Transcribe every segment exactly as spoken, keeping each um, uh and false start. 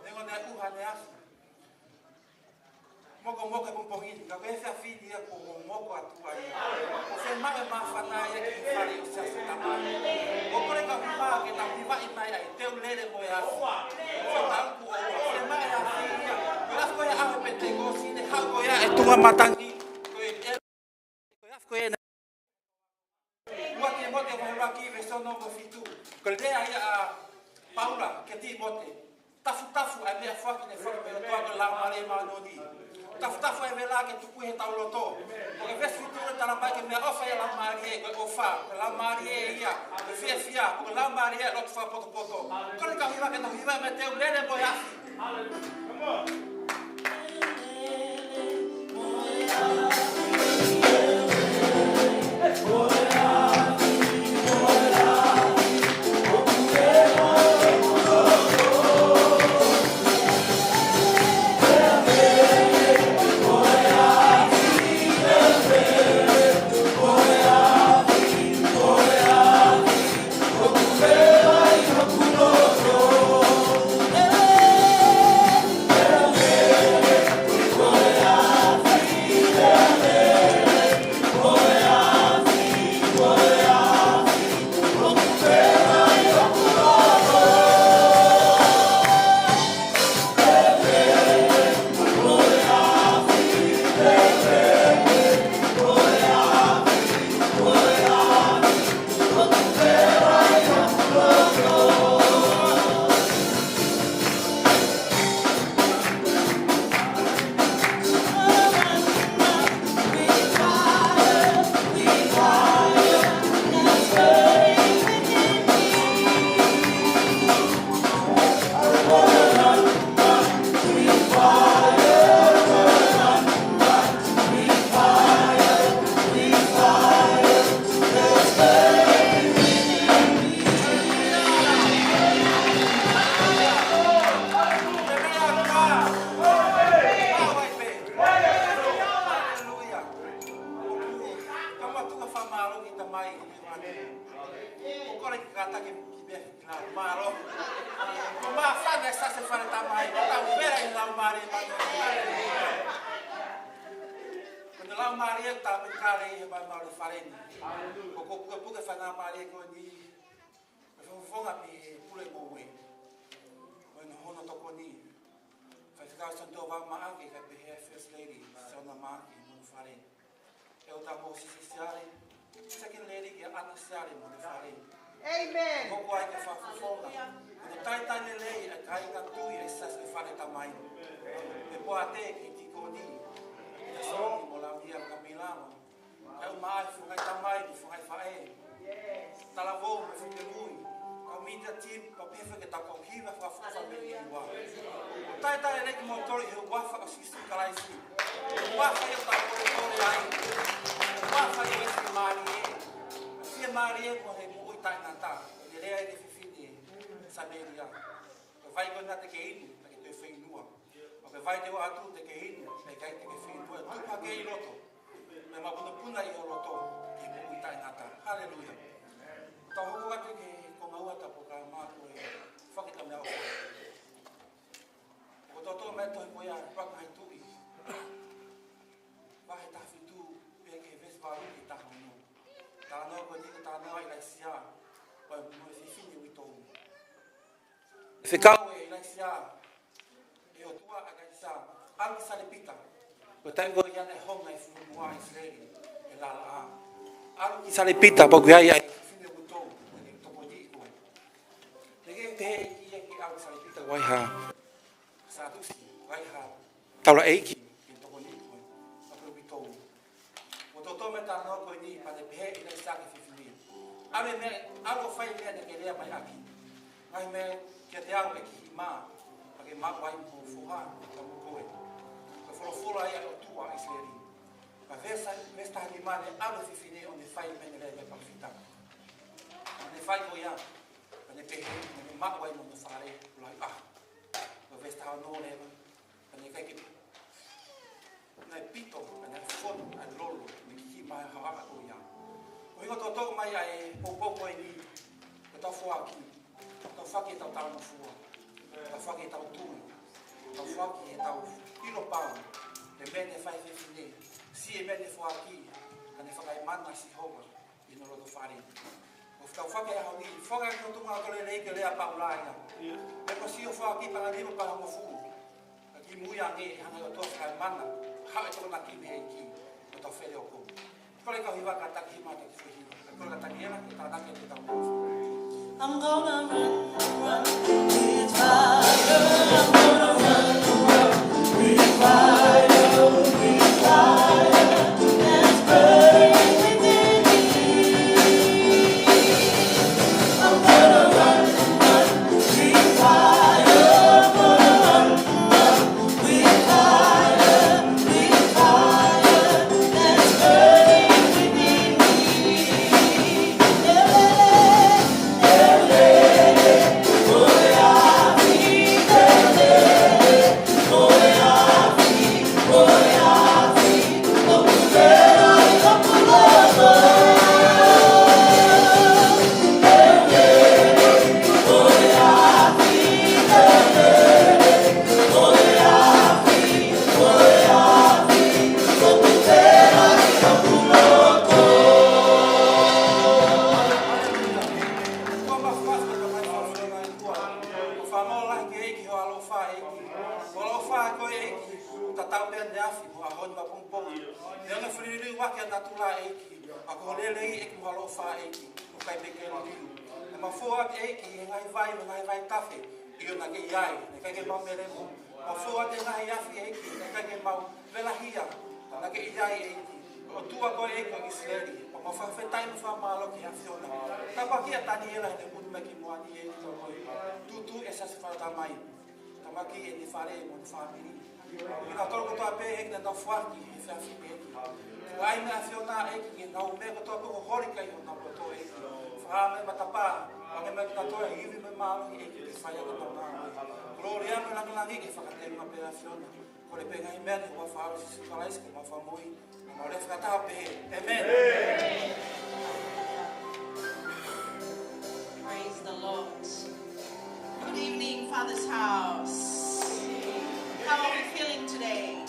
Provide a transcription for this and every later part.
Neongo naʻe ʻuha ʻanenai, mokomoko he pongipongi ni, ka ko e efiafi ni ia kuo momoko atu ai. ʻOku fiemaʻu e māfana ia ki he fale ʻo Siasi Tamai. ʻOku kole kau hiva ke tau hivaʻi mai ai, teu lele mo e afi. Ko e tau ku o, fiemaʻu e afi ia. Ko e afi ko ia ʻa e Penitekosi ne haʻu ko ia e tuʻunga matangi. Ko e, ko e afi ko ia na Ua Tīmote vahe ʻuluaki veesi ono mo e fitu. Ko e lea ia ʻa Paula kia Tīmote. Tafutafu ʻa e meʻafoaki ne foaki mei he ʻOtua, ko e Laumālie Māʻoniʻoni. Tafutafu ʻa e vela ke tuku ʻi hotau loto. Ko e veesi fitu ʻoku talamai ko e meʻaʻofa ia ʻa e Laumālie, ko e ʻofa. Ko e Laumālie ia, ko e fiefia, ko e Laumālie ia ʻo e loto fakapotopoto. Kole kau hiva ke tau hiva mai, teu lele mo e afi. Haleluia. Ka matuʻa fakamālō ki he Tamai ʻi he ʻaho ni. ʻOku kole ke kātaki ki he meʻa ki he lau mālō. Ko e māfana e Siasi Fale Tamai, ko ʻetau vela ʻi he Laumālie Māʻoniʻoni. Ko e Laumālie ʻoku tau mei kale ʻi he maumau ʻo e fale ni. Ko e pukepuke faingamālie ko eni. Ko e fakafofonga mei he Pule Moʻui. Ko hono tokoni. Faifekau Sione Tovao Maʻake, kae pehē First Lady Sione Maʻake mo hono fale. ʻEletā Mōsese Siale, Second Lady kia ʻAna Siale mo hono fale. ʻĒmeni. Hoko ai ke fakafofonga. Ko e talitali lelei ʻa e kāinga tui ʻa e Siasi Fale Tamai. Pea ʻoatu ki he tīkoni, kia Soni mo Launia Kamilama. Kae ʻumaʻā e fuʻu ngaahi tamai mo e fuʻu ngaahi faʻē. Talavou mo e finemui. Kau media team, pea pehē foki ki he kau hiva fakafofonga mei he ʻOtua. Talitali lelei kimoutolu ʻi he huafa ʻo Sīsū Kalaisi. Huafa ia ʻoku tau kolekole ai. Huafa ia ʻo e fiemālie. Fiemālie mo e moʻui taʻengata. Ko e lea ia ki he fefine Samēlia. Ko e vai ko ena te ke inu, pea ke toe fieinua. Ko e vai te u ʻoatu te ke inu, pea ʻikai te ke fieinua. Tupu hake ʻi loto. Meʻa mapunopuna ʻi ho loto, ki he moʻui taʻengata. Haleluia. Tau hoko atu ki he konga ua ʻetau polokalama ko e Fakataha Meʻaʻofa. ʻOku toʻotoʻo mai e tohi ko ia ʻa Paku ʻa e Tuʻi. Vahe taha fitu, pea ki he veesi valu ki he taha ono. Talanoa ko eni ko e talanoa ʻa ʻIlaisiā, pea mo e fefine uitou. Fekau ʻe ʻIlaisiā ʻe he ʻOtua ʻa ʻIlaisā, ʻalu ki Salepita. Ko e taimi ko ia naʻe honga e fonua ʻIsileli ʻe he laʻā. ʻAlu ki Salepita, pea ʻoku ʻi ai ʻa e fefine uitou, ʻoku ne tokoniʻi koe. Naʻe ʻikai ke pehē ʻe ia ke ʻalu ki Salepita ʻo ʻai ha Sātusi, ʻo ʻai ha taulaʻeiki ke tokoniʻi koe. Ka ko e uitou. ʻOku toʻotoʻo mai e talanoa ko eni, pea ne pehē ʻe ʻIlaisā ki he fefine: ʻAlu e meʻa, ʻalu ʻo fai e meʻa naʻa ke lea mai ʻaki. Ngaahi meʻa kiate au ʻe kihiʻi mā, pea ke maʻu ai mo ho foha, pea mo koe. Ko e folofola ia ʻa e ʻOtua ʻo ʻIsileli. Pea veesi, veesi taha nima, naʻe ʻalu e fefine ʻo ne fai e meʻa naʻe lea mai ʻe he palōfita. Pea ne fai ko ia, pea ne pehē, pea ne maʻu ai mo hono fale, ʻo lahi ʻaho. Ko e veesi taha ono leva, pea naʻe ʻikai ke Naʻe pito, naʻe fonu ʻa e lolo, naʻe kihiʻi mā e haʻahaʻa ko ia. Ko e ʻuhinga ʻoku toʻotoʻo mai ai e poupou ko eni, ko ʻetau foaki, ʻetau foaki ʻetau talangofua. Tau foaki ʻetau tui, tau foaki ʻetau ʻilo pau, he meʻa ne fai ʻe he fefine, siʻi meʻa ne foaki, ka ne fakaemana ʻa Sihova ʻi hono loto fale. ʻOku tau foaki ʻa e ʻaho ni, foaki ʻa e tui mo e ʻofa lelei ke lea ʻa Paula ia. He ko e sio foaki paʻanga ʻe nima, paʻanga hongofulu. Ka kimuʻa ange, hanga ʻe he ʻOtua ʻo fakaemana, haʻu e tokonaki mei he ʻEiki, ʻo tau fele ʻo kou. Kole kau hiva kātaki, himi kātaki, foʻi hiva. Kole kātaki ena, ke tānaki ʻetau. I'm gonna run, run with fire. I'm gonna run, run with fire, with fire that's burning within me. I'm gonna run, run with fire. I'm gonna run, run with fire, with fire that's burning within me. Ko e māfimafi ʻa e ʻOtua, ko e fakamālō lahi ki he ʻEiki, ho ʻaloʻofa ʻEiki. Ho alofa ko e ʻEiki, tatau pē ʻaneafi mo e ʻaho ni mo e pongipongi. Neongo e feliliuaki ʻa natula ʻEiki, ka ko hoʻo lelei ʻEiki mo e ʻaloʻofa ʻEiki, ʻoku ʻikai pē ke liliu. Naʻa mau fou ʻEiki he ngaahi vai, mo e ngaahi vaitafe, ʻio naʻe ʻikai ke ʻi ai, naʻe ʻikai ke mau melemo. Mau fou ʻi he ngaahi afi ʻEiki, naʻe ʻikai ke mau velahia, naʻe ʻikai ke ʻi ai ʻEiki. ʻOtua ko e ʻEiki ʻo ʻIsileli, ʻoku mau fakafetaʻi mo fakamālō ki he ʻAfiona. Tāpuakiʻi ʻa Taniela heʻene munu mai ki muʻa ni ʻEiki, tau koi. Tutu e sasi fakatamai. Tāpuakiʻi ʻene fale mo ʻene fāmili. Kinautolu kotoa pē ʻEiki naʻa nau foaki he efiafi ni ʻEiki. Tuku ai mei he ʻAfiona ʻEiki, ke nau meʻa kotoa pē ʻoku holi ki ai honau loto ʻEiki. Fakahā mai matapā, hangē mai kinautolu e ivi mo e mālohi ʻEiki, ke fai ʻaki honau ngāue. Kolōlia mo e lāngilangi ke fakatema pē ʻAfiona. Kole pē ngaahi meʻa ni ʻi he huafa ʻo Sīsū Kalaisi ko homau Fakamoʻui. Mo e fakataha pē. ʻĒmeni. Praise the Lord. Good evening, Father's House. How are we feeling today?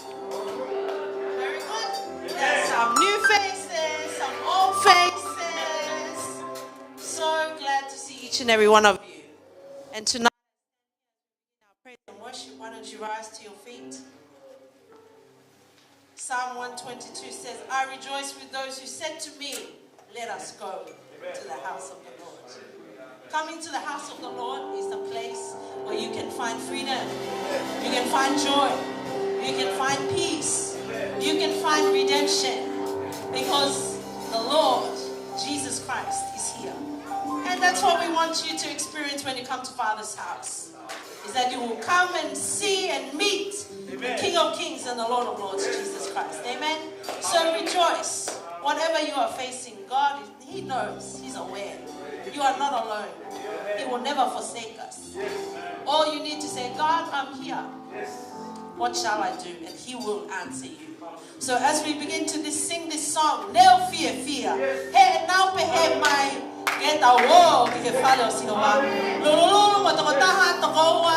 Very good. There's some new faces, some old faces. So glad to see each and every one of you. And tonight, our praise and worship, why don't you rise to your feet? Psalm one twenty-two says, "I rejoice with those who said to me, 'Let us go to the house of the Lord.'" Coming to the house of the Lord is the place where you can find freedom, you can find joy, you can find peace, you can find redemption, because the Lord Jesus Christ is here. And that's what we want you to experience when you come to Father's house, is that you will come and see and meet the King of Kings and the Lord of Lords, Jesus Christ. Amen? So rejoice. Whatever you are facing, God, He knows. He's aware. You are not alone. He will never forsake us. All you need to say, "God, I'm here. What shall I do?" And He will answer you. So as we begin to this, sing this song, Neu Fiefia, he nau pehē mai, ke tau ō ki he fale ʻo Sihova. Lulululu mo e tokotaha, tokoua,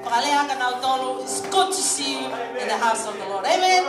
fakalea kia nautolu, it's good to see you in the house of the Lord. Amen.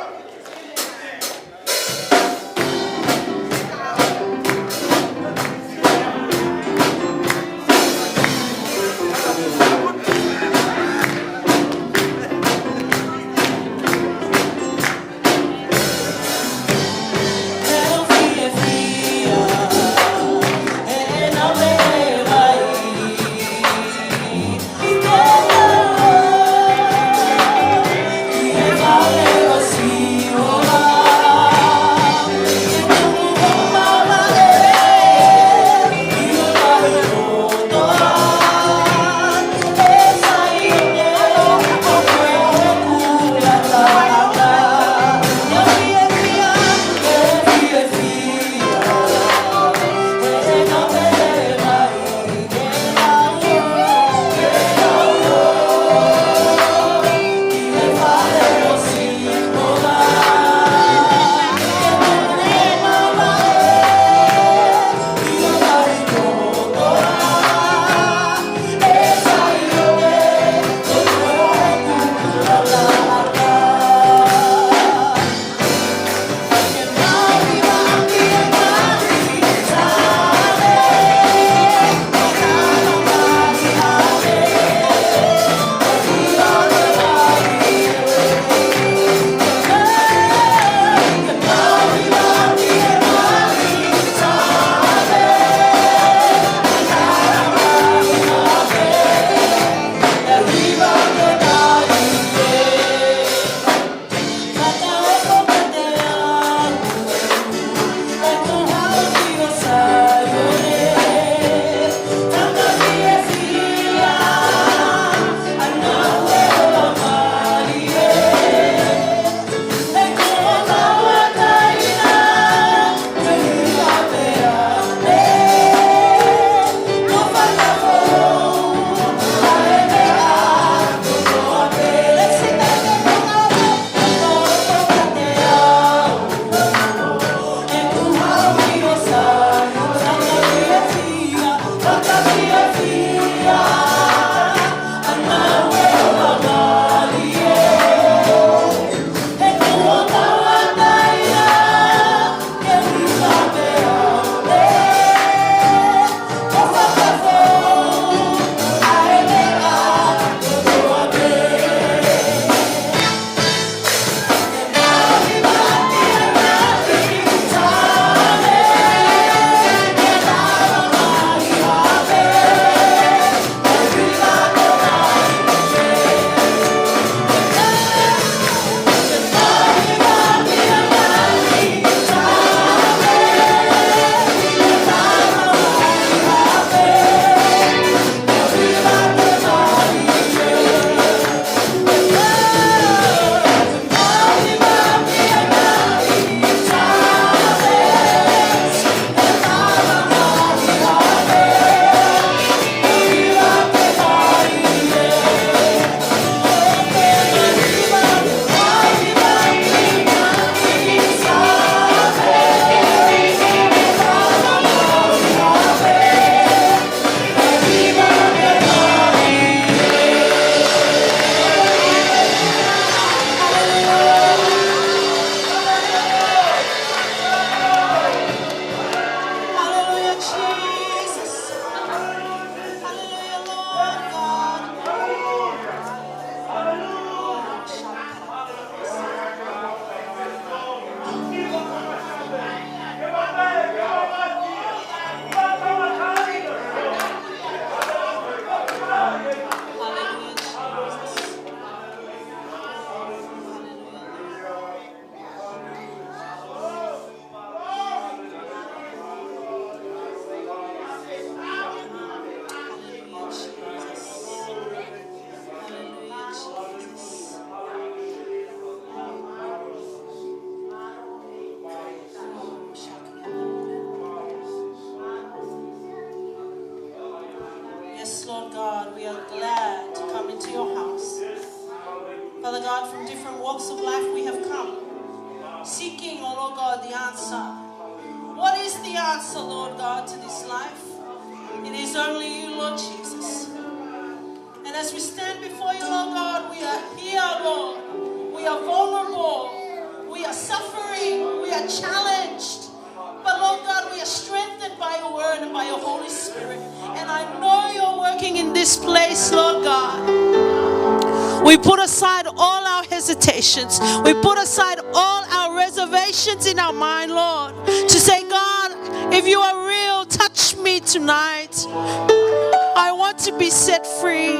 God, we are glad to come into your house. Father God, from different walks of life we have come, seeking, oh Lord God, the answer. What is the answer, Lord God, to this life? It is only you, Lord Jesus. And as we stand before you, Lord God, we are here, Lord. We are vulnerable. We are suffering. We are challenged. But Lord God, we are strengthened by your word and by your Holy Spirit. And I know you're working in this place, Lord God. We put aside all our hesitations. We put aside all our reservations in our mind, Lord, to say, "God, if you are real, touch me tonight. I want to be set free.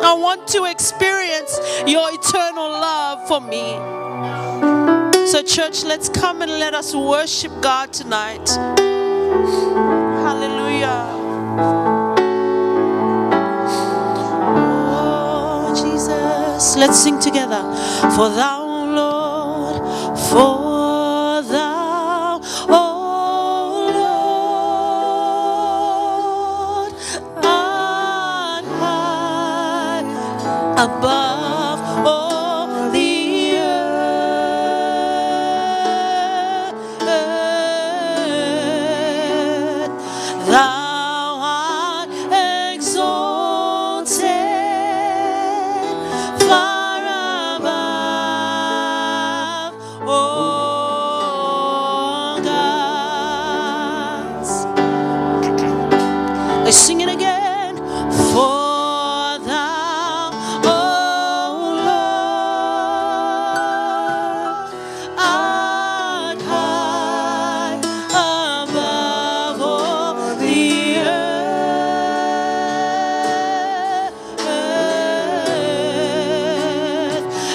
I want to experience your eternal love for me." So, church, let's come and let us worship God tonight. Hallelujah. Oh, Jesus. Let's sing together. For thou, Lord, for thou, oh Lord, art high above all the earth. Thou art exalted far above all gods. Let's sing it again. For thou, O Lord, art high above all the earth.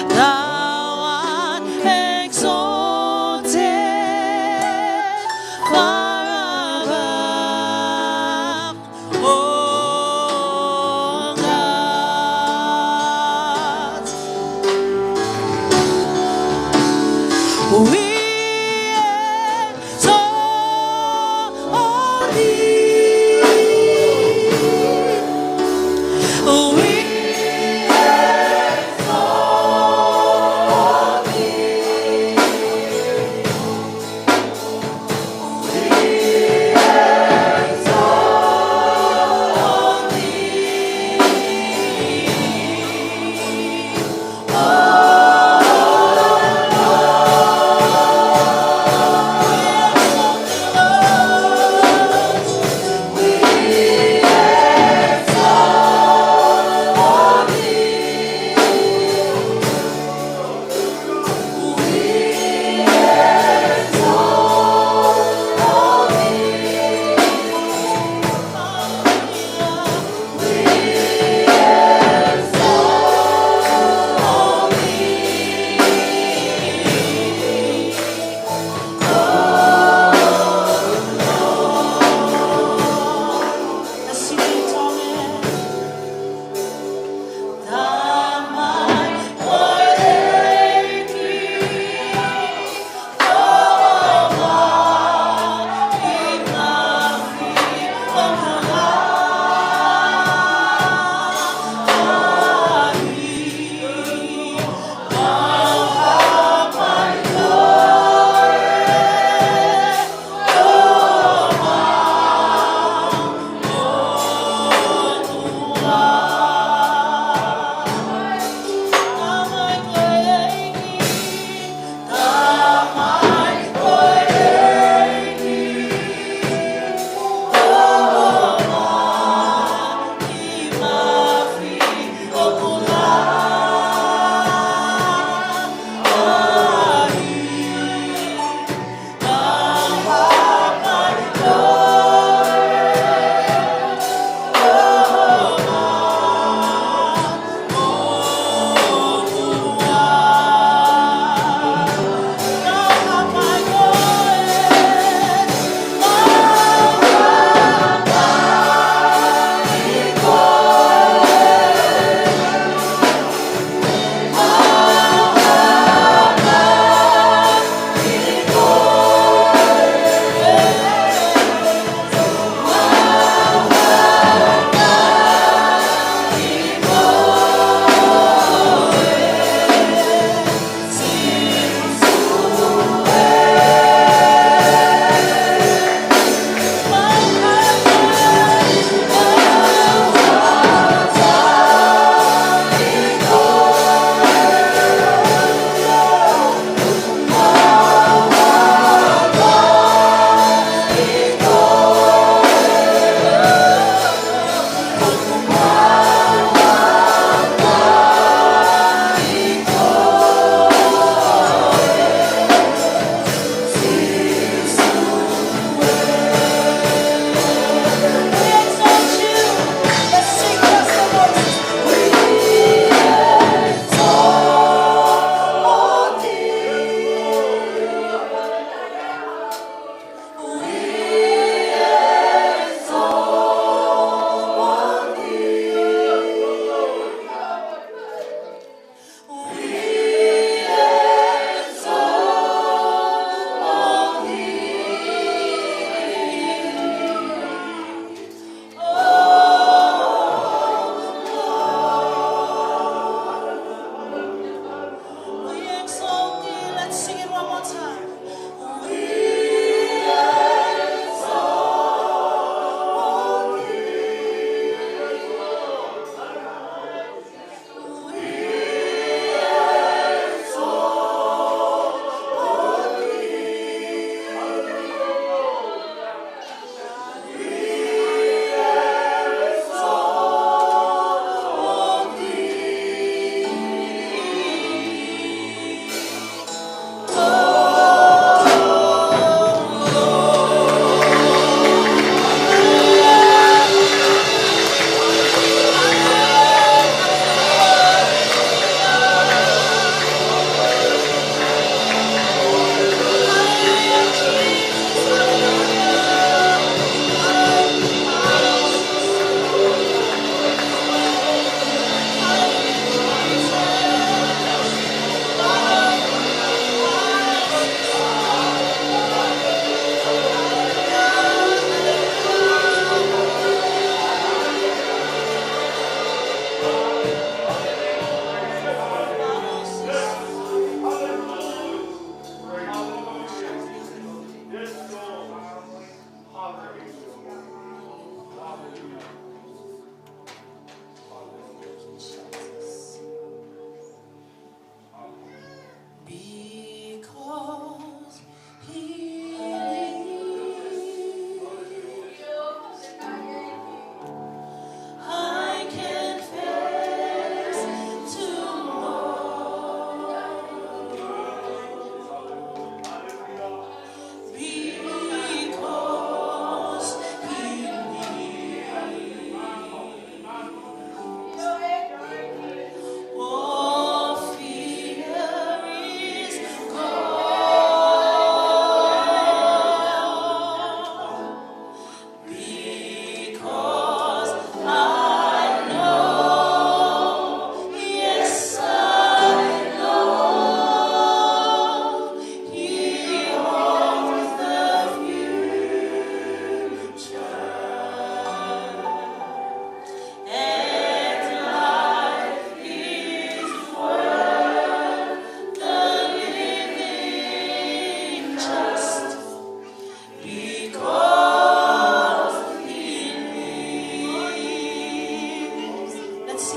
Thou art exalted far above all gods. We exalt thee. We exalt thee.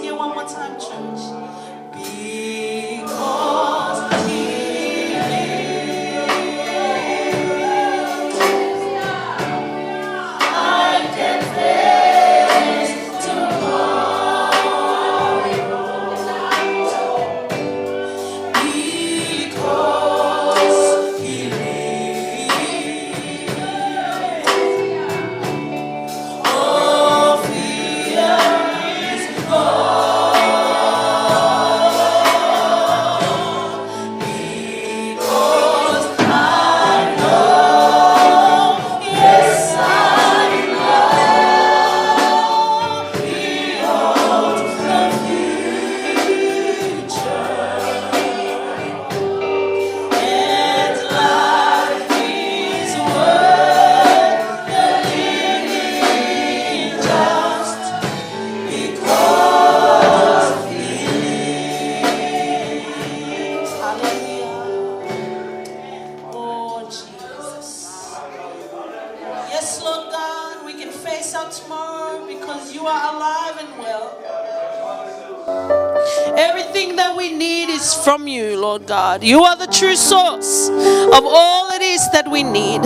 Here one more time, church. Because he lives, I can face tomorrow. Because he lives, all fear is gone. Because I know, yes, I know, he holds the future. And life is worth the living just because he lives. Hallelujah. Oh, Jesus. Yes, Lord God, we can face our tomorrow because you are alive and well. Everything that we need is from you, Lord God. You are the true source of all it is that we need.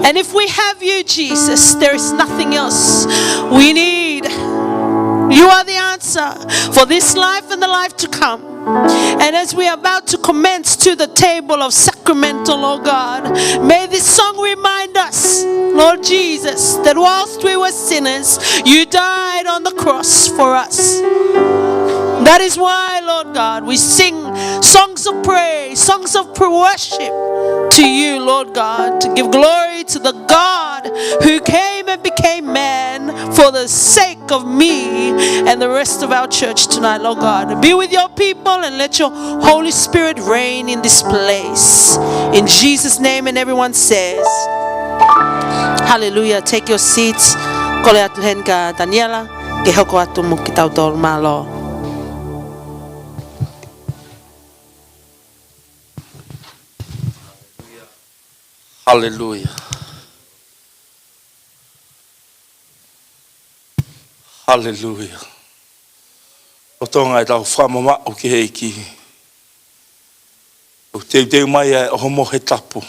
And if we have you, Jesus, there is nothing else we need. You are the answer for this life and the life to come. And as we are about to commence to the table of sacramental, Lord God, may this song remind us, Lord Jesus, that whilst we were sinners, you died on the cross for us. That is why, Lord God, we sing songs of praise, songs of pr- worship to you, Lord God, to give glory to the God who came and became man for the sake of me and the rest of our church tonight, Lord God. Be with your people and let your Holy Spirit reign in this place. In Jesus' name, and everyone says, Hallelujah. Take your seats. Kole atu heni kia Taniela ke hoko atu mo kitautolu, mālō. Haleluia. Haleluia. Lolotonga ʻetau fakamamaʻu ki he ʻEiki, ʻoku teuteu mai ʻa e ʻohomohe tapu.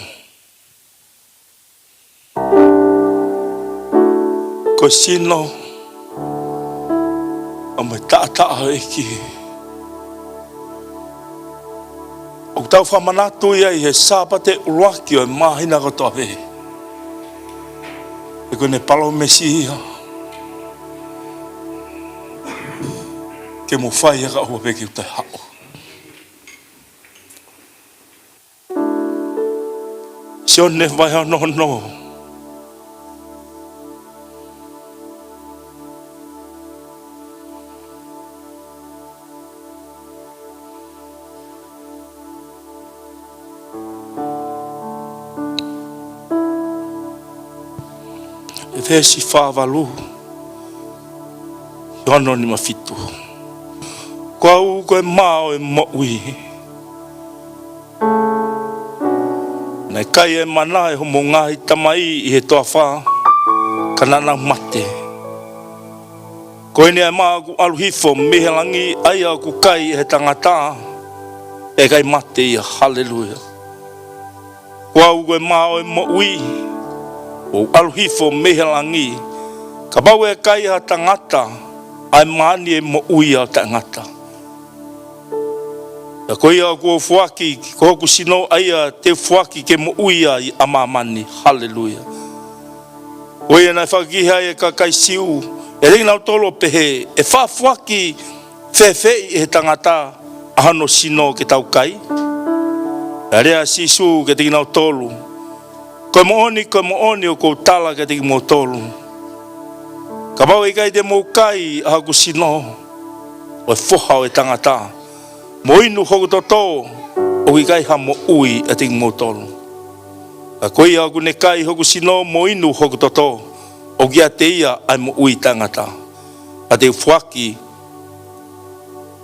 Ko e sino ʻa e taʻataʻa ʻo e ʻEiki. ʻOku tau fakamanatu ia ʻi he Sāpate ʻuluaki ʻo e māhina kotoa pē. He ko ʻene palōmesi ia ke mou fai ʻa e ʻaho pē ke u toe haʻu. Sione vahe hono ono. ʻE veesi fā valu ki hono nima fitu. Ko au ko e mā ʻo e moʻui. Naʻe kai ʻa e mana ʻe hoʻomou ngaahi tamai ʻi he toafa, ka naʻa nau mate. Ko eni ʻa e mā ʻoku ʻalu hifo mei he langi, ʻa ia ʻoku kai ʻe he tangata, ʻe ʻikai mate ia. Haleluia. Ko au ko e mā ʻo e moʻui, ʻoku ʻalu hifo mei he langi. Kapau ʻe kai ʻe ha tangata ʻa e mā ni, ʻe moʻui ia ʻo taʻengata. Pea ko ia ʻoku ou foaki, ko hoku sino ʻa ia te u foaki ke moʻui ai ʻa māmani. Haleluia. Ko ia naʻe fakakiha ai ʻe he kakai Siu ʻiate kinautolu ʻo pehē, ʻe faʻa foaki fēfeʻi ʻe he tangata ʻa hono sino ke tau kai? Pea lea ʻa Sīsū kiate kinautolu, ko e moʻoni, ko e moʻoni ʻoku ou tala kiate kimoutolu, kapau ʻe ʻikai te mou kai ʻa hoku sino ʻo e Foha ʻo e Tangata, mo inu hoku toto, ʻoku ʻikai ha moʻui ʻiate kimoutolu. Ka ko ia ʻoku ne kai hoku sino mo inu hoku toto, ʻoku ʻiate ia ʻa e moʻui taʻengata. Pea te u foaki,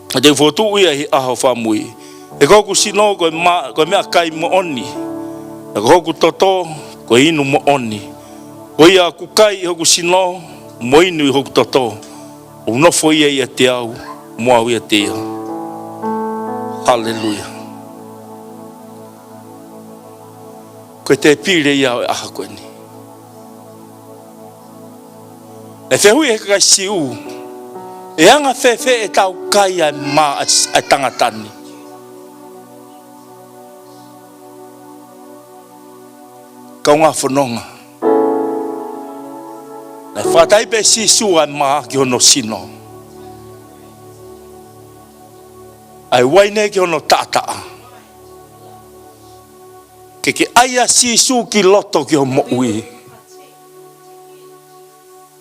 pea te u fokotuʻu ia ʻi he ʻaho fakamui. He ko hoku sino ko e ma-, ko e meʻakai moʻoni. Pea ko hoku toto ko e inu moʻoni. Ko ia ʻoku kai ʻi hoku sino mo inu ʻi hoku toto, ʻOku nofo ia ʻiate au, mo au ʻiate ia. Haleluia. Ko e tēpile ia ʻo e ʻaho ko eni. ʻE fehuʻi ʻe he kakai Siu, ʻe anga fēfē ʻetau kai ʻa e mā ʻa e tangata ni? Kaungā fononga. Naʻe fakataipe ʻe Sīsū ʻa e mā ki hono sino, ʻa e uaine ki hono taʻataʻa. Ke ke ʻai ʻa Sīsū ki loto ki hoʻo moʻui,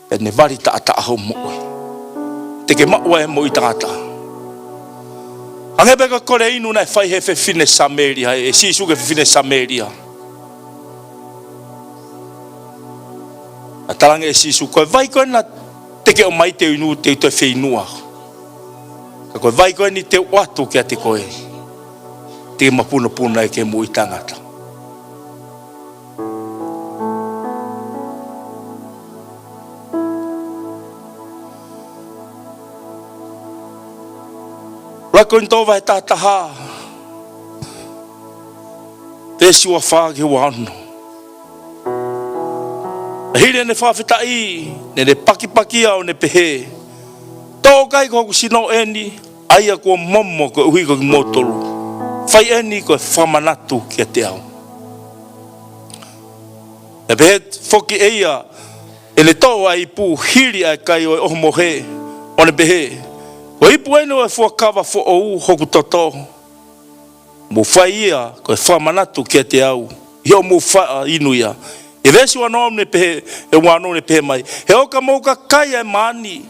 pea ne vali taʻataʻa hoʻo moʻui. Te ke maʻu ʻa e moʻui taʻataʻa. Hangē pē ko e kole inu naʻe fai ʻe he fefine Samēlia, ʻe Sīsū ki he fefine Samēlia. Naʻe talaange ʻe Sīsū, ko e vai ko ē naʻa te ke ʻomai te u inu, te u toe feinua. Ka ko e vai ko eni te u ʻoatu kiate koe, te ke mapunopuna ai ki he moʻui taʻengata. ʻUluaki Kolinitō vahe taha taha, veesi ua fā ki he ua ono. Hili ʻene fakafetaʻi, naʻa ne pakipaki ia ʻo ne pehē, toʻo ʻo kai ko hoku sino ʻeni, ʻa ia kuo momo koeʻuhi ko kimoutolu. Fai ʻeni ko e fakamanatu kiate au. Naʻe pehē foki ʻe ia, ʻene toʻo ʻa e ipu hili ʻa e kai ʻo e ʻohomohe, ʻo ne pehē, ko e ipu ʻeni ʻo e fuakava foʻou hoku toto, mou fai ia ko e fakamanatu kiate au, ʻi hoʻomou faʻa inu ia. ʻI he veesi ua ono ne pehē, ʻe ua ono ne pehē mai, he ʻo ka mou ka kai ʻa e mā ni,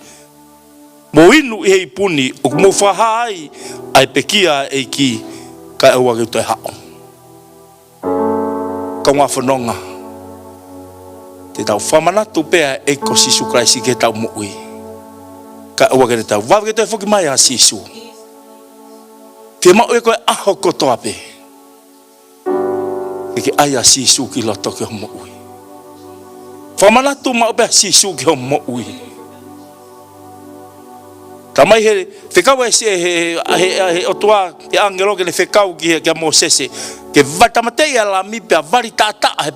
mo inu ʻi he ipu ni, ʻoku mou fakahā ai ʻa e pekia ʻa e ʻEiki, kae ʻoua ke u toe haʻu. Kaungā fononga, te tau fakamanatu pē ʻa e ʻEiki ko Sīsū Kalaisi ki heʻetau moʻui, kae ʻoua ke tau vave ke toe foki mai ʻa Sīsū. Te mau ʻi he ko e ʻaho kotoa pē, ke ke ʻai ʻa Sīsū ki loto ki hoʻo moʻui. Fakamanatu maʻu pē ʻa Sīsū ki hoʻo moʻui. Talamai he fekau ʻe he, he, he, he ʻOtua, he ʻāngelo ke ne fekau ki, kia Mōsese, ke vali tāmateʻi ʻa e lami pea vali taʻataʻa he,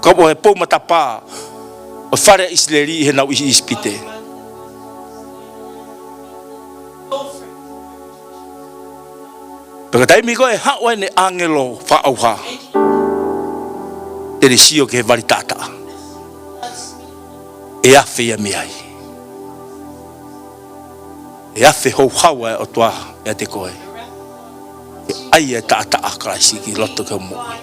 ka ko e pou matapā ʻo e fale ʻa ʻIsileli ʻi heʻenau ʻi ʻIsipite. Pea ko e taimi ko ē ʻe haʻu ai ʻene ʻāngelo fakaʻauha, te ne sio ki he vali taʻataʻa, ʻe afe ia mei ai. ʻE afe houhau ʻa e ʻOtua ʻiate koe, ke ʻai ʻa e taʻataʻa ʻo Kalaisi ki loto ki hoʻo moʻui.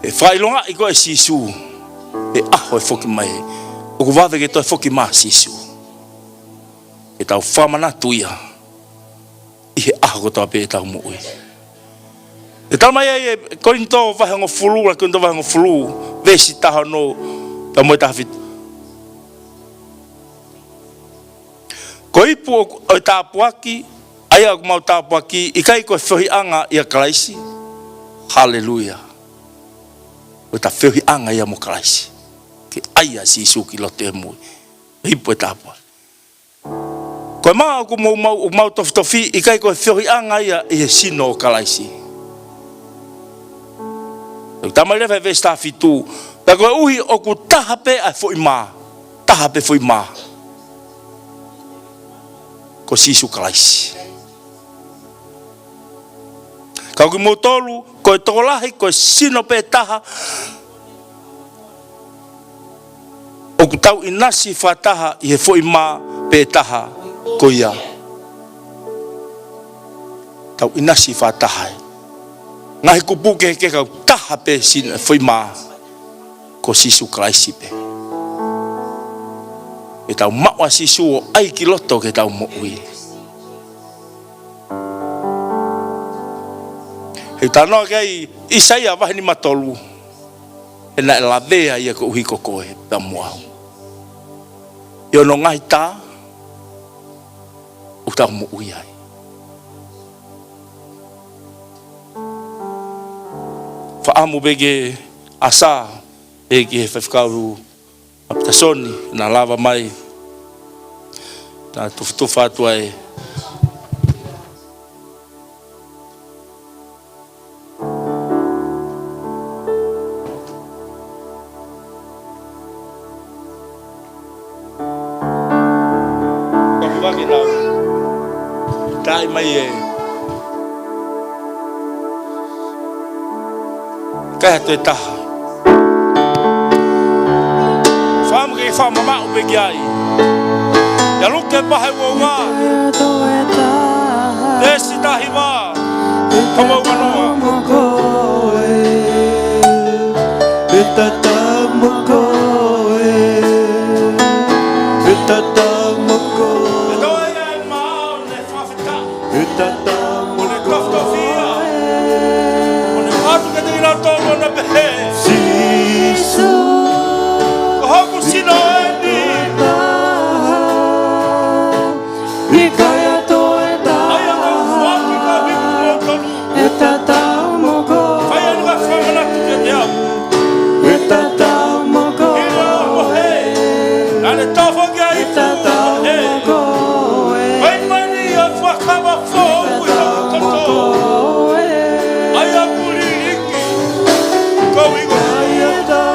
ʻE fakaʻilongaʻi koe ʻe Sīsū he ʻaho ʻe foki mai, ʻoku vave ke toe foki mai ʻa Sīsū. Ke tau fakamanatu ia ʻi he ʻaho kotoa pē ʻetau moʻui. ʻE talamai ai ʻe Kolinitō vahe hongofulu, ʻuluaki Kolinitō vahe hongofulu, veesi taha ono, pea mo e taha fitu. Ko e ipu ʻo, ʻo e tāpuaki, ʻa ia ʻoku mau tāpuaki, ʻikai ko e feohiʻanga ʻia Kalaisi. Haleluia. Ko ʻeta feohiʻanga ia mo Kalaisi, ke ʻai ʻa Sīsū ki loto ʻi he moʻui. Ipu ʻo e tāpuaki. Ko e mā ʻoku mau, mau, mau tofitofi, ʻikai ko e feohiʻanga ia ʻi he sino ʻo Kalaisi. Talamai leva he veesi taha fitu, pea koeʻuhi ʻoku taha pē ʻa e foʻi mā, taha pē foʻi mā, ko Sīsū Kalaisi. Ka ko kimoutolu, ko e tokolahi, ko e sino pē taha, ʻoku tau ʻinasi fakataha ʻi he foʻi mā pē taha ko ia. Tau ʻinasi fakataha ai. Ngaahi kupu kehekehe ka ʻoku taha pē sino, foʻi mā, ko Sīsū Kalaisi pē. ʻE tau maʻu ʻa Sīsū ʻo ʻai ki loto ki heʻetau moʻui. He talanoa ki ai ʻIsaia vahe nima tolu, he naʻe lavea ia koeʻuhi ko koe pea mo au. ʻI hono ngaahi tā, ʻoku tau moʻui ai. Fakaʻamu pē ke ʻasi, pē ki he faifekau Tasoni, na lava mai. Na tufutufa atu ai. Ka kuaki lau. Taʻi mai e. Kai ha toe taha. Fakaʻamu ke fakamamaʻu pē ki ai. ʻIa Luke vahe uaua. Veesi taha hiva. Ka mau kanoa. E tatau mo koe. E tatau mo koe. E tatau mo koe. E tatau mo koe. E tatau mo koe. Ko e ʻatu ke te ina tō mo na pehē. Sīsū. Ko hoku sino eni. ʻIkai ha toe taha. ʻAi ʻa e kau fuaki ka hiku mo tonu. E tatau mo koe. Fai ʻa e fakamanatu kiate au. E tatau mo koe. ʻIlo mo he. Naʻa ne tofo ki ai. E tatau mo koe. Fai mai ni ʻa e fuakava foʻou ʻi hoku toto. ʻAi ʻa e kuliliki. Kau ʻi ko. ʻIkai ha taha.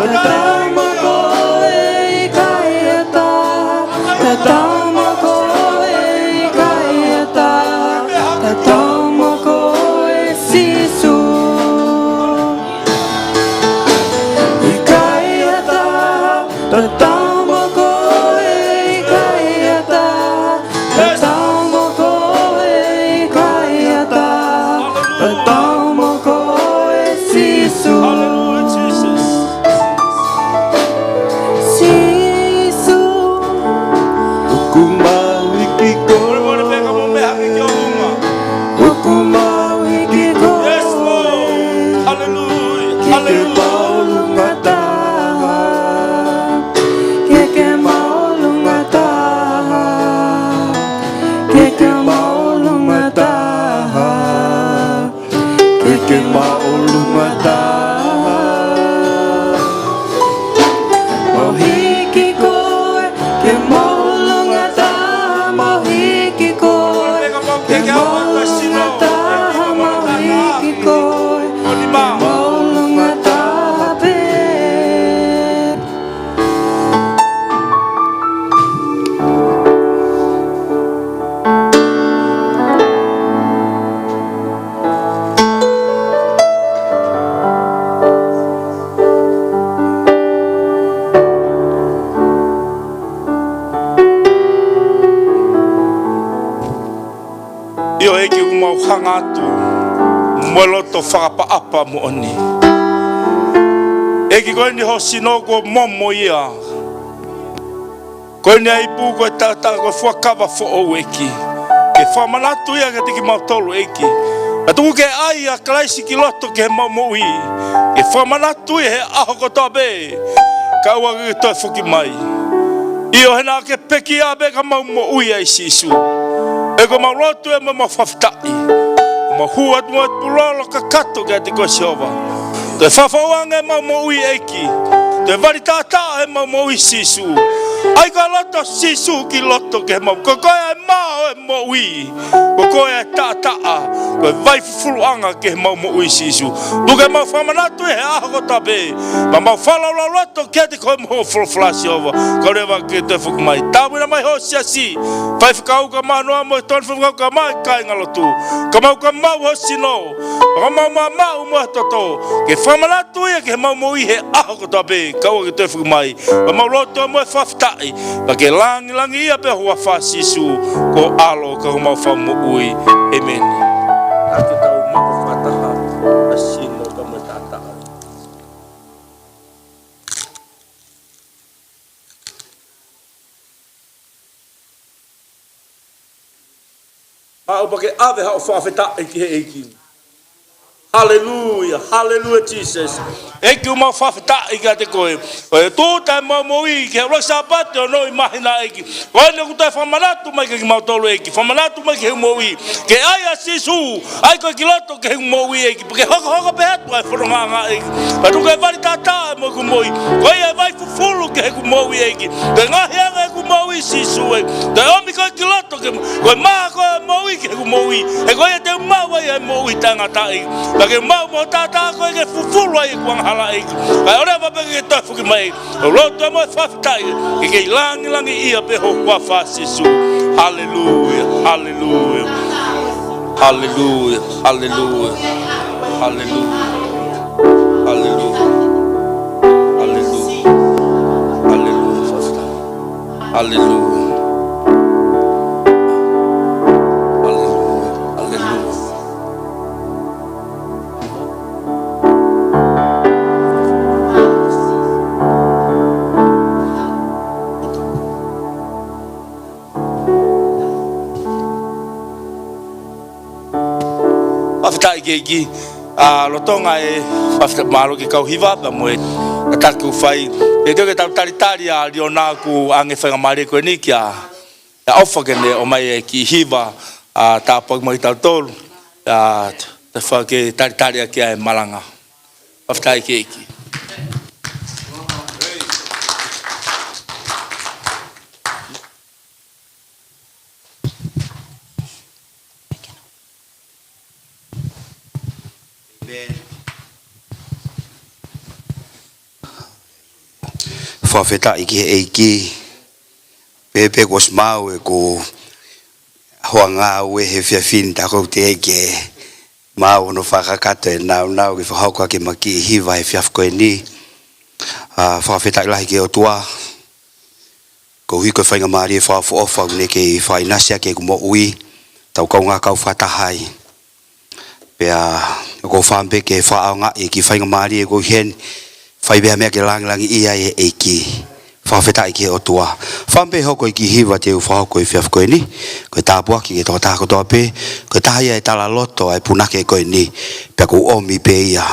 Tatau mo koe, ʻikai ha taha. Tatau mo koe, ʻikai ha taha. Tatau mo koe, Sīsū. ʻIkai ha taha, tatau mo koe, ʻikai ha taha. Tatau mo koe, ʻikai ha taha. Tatau mo koe, Sīsū. Hallelujah, Jesus. Sīsū. ʻOku mau hiki koe. Mole, mole, peka mo me hake ki ʻolunga. ʻOku mau hiki koe. Yes, Lord. Hallelujah. Ke ke māʻolunga taha. Ke ke māʻolunga taha. Ke ke māʻolunga taha. Ke ke māʻolunga taha. Mau hiki koe, ke māʻolunga taha, mau hiki koe. Ke māʻolunga taha, mau hiki koe. Ke māʻolunga taha pē. ʻIo ʻEiki, ʻoku mau hanga atu mo e loto fakaʻapaʻapa moʻoni. ʻEiki, ko eni ho sino kuo momo ia. Ko eni ʻa e ipu, ko e taʻataʻa, ko e fuakava foʻou ʻEiki. Ke fakamanatu ia kiate kimautolu ʻEiki. Ka tuku ke ʻai ʻa Kalaisi ki loto ki heʻemau moʻui. Ke fakamanatu ia he ʻaho kotoa pē. Kae ʻoua ke toe foki mai. ʻIo he naʻa ke pekia pē ka mau moʻui ai Sīsū. ʻEiki, mau lotu ē mo mau fakafetaʻi. Mau hū atu mo e pulolo kakato kiate koe Sihova. Toe fafau ange ʻemau moʻui ʻEiki. Toe vali taʻataʻa ʻemau moʻui Sīsū. ʻAi ko e loto Sīsū ki loto ke mau. Ko koe ʻa e mā ʻo e moʻui. Ko koe ʻa e taʻataʻa. Ko e vai fufuluʻanga ke mau moʻui Sīsū. Tuku ke mau fakamanatu ʻi he ʻaho kotoa pē. Pea mau fakalaulauloto kiate koe mo hoʻo folofola Sihova. Kae ʻoua leva ke toe foki mai. Tāpuakiʻi mai ho siasi. Faifekau kae ʻumaʻā mo e tokoni faifekau kae ʻumaʻā e kāingalotu. Ka mau ka mau ho sino. Ka mau maʻu mo e toto. Ke fakamanatu ia ke mau moʻui he ʻaho kotoa pē. Kae ʻoua ke toe foki mai. Ka mau lotu mo e fakafetaʻi. Ka ke langilangiʻia pē ho huafa Sīsū. Ko e ʻAlo ka ko homau Fakamoʻui. ʻĒmeni. Ka ke tau maʻu fakataha. ʻA e sino ka mo e taʻataʻa. Maʻu pea ke ʻave haʻo fakafetaʻi ki he ʻEiki. Haleluia, haleluia, Jesus. ʻEiki, ʻoku mau fakafetaʻi kiate koe. ʻOku ke tūʻuta ʻemau moʻui ki he ʻuluaki Sāpate ʻo e onongeau māhina, ʻEiki. Ko eni ʻoku ke toe fakamanatu mai kiate kimautolu, ʻEiki. Fakamanatu mai ki heʻeku moʻui ke ʻai ʻa Sīsū, ʻai ko ē ki loto ki heʻeku moʻui, ʻEiki. Pea ke hokohoko pē atu ʻa e fonongaʻanga, ʻEiki. Pea tuku ke vali taʻataʻa mo ʻeku moʻui. Ko ia ʻe fai fufulu ki heʻeku moʻui, ʻEiki. Ko e ngaahi anga ʻeku moʻui, Sīsū, ʻEiki. Toe ʻomi koe ki loto ke, ko e mā ko ē ʻo e moʻui ki heʻeku moʻui. He ko ia te u maʻu ai ʻa e moʻui taʻengata, ʻEiki. Pea ke maʻu mo taʻataʻa ko ē ke fufulu ai ʻeku angahala, ʻEiki. Kae ʻoua pē ke ke toe foki mai. ʻOku ou lotu mo fakafetaʻi ke ke langilangiʻia pē ho huafa, Sīsū. Haleluia, haleluia. Haleluia, haleluia. Haleluia. Haleluia. Haleluia. Haleluia. Haleluia. Haleluia. Fakafetaʻi ki he ʻEiki. ʻA, lolotonga e fakafetaʻi, mālō ki he kau hiva pea mo e tataki ʻoku fai. Ke toe ke tau talitali ʻa Liona ʻoku ʻoange faingamālie ko eni kia, ʻa ʻOfa ke ne ʻomai e kiʻi hiva, ʻa, tāpuaki mai kitautolu. ʻA, te u fai ke talitali ʻaki ʻa e malanga. Fakafetaʻi ki he ʻEiki. Fakafetaʻi ki he ʻEiki. Pea pea kuo ʻosi maʻu ʻeku hoa ngāue he efiafi ni, tā ko ē te u ʻai ke maʻu hono fakakakato e nāunau ke fakahoko ʻaki ʻema kiʻi hiva he efiafi ko eni. ʻA, fakafetaʻi lahi ki he ʻOtua koeʻuhi ko e faingamālie fakaʻofoʻofa ʻoku ne kei fakaʻinasi ʻaki ʻeku moʻui, tau kaungā kau fakataha ai. Pea ʻoku ou fakaʻamu pē ke fakaʻaongaʻi e kiʻi faingamālie ko eni, fai pē ha meʻa ke langilangiʻia ai e ʻEiki. Fakafetaʻi ki he ʻOtua. Fakaʻamu pē hoko e kiʻi hiva te u fakahoko he efiafi ko eni, ko e tāpuaki ki he tokotaha kotoa pē, ko e taha ia e talaloto ʻa e punake ko eni, pea ʻoku ou ʻomi pē ia.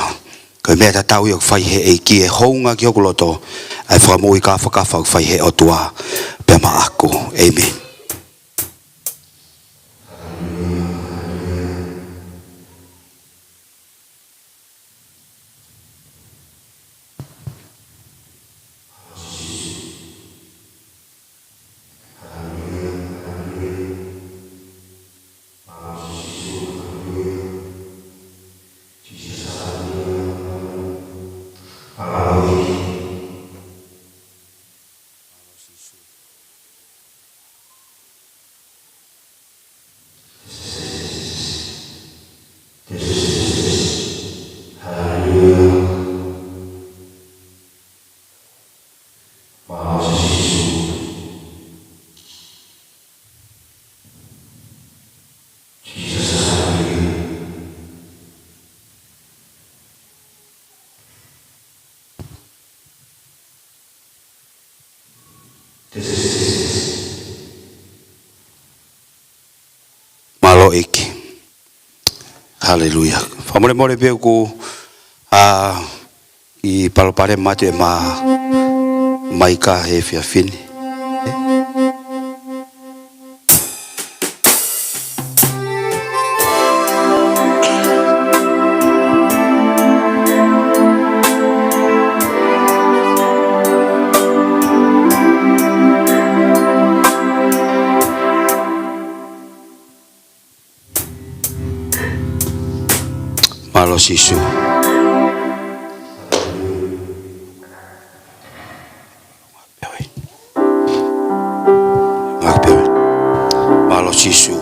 Ko e meʻa tatau ia ʻoku fai he ʻEiki, ʻe hounga ki hoku loto ʻa e fakamoʻui kāfakafa ʻoku fai he ʻOtua pea maʻaku. ʻĒmeni. Mālō ʻEiki. Haleluia. Fakamolemole pē ʻoku, ʻa, ʻi palopalema atu ʻema maika he efiafi ni. Mālō Sīsū. Mālō Sīsū.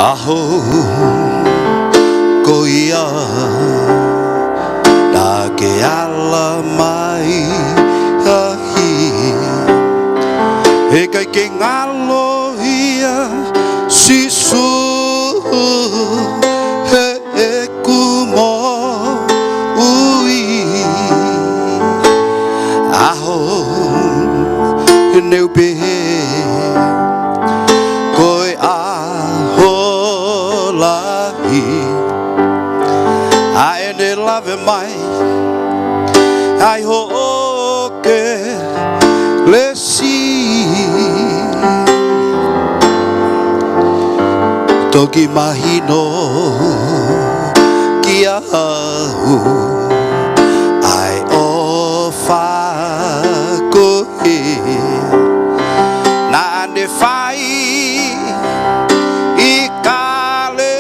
ʻAho ko ia naʻa ke ala mai ai, heʻikai ke ngalo ia Ne u pehē, ko e ʻaho lahi, ʻa ʻene lave mai ai hoʻo kelesi. Toki mahino kiate au ʻa e ʻofa ko ē naʻa ne fai ʻi Kalevale.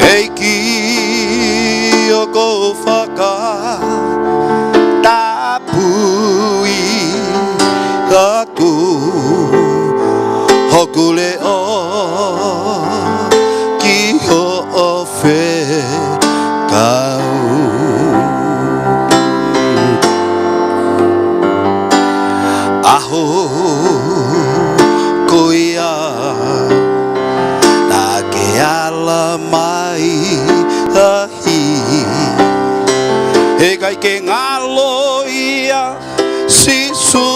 ʻEiki, ʻoku ou fakatapui atu hoku leʻo ki hoʻo fekau. ʻAho ko ia naʻa ke ala mai ai, heʻikai ke ngalo ia Sīsū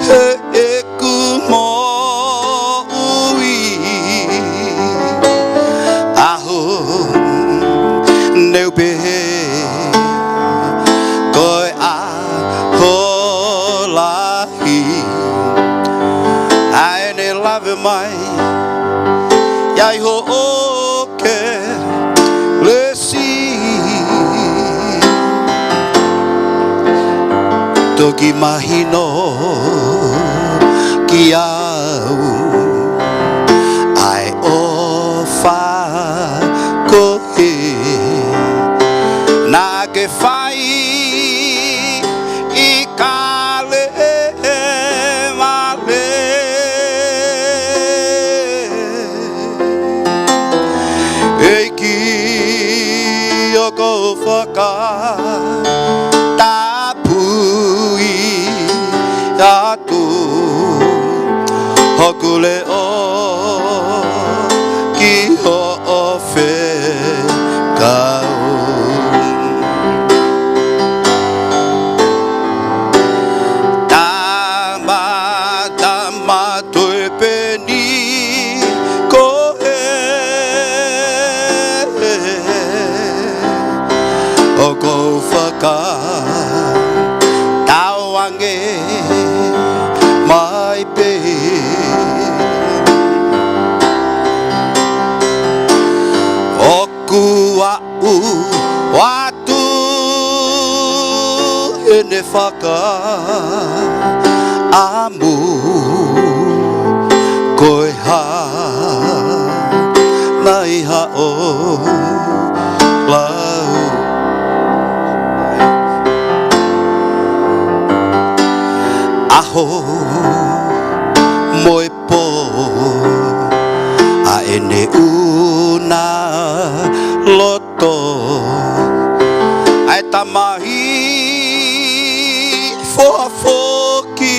heʻeku moʻui. ʻAho ne u pehē, ko e ʻaho lahi, ʻa ʻene lave mai ai hoʻo kelesi. Toki mahino kiate au ʻa e ʻofa ko ē naʻa ke fai ʻi Kalevale. ʻEiki, ʻoku ou fakatapui atu hoku leʻo ki hoʻo fekau. Tama, tama toe pē ni koe, ʻoku ou fakatauange mai pē. ʻOku aʻu atu ʻene fakaʻamu ko e hā nai haʻo lau. ʻAho mo e pō ʻa ʻene ʻuna loto, ʻa e tamahi fofoki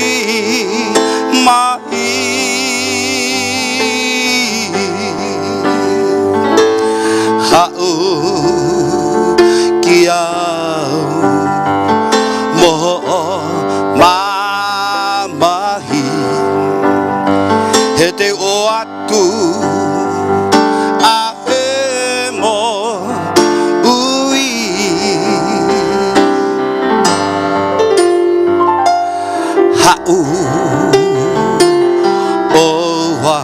mai. Haʻu kiate au mo hoʻo mamahi, he te u ʻoatu ʻa e moʻui. Haʻu ʻoua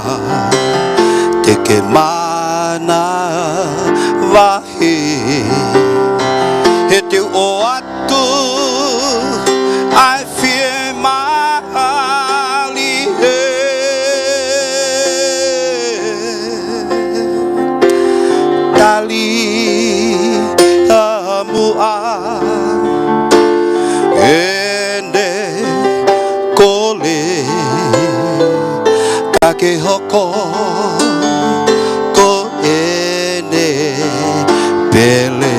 te ke manavahē, he te u ʻoatu ʻa e fiemālie. Tali ʻa muʻa ʻene kole, ka ke hoko ko ʻene pele.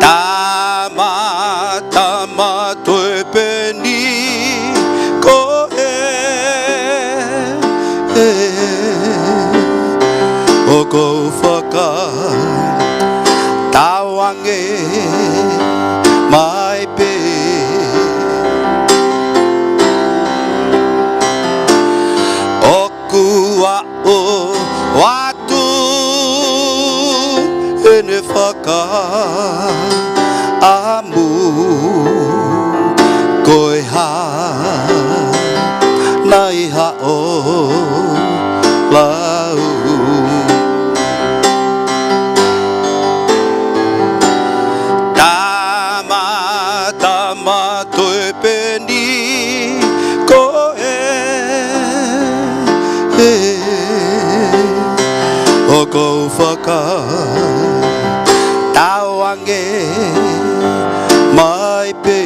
Tama, tama toe pē ni koe. ʻOku ou fakatauange mai pē. ʻOku ou ʻoatu ʻene fakaʻamu, ko e hā nai haʻo lau. Tama, tama toe pē ni koe. ʻOku ou fakatauange mai pē.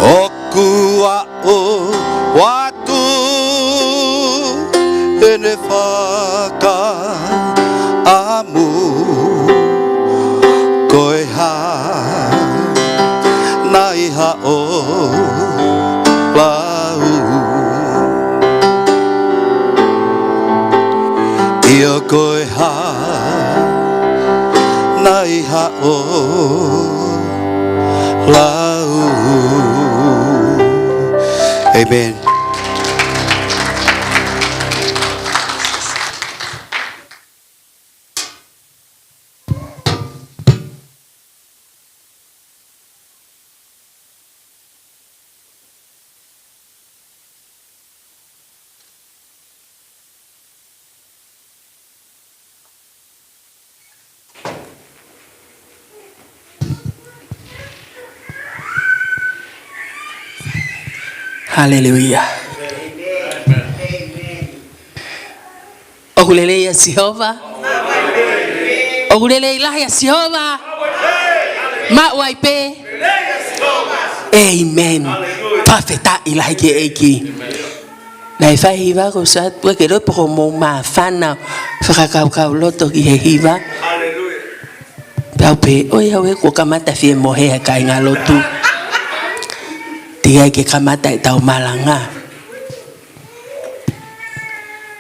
ʻOku ou ʻoatu ʻene fakaʻamu, ko e hā nai haʻo lau. ʻIo, ko e hā nai haʻo lau. ʻĒmeni. Haleluia. ʻOku lelei ʻa Sihova. ʻOku lelei lahi ʻa Sihova. Maʻu ai pē. ʻĒmeni. Fakafetaʻi lahi ki he ʻEiki. Naʻe fai e hiva ko sa pue ke loi poko mo māfana fakakaukauloto ki he hiva. Pea u pehē, ʻoi au ē kuo kamata fie mohe ʻa e kāingalotu. Teʻeki ai ke kamata ʻetau malanga.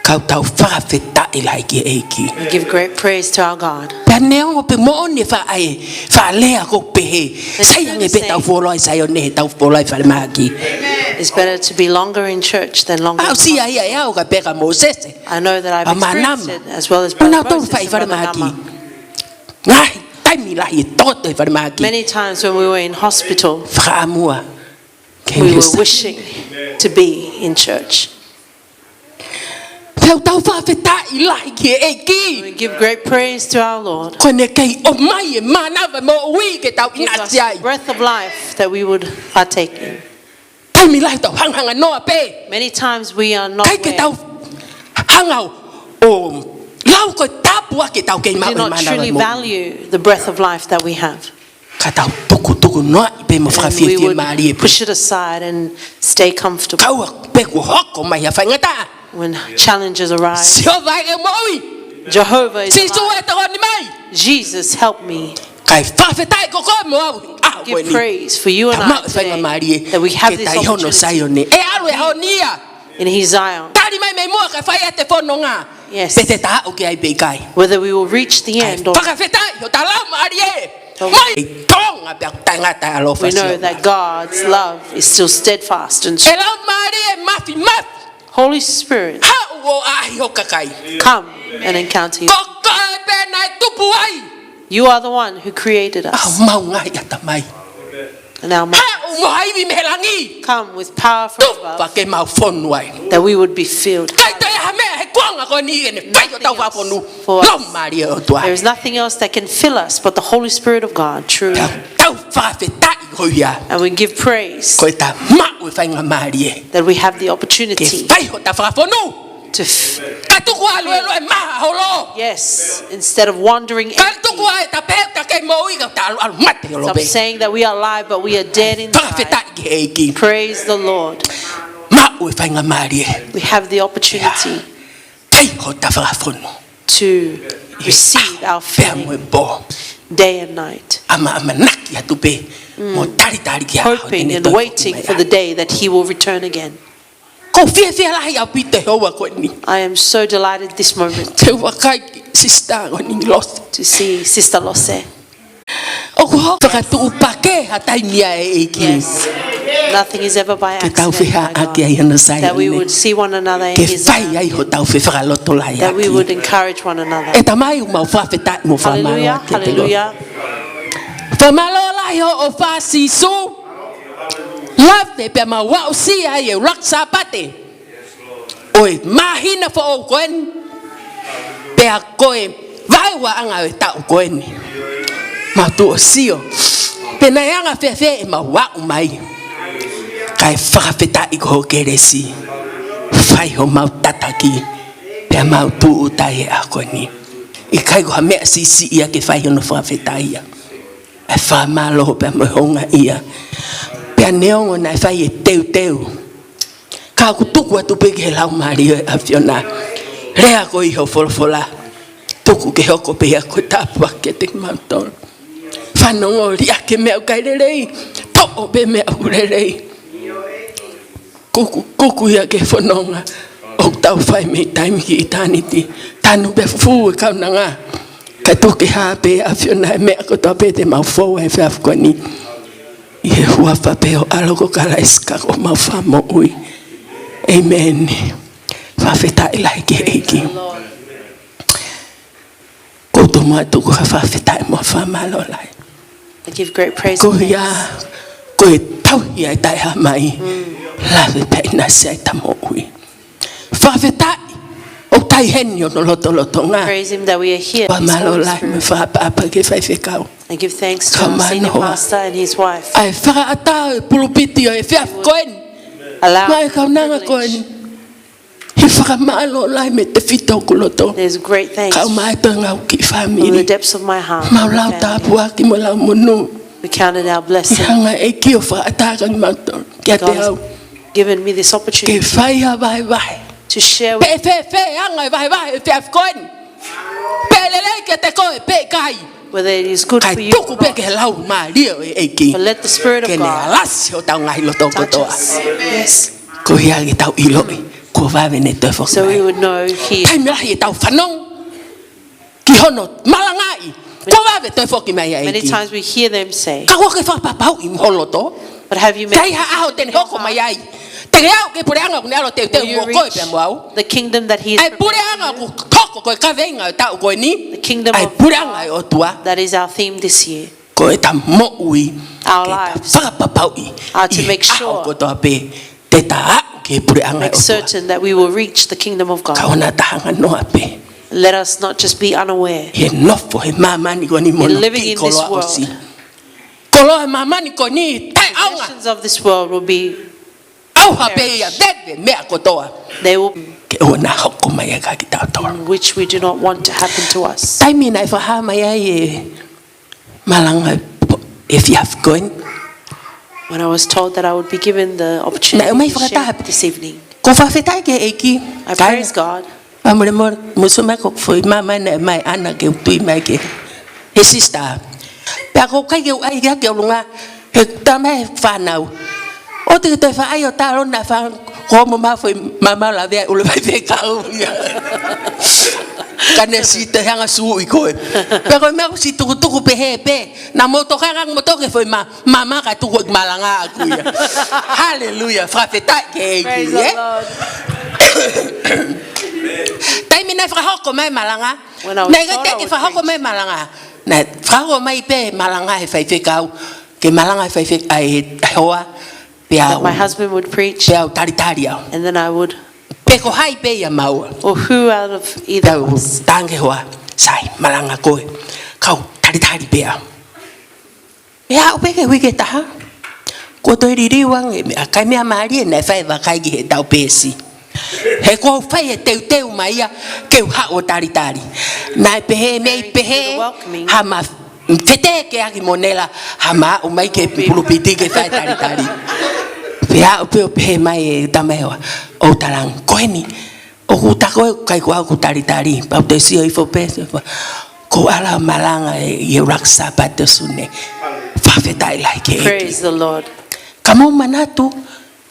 Ka tau fakafetaʻi lahi ki he ʻEiki. We give great praise to our God. Pea neongo pē moʻoni e faʻa e, faʻa lea ko pehē. Sai ange pē tau fuoloa ʻi Saione, he tau fuoloa ʻi falemahaki. It's better to be longer in church than longer in the hospital. ʻAʻu sia ia e au ka peka Mōsese. I know that I've experienced it as well as Brother Moses and Mother Mama. Pea nautolu fai falemahaki. Ngaahi taimi lahi e toto ʻi falemahaki. Many times when we were in hospital, Fakaʻamua. We were wishing to be in church. Pea tau fakafetaʻi lahi ki he ʻEiki. We give great praise to our Lord. Ko ʻene kei ʻomai e mānava moʻui ke tau ʻinasi ai. Give us the breath of life that we would partake in. Taimi lahi tau hangahanga noa pē. Many times we are not aware. ʻIkai ke tau hanga ʻo lau ko e tāpuaki ʻetau kei maʻu e mānava moʻui. We do not truly value the breath of life that we have. Ka tau tukutuku noaʻi pē mo fakafiefia mālie pē. And we would push it aside and stay comfortable. Kaua pē kuo hoko mai ha faingataʻa. When challenges arise, Sihova ʻoku moʻui. Jehovah is alive. Sīsū ʻe tokoni mai. Jesus, help me. Kae fakafetaʻi ko koe mo au ʻi he ʻaho ko eni. Give praise for you and I today that we have this opportunity. Tau maʻu e faingamālie ke tau ʻi hono Saione. ʻE ʻalu e ʻaho ni ia. In his Zion. Tali mai mei muʻa kae fai ʻa e fononga. Yes. Pe te tau aʻu ki ai pe ʻikai. Whether we will reach the end or not. Kae fakafetaʻi hota laumālie. Mai Tonga pea ʻoku taʻengata e ʻaloʻofa ʻa Sihova. We know that God's love is still steadfast and strong. ʻE laumālie māfimafi. Holy Spirit, haʻu ʻo ʻaʻahi ho kakai. Come and encounter you. Ko koe pē naʻe tupu ai. You are the one who created us. ʻAʻu mo e ngaahi ʻatamai. And our minds. Haʻu mo ha ivi mei he langi. Come with power from above. Tufa ke mau fonu ai. That we would be filled. ʻIkai toe ʻi ai ha meʻa he kuonga ko eni ʻe ne fai hotau fakafonu. Nothing else for us. Laumālie ʻo e ʻOtua. There is nothing else that can fill us but the Holy Spirit of God, truly. Tau, tau fakafetaʻi ko ia. And we give praise. Ko ʻeta maʻu e faingamālie. That we have the opportunity. Ke fai hota fakafonu. To f- Ka tuku ʻa e loelue maha holo. Yes, instead of wandering empty. Ka tuku ʻa e tape, ta kei moʻui ka ta ʻalu, ʻalu mate holo pē. Stop saying that we are alive, but we are dead inside. Fakafetaʻi ki he ʻEiki. Praise the Lord. Maʻu e faingamālie. We have the opportunity. Fai hota fakafonu. To receive our filling day and night. ʻAma, ʻamanaki atu pē. Mm. Mo talitali ki he ʻaho ʻe ne toe foki mai ai. Hoping and waiting for the day that he will return again. Ko e fiefia lahi ʻaupito he houa ko eni. I am so delighted this moment Te u vakai ki he sisitā ko eni, Lose. To see Sister Lose. ʻOku hoko fakatuʻupakē ha taimi ʻa e ʻEiki. Yes. Nothing is ever by accident, Ke tau fehāʻaki ai ʻi hono sai ʻo ne. That we would see one another in Ke his fai ai hotau fefakalotolahiʻaki. That we would encourage one another. ʻE Tamai, ʻoku mau fakafetaʻi mo fakamālō Hallelujah, atu kiate koe. Hallelujah. Fakamālō lahi hoʻo ʻofa Sīsū. Lave pea mau aʻusia ai e ʻuluaki Sāpate ʻo e māhina foʻou ko eni, pea ko e vaeuaʻanga ʻo e taʻu ko eni. Mau tuʻu ʻo sio pe naʻe anga fēfē ʻemau aʻu mai. Kae fakafetaʻi ko hoʻo kelesi. Fai homau tataki pea mau tūʻuta he ʻaho ko eni. ʻIkai ko ha meʻa siʻisiʻi ia ke fai hono fakafetaʻi ia. ʻE fakamālō pea mo e houngaʻia. Pea neongo naʻe fai e teuteu, ka ʻoku tuku atu pē ki he Laumālie ʻo e ʻAfiona. Lea ko ē ʻi hoʻo folofola, tuku ke hoko pē ia ko e tāpuaki kiate kimautolu. Fanongo, liʻaki e meʻa ʻoku ʻikai lelei, toʻo pē meʻa ʻoku lelei. Kuku, kuku ia ke fononga ʻoku tau fai mei taimi ki ʻitāniti. Tanu pea fufū e kaunanga. Kae tuku ke hā pē ʻe he ʻAfiona e meʻa kotoa pē te mau fou ai he efiafi ko eni. ʻI he huafa pē ʻo e ʻAlo ko Kalaisi ko homau Fakamoʻui. ʻĒmeni. Fakafetaʻi lahi ki he ʻEiki. Ko u tomuʻa tuku ha fakafetaʻi mo e fakamālō lahi. I give great praise and thanks. Ko ia, ko e tauhi ʻa e taʻehāmai. Lave pea ʻinasi ʻa ʻeta moʻui. Fakafetaʻi, ʻoku tau ʻi heni ʻi hono lotolotonga. Praise him that we are here this Holy Spirit. Fakamālō lahi mo e fakaʻapaʻapa ki he faifekau. I give thanks to our senior pastor and his wife. Kae fakaʻatā e pulupiti ʻo e efiafi ko eni. Allow the privilege. Mo e kaunanga ko eni. He fakamālō lahi mei he tefito ʻo hoku loto. There's great thanks Kau mai tō ngau ki fāmili. From the depths of my heart, Mau lau family. Tāpuaki mo lau monū. We counted our blessing. He hanga ʻe he ʻEiki ʻo fakaʻatā kimautolu. Kiate au. God has given me this opportunity Ke fai ha vahevahe. To share with Pe fēfē anga e vahevahe ʻo e efiafi ko eni. Pe lelei kiate koe, pe ʻikai. Whether it is good for you or not. Kae tuku pē ke Laumālie ʻo e ʻEiki. But let the Spirit of God Ke ne alasi hotau ngaahi loto kotoa. Touch us. Yes. Ko ia ke tau ʻiloʻi, kuo vave ʻene toe foki mai. So we would know he Taimi lahi ʻetau fanongo ki hono malangaʻi, kuo vave toe foki mai ʻa e ʻEiki. Many times we hear them say, Ka kuo ke fakapapauʻi mo ho loto. But have you made Ka ʻi ha ʻaho te ne hoko mai ai. Te ke aʻu ki he puleʻanga ʻoku ne ʻalu ʻo teuteu mo koe pea mo au. Will you reach the kingdom that he is preparing for you? ʻA e puleʻanga ʻoku hoko ko e kaveinga ʻo e taʻu ko eni. The kingdom of God. ʻA e puleʻanga ʻo e ʻOtua. That is our theme this year. Ko ʻeta moʻui, Our lives ke ta fakapapauʻi are to make sure ʻi he ʻaho kotoa pē te ta aʻu ki he puleʻanga ʻo e ʻOtua. Make certain that we will reach the kingdom of God. Ka ʻoua naʻa ta hanganoa pē. Let us not just be unaware. ʻI he nofo he māmani ko eni mo hono kiʻi koloa ʻosi. In living in this world, Koloa he māmani ko eni taʻeʻaonga. Possessions of this world will be ʻAuha pē ia, perished. Veve meʻa kotoa. They will Ke ʻoua naʻa hoko mai ia kiate kitautolu. Which we do not want to happen to us. Taimi naʻe fakahā mai ai e malanga he efiafi ko eni. When I was told that I would be given the opportunity to share this evening. Naʻe ʻomai fakataha. Ko e fakafetaʻi ki he ʻEiki. I praise God. Kāinga. Fakamolemole, mou sio mai ko e foʻi māmani naʻe ʻomai ʻana ke u tui mai ki he sisitā. Pea ʻoku ʻikai ke u ʻai ia ki ʻolunga, he talamai ʻe he fānau, ʻoua te ke toe faʻa ʻai ʻo taloni ʻa e fānau, ko hoʻomo maʻu foʻi maama ʻo lavea ʻi ʻulu e faifekau ia. Ka ne siʻi toe hanga ʻo sūʻi koe. Pea ko e meʻa ʻoku siʻi tukutuku pehē pē, naʻa mou tokanga mo toke foʻi ma-, maama kae tuku e malanga ʻaʻaku ia. Haleluia, fakafetaʻi ki he ʻEiki, ē? Praise the Lord. Taimi naʻe fakahoko mai e malanga, When I was told I would preach. Naʻe ʻikai ke fakahoko mai e malanga. Naʻe fakahoko mai pē e malanga ʻe he faifekau. Ke malanga e faifekau, ʻa e hoa. Pea That my husband would preach, pea u talitali au. And then I would Pe ko hai pē ia maua. Or who out of either of us. Pea u talaange ki he hoa, sai, malanga koe. Kau talitali pē au. Pea aʻu pē ki he uike ʻe taha, kuo toe liliu ange e meʻakai, meʻa mālie naʻe fai, vakai ki heʻetau peesi. He kuo u fai e teuteu mai ia ke u haʻu ʻo talitali. Naʻe pehē, mei pehē, Very welcoming. Hama fetēkeʻaki mo Nela, hama aʻu mai ki he pulupiti ke fai e talitali. Pea aʻu pē ʻo pehē mai e tama ʻe ua, ʻo talaange, ko eni, ʻoku ta ko e kai ko au ʻoku talitali, pea u toe sio hifo pē, sio hifo. Ko e ʻalu ʻo malanga ʻi he ʻuluaki Sāpate ʻo Sune. Fakafetaʻi lahi ki he ʻEiki. Praise the Lord. Ka mou manatu,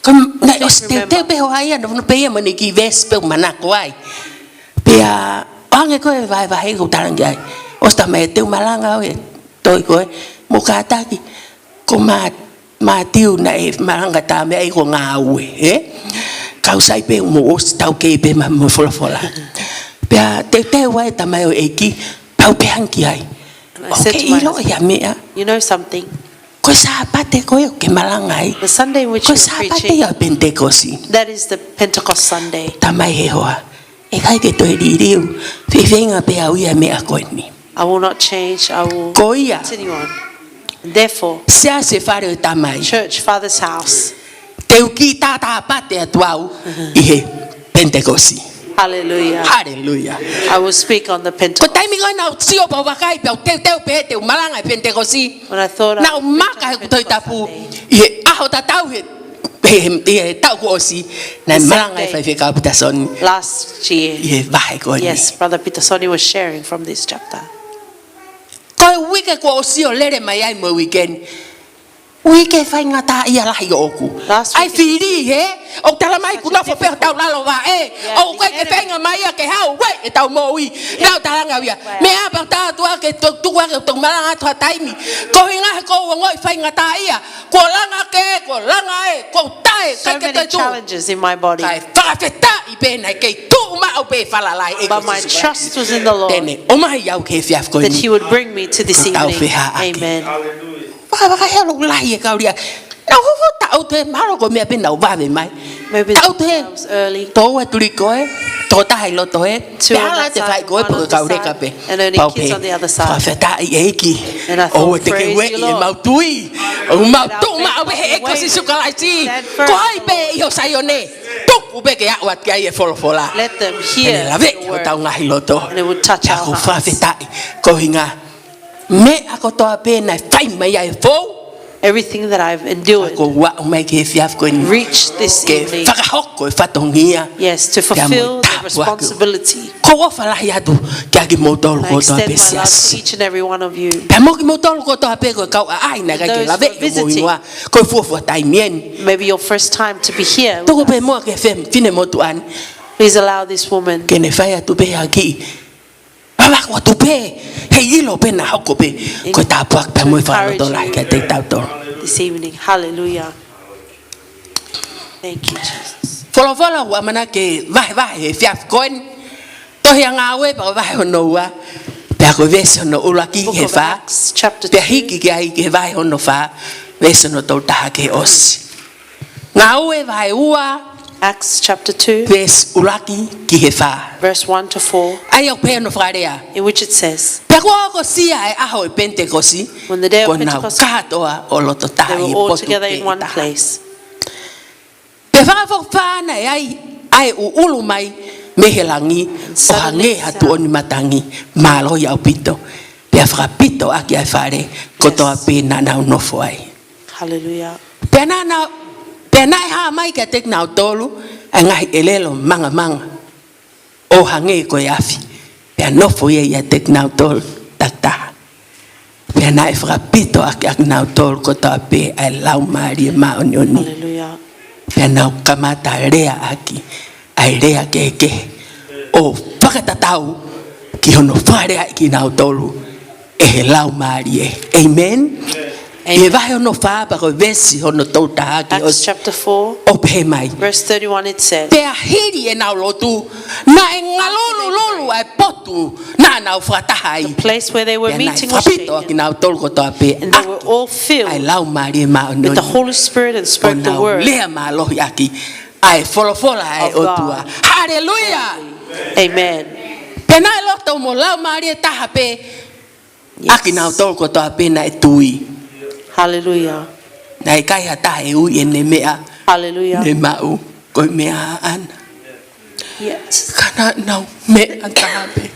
Naʻe ʻosi teuteu pē hoʻo ʻai ʻa e nofo pē ia mo e kiʻi veesi pē ʻoku manako ai. Pea ʻoange ko e vahevahe ʻoku ou talaange ai. ʻOsi talamai ʻe te u malanga ʻe toe ko e mo kātaki. Ko Ma-, Mātiu naʻe malanga tā meʻa ʻi ko ngāue, ē? Kau sai pē mo ʻosi taukei pē mo e folofola. Pea teuteu ai e tamaioʻeiki, pea u pehē ange ki ai. And I said to my husband, ʻOku ke ʻilo ia meʻa. You know something? Ko e Sāpate ko ē ʻoku ke malanga ai. The Sunday in which you were preaching, ko e Sāpate ia ʻo e Penitekosi. That is the Pentecost Sunday. Tamai he hoa. ʻE ʻikai ke toe liliu. Fefeinga pē au ia meʻa ko eni. I will not change. I will continue on. Ko ia. Therefore, Siasi, fale ʻo e Tamai. Church, Father's house. Te u kiʻi tātāpate atu au ʻi he Penitekosi. Hallelujah. Hallelujah. I will speak on the Pentecost. Ko e taimi ko ē naʻa ku sio pau vakai pea u teuteu pē te u malanga he Penitekosi. When I thought I would preach on Pentecost Sunday. Naʻa ku maka he ʻeku Tohi Tapu ʻi he ʻaho tatau he, he, he taʻu kuo ʻosi, naʻe malanga e faifekau Petersoni. The same day last year. ʻI he vahe ko eni. Yes, Brother Petersoni was sharing from this chapter. Ko e uike kuo ʻosi ʻo lele mai ai mo e uike ni. Uike faingataʻaʻia lahi ʻoʻoku. Last week. ʻAi fili, hē? ʻOku talamai kuo nofo pē hotau lalo vaʻe. Yeah, ʻoku ʻikai ke feinga mai ia ke haʻu, uē, ʻetau moʻui. Yeah. Naʻa ku talaange au ia. Wow. Meʻa pē ʻoku tau ʻatu ake, to-, tuku ake, to malanga atu ha taimi. Ko e ʻuhinga he ʻoku ou ongoʻi faingataʻaʻia. Kuo langa ke, kuo langa ē, kuo taʻe, ʻikai ke toe tuʻu. So many challenges in my body. Kae fakafetaʻi pē naʻe kei tuʻu maʻu pē falala ʻi he ʻEiki ko Sīsū Kalaisi. But my trust was in the Lord. Te ne ʻomai au ki he efiafi ko eni. That he would bring me to this evening. Ko ʻetau fehaʻaki. Amen. Hallelujah. Fakafetaʻi he ʻoku lahi e kau lea. Naʻa ku hoko taʻu te mahalo ko e meʻa pē naʻa ku vave mai. Maybe I was early. Taʻu te tō e tuli ko ē, tō taha ʻi loto ē. Two on that side, one on this side, and only kids on the other side. Pea ʻalu atu e fai ko ē pe ko e kau leka pē. Pea u pehē, fakafetaʻi ʻEiki. And only kids on the other side. ʻOua te ke ueʻi e mau tui. ʻOku mau tuʻu maʻu pē he ʻEiki ko Sīsū Kalaisi. Stand firm. Ko hai pē ʻi ho Saione. Tuku pē ke aʻu atu ki ai e folofola. Let them hear the word. Te ne laveʻi hotau ngaahi loto. And it would touch our hearts. Pea ʻoku ou fakafetaʻi. Ko e ʻuhinga meʻa kotoa pē naʻe fai mai ai e fou. Everything that I've endured. Ka kuo u aʻu mai ki he efiafi ko eni. Reach this evening. Ke fakahoko e fatongia. Yes, to fulfill the responsibility. Pea mo e tapuaki. Ko e ʻofa lahi atu kiate kimoutolu kotoa pē siasi. And I extend my love to each and every one of you. Pea mo kimoutolu kotoa pē ko e kau ʻaʻahi naʻe ʻikai ke laveʻi hoʻomou hingoa. And those who are visiting, ko e fuofua taimi eni. Maybe your first time to be here with us. Tuku pē muʻa ki he fefine motuʻa ni. Please allow this woman. Ke ne fai atu pē ha kiʻi vavaku atu pē, heiʻilo pē naʻa hoko pē, ko e tapuaki pea mo e fakalotolahi kiate kitautolu. This evening. Hallelujah. Thank you, Jesus. Folofola ʻoku ʻamanaki ke vahevahe he efiafi ko eni. Tohi ʻa Ngāue pea ko e vahe hono ua. Pea ko e veesi hono ʻuluaki ki he fā. Book of Acts, chapter two. Pea hiki ki ai ki he vahe hono fā. Veesi hono tolu taha ki he ʻosi. Ngāue vahe ua. Acts chapter two. Veesi ʻuluaki ki he fā. Verse one to four. ʻA ia ʻoku pehē hono fakalea. In which it says, Pea kuo hokosia e ʻaho ʻo e Penitekosi, When the day of Pentecost came, kuo nau kātoa ʻo loto taha ʻi he potu pē ʻe taha. They were all together in one place. Pea fakafokifā naʻe ai ʻa e ʻuʻulu mai mei he langi, ʻo hangē ha tuʻoni matangi, mālohi ʻaupito. And suddenly there was a sound. Pea fakapito ʻaki ʻa e fale kotoa pē naʻa nau nofo ai. Yes. Hallelujah. Pea naʻa, pea naʻe hā mai kiate kinautolu ʻa e ngaahi ʻelelo mangamanga ʻo hangē ko e afi. Pea nofo ia ʻiate kinautolu takitaha. Pea naʻe fakapito ʻaki ʻa kinautolu kotoa pē ʻa e Laumālie Māʻoniʻoni. Hallelujah. Pea nau kamata leaʻaki ʻa e lea kehekehe ʻo fakatatau ki hono fakaleaʻi kinautolu ʻe he Laumālie. Amen. Amen. ʻI he vahe hono fā pea ko e veesi hono tolu taha ki he ʻosi. Acts chapter four, ʻoku pehē mai. Verse thirty-one, it says, Pea hili ʻenau lotu, naʻe ngalulululu ʻa e potu naʻa nau fakataha ai. The place where they were meeting was shaken. Pea naʻe fakapito ʻa kinautolu kotoa pē ʻaki ʻa e Laumālie Māʻoniʻoni. And they were all filled with the Holy Spirit and spoke the word of God. ʻO nau lea mālohi ʻaki ʻa e folofola ʻa e ʻOtua. Hallelujah. Amen. Pea naʻe loto mo e laumālie taha pē ʻa kinautolu kotoa pē naʻe tui. Yes. Hallelujah. Naʻe ʻikai ha taha ʻe ui ʻene meʻa. Hallelujah. Ne maʻu ko e meʻa ʻaʻana. Yes. Ka naʻa nau meʻa taha pē.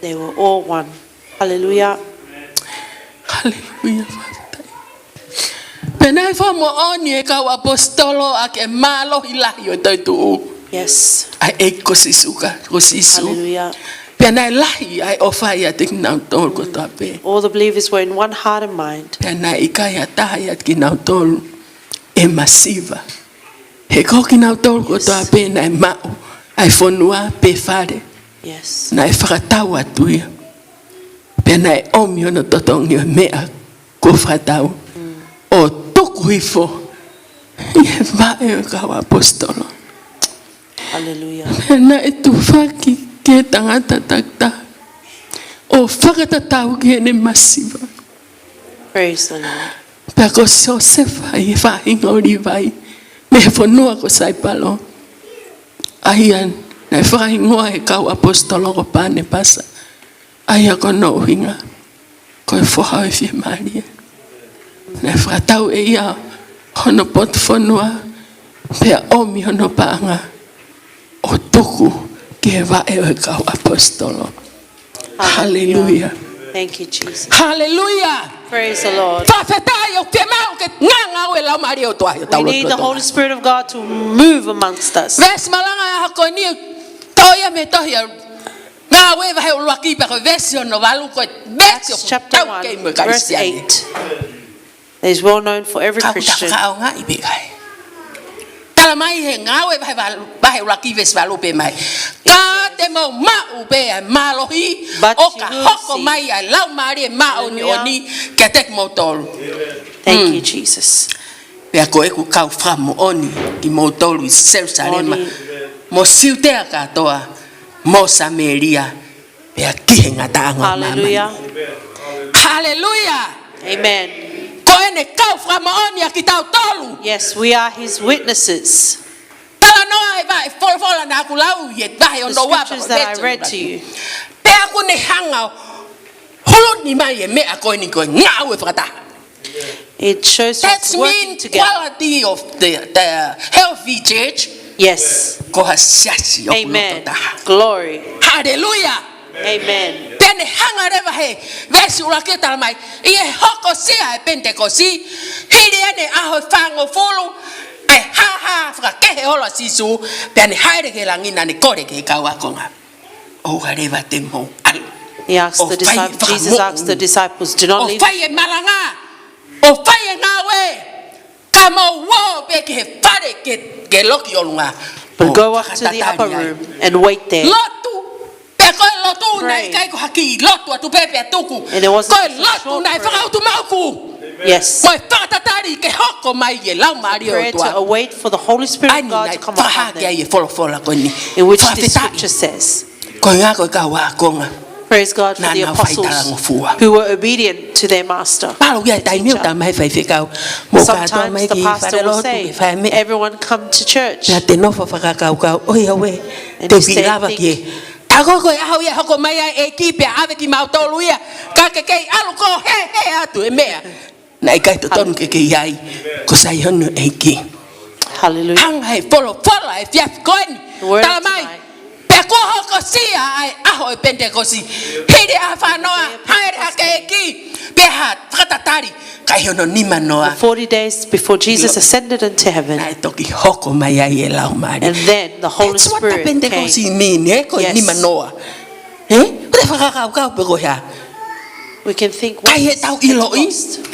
They were all one. Hallelujah. Hallelujah. Pea naʻe fakamoʻoni ʻe he kau ʻaposetolo ʻa e mālohi lahi ʻo e toetuʻu. Yes. ʻA e ʻEiki ko Sīsū ka, ko Sīsū. Hallelujah. Pea naʻe lahi ʻa e ʻofa ʻiate kinautolu kotoa pē. All the believers were in one heart and mind. Pea naʻe ʻikai ha taha ʻiate kinautolu e masiva. He ko kinautolu kotoa pē naʻe maʻu ʻa e fonua pe fale, Yes. naʻe fakatau atu ia. Pea naʻe ʻomi hono totongi ʻo e meʻa kuo fakatau ʻo tuku hifo ʻi he vaʻe ʻo e kau ʻaposetolo. Hallelujah. Pea naʻe tufaki ki he tangata takitaha ʻo fakatatau ki heʻene masiva. Praise the Lord. Pea ko Siosefa ʻi he faʻahinga ʻo Līvai mei he fonua ko Saipalo, ʻa ia naʻe fakahingoa ʻe he kau ʻaposetolo ko Panepasa, ʻa ia ko hono ʻuhinga ko e foha ʻo e fiemālie. Naʻe fakatau ʻe ia hono potu fonua, pea ʻomi hono paʻanga ʻo tuku ki he vaʻe ʻo e kau ʻaposetolo. Hallelujah. Thank you, Jesus. Hallelujah. Praise the Lord. Fakafetaʻi, ʻoku fiemaʻu ke ngāngāue e Laumālie ʻo e ʻOtua ʻi hotau loto. We need the Holy Spirit of God to move amongst us. Veesi malanga ʻa e ʻaho ko eni, toʻo ia mei he tohi ʻa Ngāue vahe ʻuluaki pea ko e veesi hono valu, ko e veesi ʻoku tau kei mo e Kalisitiane. Is well known for every Christian. Ka ʻoku tau fakaʻaongaʻi pē ʻikai? Tala mai he Ngāue vahe valu, vahe ʻuluaki veesi valu pē mai. Ka te mou maʻu pē ʻa e mālohi, ʻo ka hoko mai ʻa e Laumālie Māʻoniʻoni kiate kimoutolu. Thank you, Jesus. Pea ko ʻeku kau fakamoʻoni kimoutolu ʻi Selusalema, mo Siutea kātoa, mo Samēlia, pea ki he ngataʻanga ʻo māmani. Hallelujah. Hallelujah. Amen. Ko ʻene kau fakamoʻoni ʻa kitautolu. Yes, we are his witnesses. Talanoa e vaʻe folofola naʻa ku lau ʻi he vahe ʻo The scriptures that I read to you. Pea ʻoku ne hanga ʻo huluni mai e meʻa ko eni ko e ngāue fakataha. It shows us working together. That's mean quality of the, the healthy church. Yes. Ko ha siasi ʻoku loto taha. Amen. Glory. Hallelujah. Amen. Pea ne hanga leva he veesi ʻuluaki ʻo tala mai, ʻi he hokosia e Penitekosi, hili ʻene ʻaho ʻe fāngofulu, ʻa e hāhā fakakehe holo ʻa Sīsū, pea ne hāʻele ki he langi naʻa ne kole ki he kau ākonga. ʻOua leva te mou ʻalu. He asked the disciples, Jesus asked the disciples, "Do not leave." ʻO fai e malanga, ʻo fai e ngāue, ka mou ō pē ki he fale ke, ke loki ʻolunga. But go up to the upper room and wait there. Lotu, pea ko e lotu naʻe ʻikai ko ha kiʻi lotu atu pē pea tuku. Ko e lotu naʻe fakautumaʻuku. Yes. Mo e fakatatali ke hoko mai e Laumālie ʻo e ʻOtua. Prayer to await for the Holy Spirit of God to come upon them. ʻA ia naʻe fakahā ki ai e folofola ko eni. In which this scripture says, Fakafetaʻi. Ko e ngaahi kau ākonga. Praise God for the apostles who were obedient to their master. Naʻa nau fai talangofua. Mālō ia e taimi ʻoku tala mai faifekau, mou kātoa mai ki falelotu ke fai e meʻa. Sometimes the pastor will say, "Everyone come to church." Pea te nofo fakakaukau, ʻoiauē, te u kiʻi lava ki he. Ka ko e ʻaho ia ʻe hoko mai ai e ʻEiki pea ʻave kimautolu ia, ka ke kei ʻalu koe ʻo hēhē atu e meʻa naʻe ʻikai totonu ke ke ʻi ai, ko Saione ʻo e ʻEiki. Hallelujah. Hanga he folofola he efiafi ko eni. Tala mai, pea kuo hokosia ʻa e ʻaho ʻo e Penitekosi. Hili ʻaho fā noa, hāʻele hake e ʻEiki, pea ha fakatatali, ka ʻi hono nima noa, the forty days before Jesus ascended into heaven, naʻe toki hoko mai ai e Laumālie. And then the Holy Spirit came. That's what the Pentecost mean, ē? Ko e nima noa. Ē? Ko e fakakaukau pē ko e hā. We can think, what is Pentecost? Ka ʻi heʻetau ʻiloʻi,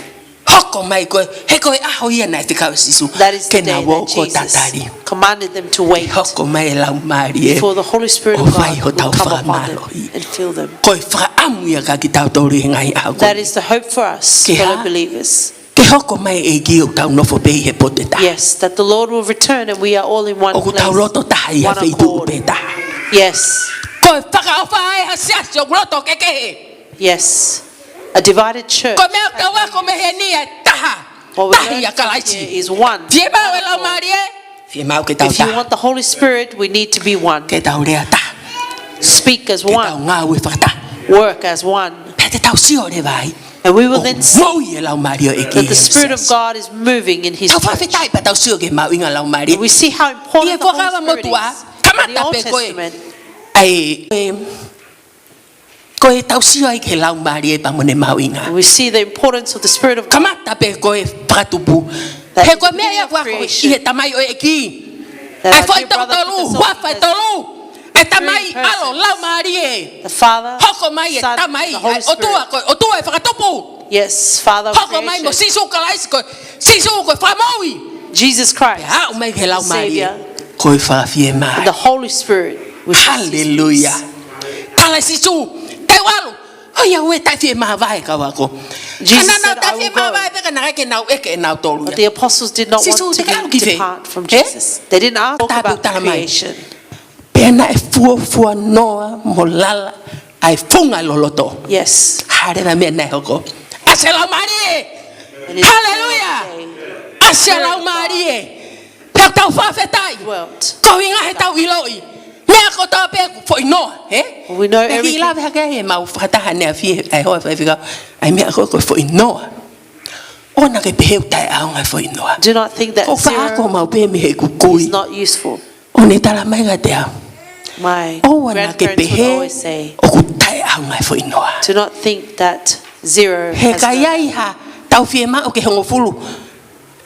hoko mai ko e, he ko e ʻaho ia naʻe fekau ʻe Sīsū ke nau ō ʻo tatali. That is the day that Jesus commanded them to wait before the Holy Spirit came. Hoko mai e Laumālie ʻo fai hotau fakamālohi. Ko e fakaʻamu ia kia kitautolu he ngaahi ʻaho ko eni. That is the hope for us, fellow believers. Ke hā? Ke hoko mai e ʻEiki ʻo tau nofo pē ʻi he potu ʻe taha. Yes, that the Lord will return and we are all in one place, one accord. ʻOku tau loto taha ʻi ha feituʻu pē taha. Yes. Ko e fakaʻofa ʻa e siasi ʻoku loto kehekehe. Yes. A divided church. Ko e meʻa ʻoku tau ako mei heni ʻa e taha. What we learn from here is one. Tahi ʻia Kalaisi. Fiemaʻu e Laumālie, fiemaʻu ke tau taha. If you want the Holy Spirit, we need to be one. Ke tau lea taha. Speak as one. Ke tau ngāue fakataha. Work as one. Pea te tau sio leva ai. And we will then see that the Spirit of God is moving in his church. ʻOku moʻui e Laumālie ʻo e ʻEiki ʻi he siasi. Tau fakafetaʻi pea tau sio ki he mahuʻinga ʻo e Laumālie. And we see how important the Holy Spirit is. ʻI he Fuakava Motuʻa, kamata pē ko e, ʻa e, e, ko e tau sio ai ki he Laumālie pea mo ʻene mahuʻinga. We see the importance of the Spirit of God. Kamata pē ko e fakatupu. He ko e meʻa ia ʻoku ako ʻi he tamaioʻeiki. That our dear brother Peter saw in the, ʻA e foʻi toko tolu, huafa ʻe tolu. ʻA e Tamai, ʻAlo, Laumālie. The Father, Son, the Holy Spirit. Hoko mai e Tamai, ʻa e ʻOtua, ko e ʻOtua e fakatupu. Yes, Father of creation. Hoko mai mo Sīsū Kalaisi, ko Sīsū ko e Fakamoʻui. Jesus Christ, Pea aʻu mai ki he the Laumālie. Savior, Ko e fakafiemālie. the Holy Spirit, which is Haleluia. Tala Sīsū, teu ʻalu. ʻOiauē, taʻe fiemāvae kau ako. Jesus Ka naʻa nau said, "I taʻe will fiemāvae go." pē ka naʻe ʻikai ke nau ʻeke ʻenautolu But ia. the apostles did not Sīsū, want to te ke ʻalu ki be, fē? depart from Hē? Jesus. They didn't ask Tāpeu about tala mai. creation. Pea naʻe fuofua noa mo lala ʻa e funga loloto. Yes. Hale na meʻa naʻe hoko. ʻAsi e Laumālie. And it's Haleluia. Thursday. ʻAsi e Laumālie. Pea tau fakafetaʻi. World. Ko e ʻuhinga he tau ʻiloʻi meʻa kotoa pē ʻoku foʻi noa, hē? We know Pea everything. kiʻi lave hake ai e mau fakataha ne afie ai hoa faifika. ʻAi meʻa ko ko foʻi noa. ʻOua naʻa ke pehē ʻoku taʻeʻaonga e foʻi noa. Do not think that Ko e faʻa ako zero mau pē mei he kukui. is not useful. ʻO ne tala mai kiate au. My ʻOua naʻa ke grandparents would pehē always say, ʻoku taʻeʻaonga e foʻi noa. "Do not think that zero He has ʻikai no ai ha tau fiemaʻu ke hongofulu.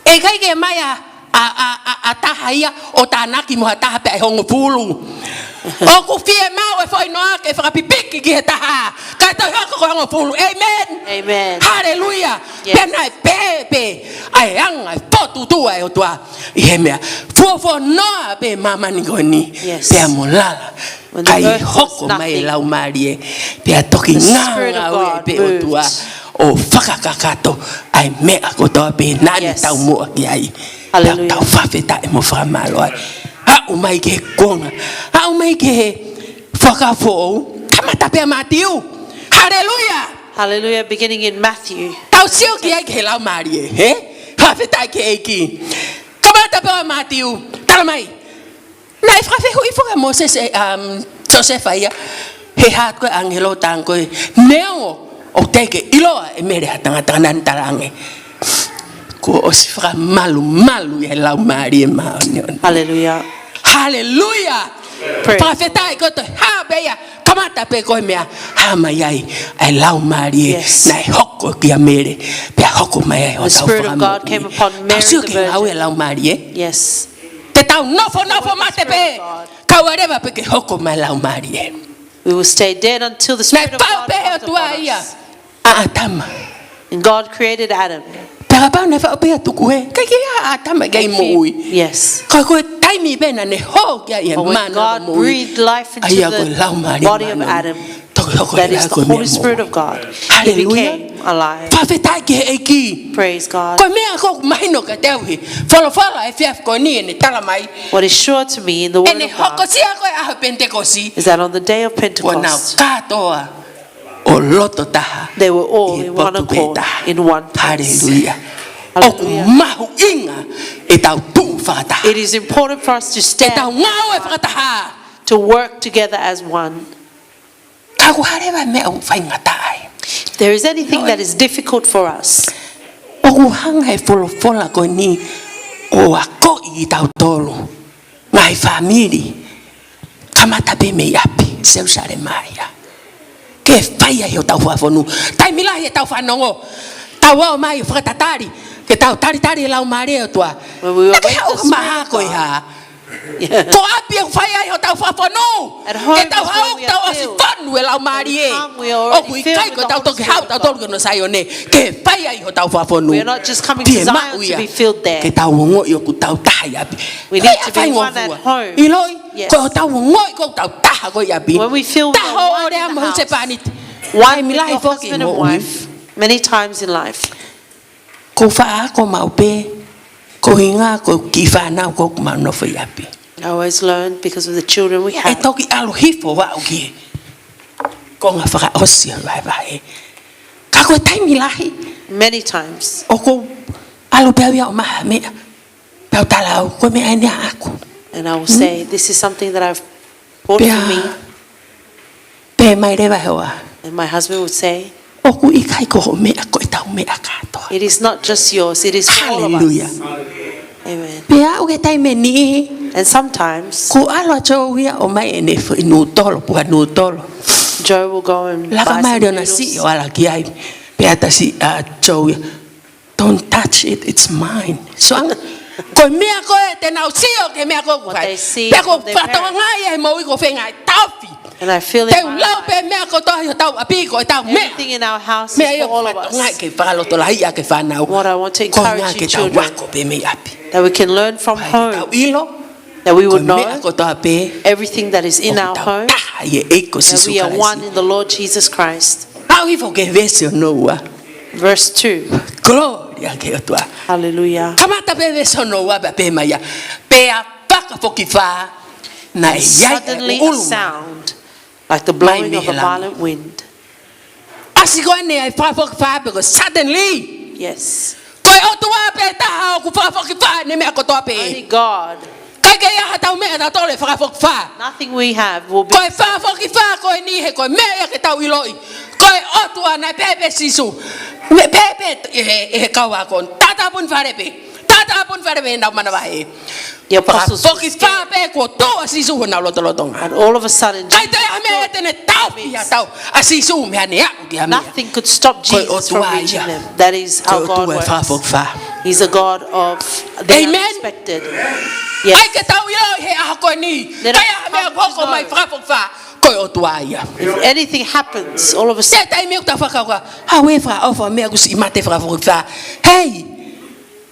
ʻE ʻikai ke mai a, a, a, a, a taha ia ʻo tānaki mo ha taha pea ʻe hongofulu. ʻOku fiemaʻu e foʻi noa ke fakapipiki ki he taha. Kae toki hoko ko e hongofulu. Amen. Amen. Haleluia. Yes. Pea naʻe pehē pē ʻa e anga e potu tua e ʻOtua. ʻI he meʻa. Fuofua noa pē māmani ko eni. Yes. Pea mo lala. When the ʻIkai earth was hoko mai e nothing, Laumālie. Pea toki the Spirit of ngāngāue God pē ʻOtua. moved. ʻO fakakakato ʻa e meʻa kotoa pē naʻa ne Yes. taumuʻa ki ai. Hallelujah. Tau fakafetaʻi mo fakamālō ai. Aʻu mai ki he konga. Aʻu mai ki he Fuakava Foʻou. Kamata pē ʻia Mātiu. Haleluia. Hallelujah, beginning in Matthew. Tau sio ki ai ki he Laumālie, hē? Fakafetaʻi ki he ʻEiki. Kamata pē ʻia Mātiu. Tala mai. Naʻe fakafehuʻi foki ʻe Mōsese, um, Siosefa ia, he hā ko e ʻāngelo ʻo talaange ko e neongo ʻoku teʻeki ke ʻiloa ʻe Mele ha tangata, naʻa ne talaange, kuo ʻosi fakamalumalu ʻe he Laumālie Māʻoniʻoni. Hallelujah. Haleluia. Praise. Fakafetaʻi ko e toe hā pē ia, kamata pē ko e meʻa, hā mai ai ʻa e Laumālie. Yes. Naʻe hoko kia Mele, pea hoko mai ai The hotau Spirit of God fakamoʻui. came upon Mary Tau sio the ki he ngāue ʻa e Virgin. Laumālie. Yes. Te tau nofonofo mate pē. Kaua leva pē ke hoko mai e Laumālie. We will stay dead until the Naʻe Spirit of faʻu God pē ʻe he comes ʻOtua upon ia us. ʻa ʻĀtama. And God created Adam. Pea kapau naʻe faʻu pē ʻa e tukuhē, ʻikai ke ʻi ai ʻa ʻĀtama, ʻikai ke moʻui. Yes. Ka ko e taimi pē naʻa ne hō ki ai e mana moʻui. But when God breathed life ʻA ia ko e into the Laumālie body of Māʻoniʻoni. Adam, Toki hoko that ia is ko the e meʻa Holy Spirit moʻui. of God, he Haleluia. became alive. Fakafetaʻi ki he ʻEiki. Praise God. Ko e meʻa ʻoku mahino kiate au he folofola ʻo e efiafi ko eni ʻene tala mai. What is sure to me in the word ʻEne of God, hokosia ko e ʻaho Penitekosi. is that on the day of Kuo nau Pentecost, kātoa ʻo loto taha. they were all ʻI he in one potu pē accord, taha. in one place. Haleluia. Hallelujah. ʻOku mahuʻinga ʻetau tuʻu fakataha. It is important for us to ʻEtau stand, ngāue fakataha. to work together as one. Ka ʻoku ʻi ai ha meʻa ʻoku faingataʻa ai. If there is anything that is difficult for us, ʻOku hanga ʻe he folofola ko eni ʻo akoʻi kitautolu. Ngaahi fāmili. Kamata pē mei ʻapi, Selusalema ia. Ke fai ai hotau fakafonu. Taimi lahi ʻetau fanongo. Tau ō mai ʻo fakatatali. Ke tau talitali e Laumālie ʻo e ʻOtua. When we were Naʻe ʻikai with haʻu the ha maha Spirit of ko e God. hā. Yeah. Ko ʻapi ʻoku fai ai hotau fakafonu. At home ʻEtau is haʻu where we tau are ʻosi filled. fonu e Laumālie. When we come, we are already ʻOku ʻikai filled ko with ʻetau the toki Holy haʻu tautolu ki hono Saione. Ke fai ai hotau fakafonu. We are not just coming to Zion to be filled there. Ke tau ongoʻi ʻoku tau taha ʻi ʻapi. We need to be one at home. ʻIloʻi, Yes. ko ʻetau ongoʻi ʻoku tau taha ko ē ʻi ʻapi. When we feel we are one in the house, one with your husband and wife, many times in life. Taha ʻo lea mo e husepāniti. Taimi lahi foki moʻui. Ko e faʻa ako maʻu pē, ko e ʻuhinga ko e kiʻi fānau ko ē ʻoku mau nofo ʻi ʻapi. I always learn because of the children we have. ʻE toki ʻalu hifo ʻo aʻu ki he konga fakaʻosi ʻo e vahevahe. Ka ko e taimi lahi. Many times. ʻOku ou ʻalu pē au ia ʻo ʻomai ha meʻa. Pea u tala au, ko e meʻa eni ʻaʻaku. And I will say, "This is something that I've bought for me." Pea, pehē mai leva ʻe he hoa. And my husband would say, "ʻOku ʻikai ko hoʻo meʻa, ko ʻetau meʻa kātoa." "It is not just yours, it is for all of us." Haleluia. Amen. Pea aʻu ki he taimi ʻe niʻihi. And sometimes, ko e ʻalu ʻa Joe ia ʻo ʻomai ʻene foʻi nūtolo, puha nūtolo. Joe will go and buy some noodles. Laka mai ʻo ne siʻi ʻo ala ki ai. Pea ʻatā siʻi ʻa Joe ia. "Don't touch it, it's mine." So, ko e meʻa ko ē te nau sio ki he meʻa ko ē ʻoku fai. What they see from their parents. Pea ko e fatongia ia he moʻui ko e feinga ʻe taʻofi. And I feel in my heart, lau pē meʻa kotoa ʻi hotau ʻapi ko ʻetau meʻa. Everything in our house is for all of us. Meʻa ia ʻoku ou fakaʻamu ke fakalotolahiʻi ʻa e fānau. What I want to encourage you children, ko e ngaahi ke tau ako pē mei ʻapi. That we can learn from home. Ka tau ʻilo, that we would know, ko e meʻa kotoa pē, everything that is in our home, ʻoku tau taha ʻi he ʻEiki ko Sīsū Kalaisi. That we are one in the Lord Jesus Christ. Aʻu hifo ki he veesi hono ua. Verse two. Glory ki he ʻOtua. Hallelujah. Kamata pē veesi hono ua pea pehē mai ia. Pea fakafokifā naʻe ʻi ai e ʻuʻulu. Suddenly a sound like the blowing of a violent wind. ʻAsi ko eni ʻa e fakafokifā pē ko e suddenly. Yes. Ko e ʻOtua pē taha ʻoku fakafokifā ʻene meʻa kotoa pē. Only God. ʻIkai ke ʻi ai haʻatau meʻa ʻatautolu ʻe fakafokifā. Nothing we have will be. Ko e fakafokifā ko eni he ko e meʻa ia ke tau ʻiloʻi. Ko e ʻOtua naʻe pehē pē ʻe Sīsū. Naʻe pehē pē ʻe he, ʻe he kau ako. Tātāpuni fale pē. Tātāpuni fale pē ʻenau manavahē. The apostles were scared. Fakafokifā pē kuo tuʻu ʻa Sīsū honau lotolotonga. And all of a sudden, Jesus ʻikai toe ʻi ai ha meʻa te ne tauhi ʻa Sīsū mei haʻane aʻu ki ha meʻa. Nothing could stop Jesus from reaching them. Ko e ʻOtua ia. That is how God works. Ko e ʻOtua ʻe fakafokifā. He's a God of the unexpected. Amen. Yes. ʻIkai ke tau ʻilo he ʻaho ko eni. Let us come to know. ʻIkai ha meʻa ʻoku hoko mai fakafokifā. Ko e ʻOtua ia. If anything happens, all of a sudden. Siʻi taimi ʻoku tau fakakaukau, ha ue fakaʻofa meʻa kuo siʻi mate fakafokifā. Hei!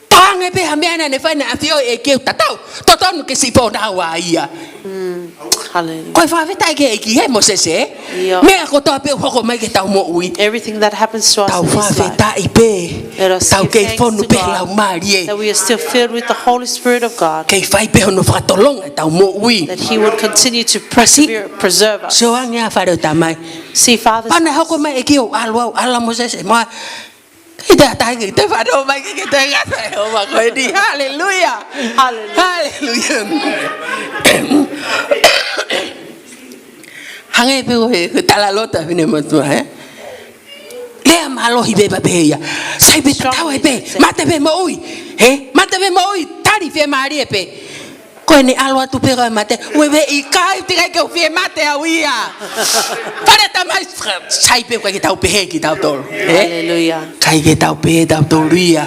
Tau hangē pē ha meʻa naʻa ne fai naʻe ʻafioʻi ʻe he ʻEiki ʻoku tatau. Totonu ke siʻi fōnau ʻa ia. Mm, hallelujah. Ko e fakafetaʻi ki he ʻEiki ē Mōsese. Yeah. Meʻa kotoa pē ʻoku hoko mai ki heʻetau moʻui. Everything that happens to us in this life. Tau fakafetaʻi pē. Let us give thanks to God. Tau kei fonu pē he Laumālie. That we are still filled with the Holy Spirit of God. Kei fai pē hono fakatolonga ʻetau moʻui. That He would continue to persevere, preserve us. Sio ange ʻa e fale ʻo e Tamai. See, Father. Pea naʻe hoko mai ʻEiki ʻo ʻalu au, ʻalu Mōsese, mo ʻIkai te ʻatā ke te fanongo mai ke te ngata ʻi he ʻaho ko eni. Haleluia. Haleluia. Haleluia. Hangē pē ko e, ko e talaloto ʻa e finemotuʻa, ē? Lea mālohi pē pea pehē ia. Sai pē tatau ai pē. Mate pē moʻui. Ē? Mate pē moʻui. Tali fiemālie pē. Ko ʻene ʻalu atu pē ko e mate, ue ue ʻikai te kai ke u fiemate au ia. Fale Tamai, sai pē ʻoku ʻikai ke tau pehē kitautolu. Ē? Hallelujah. ʻIkai ke tau pehē tautolu ia.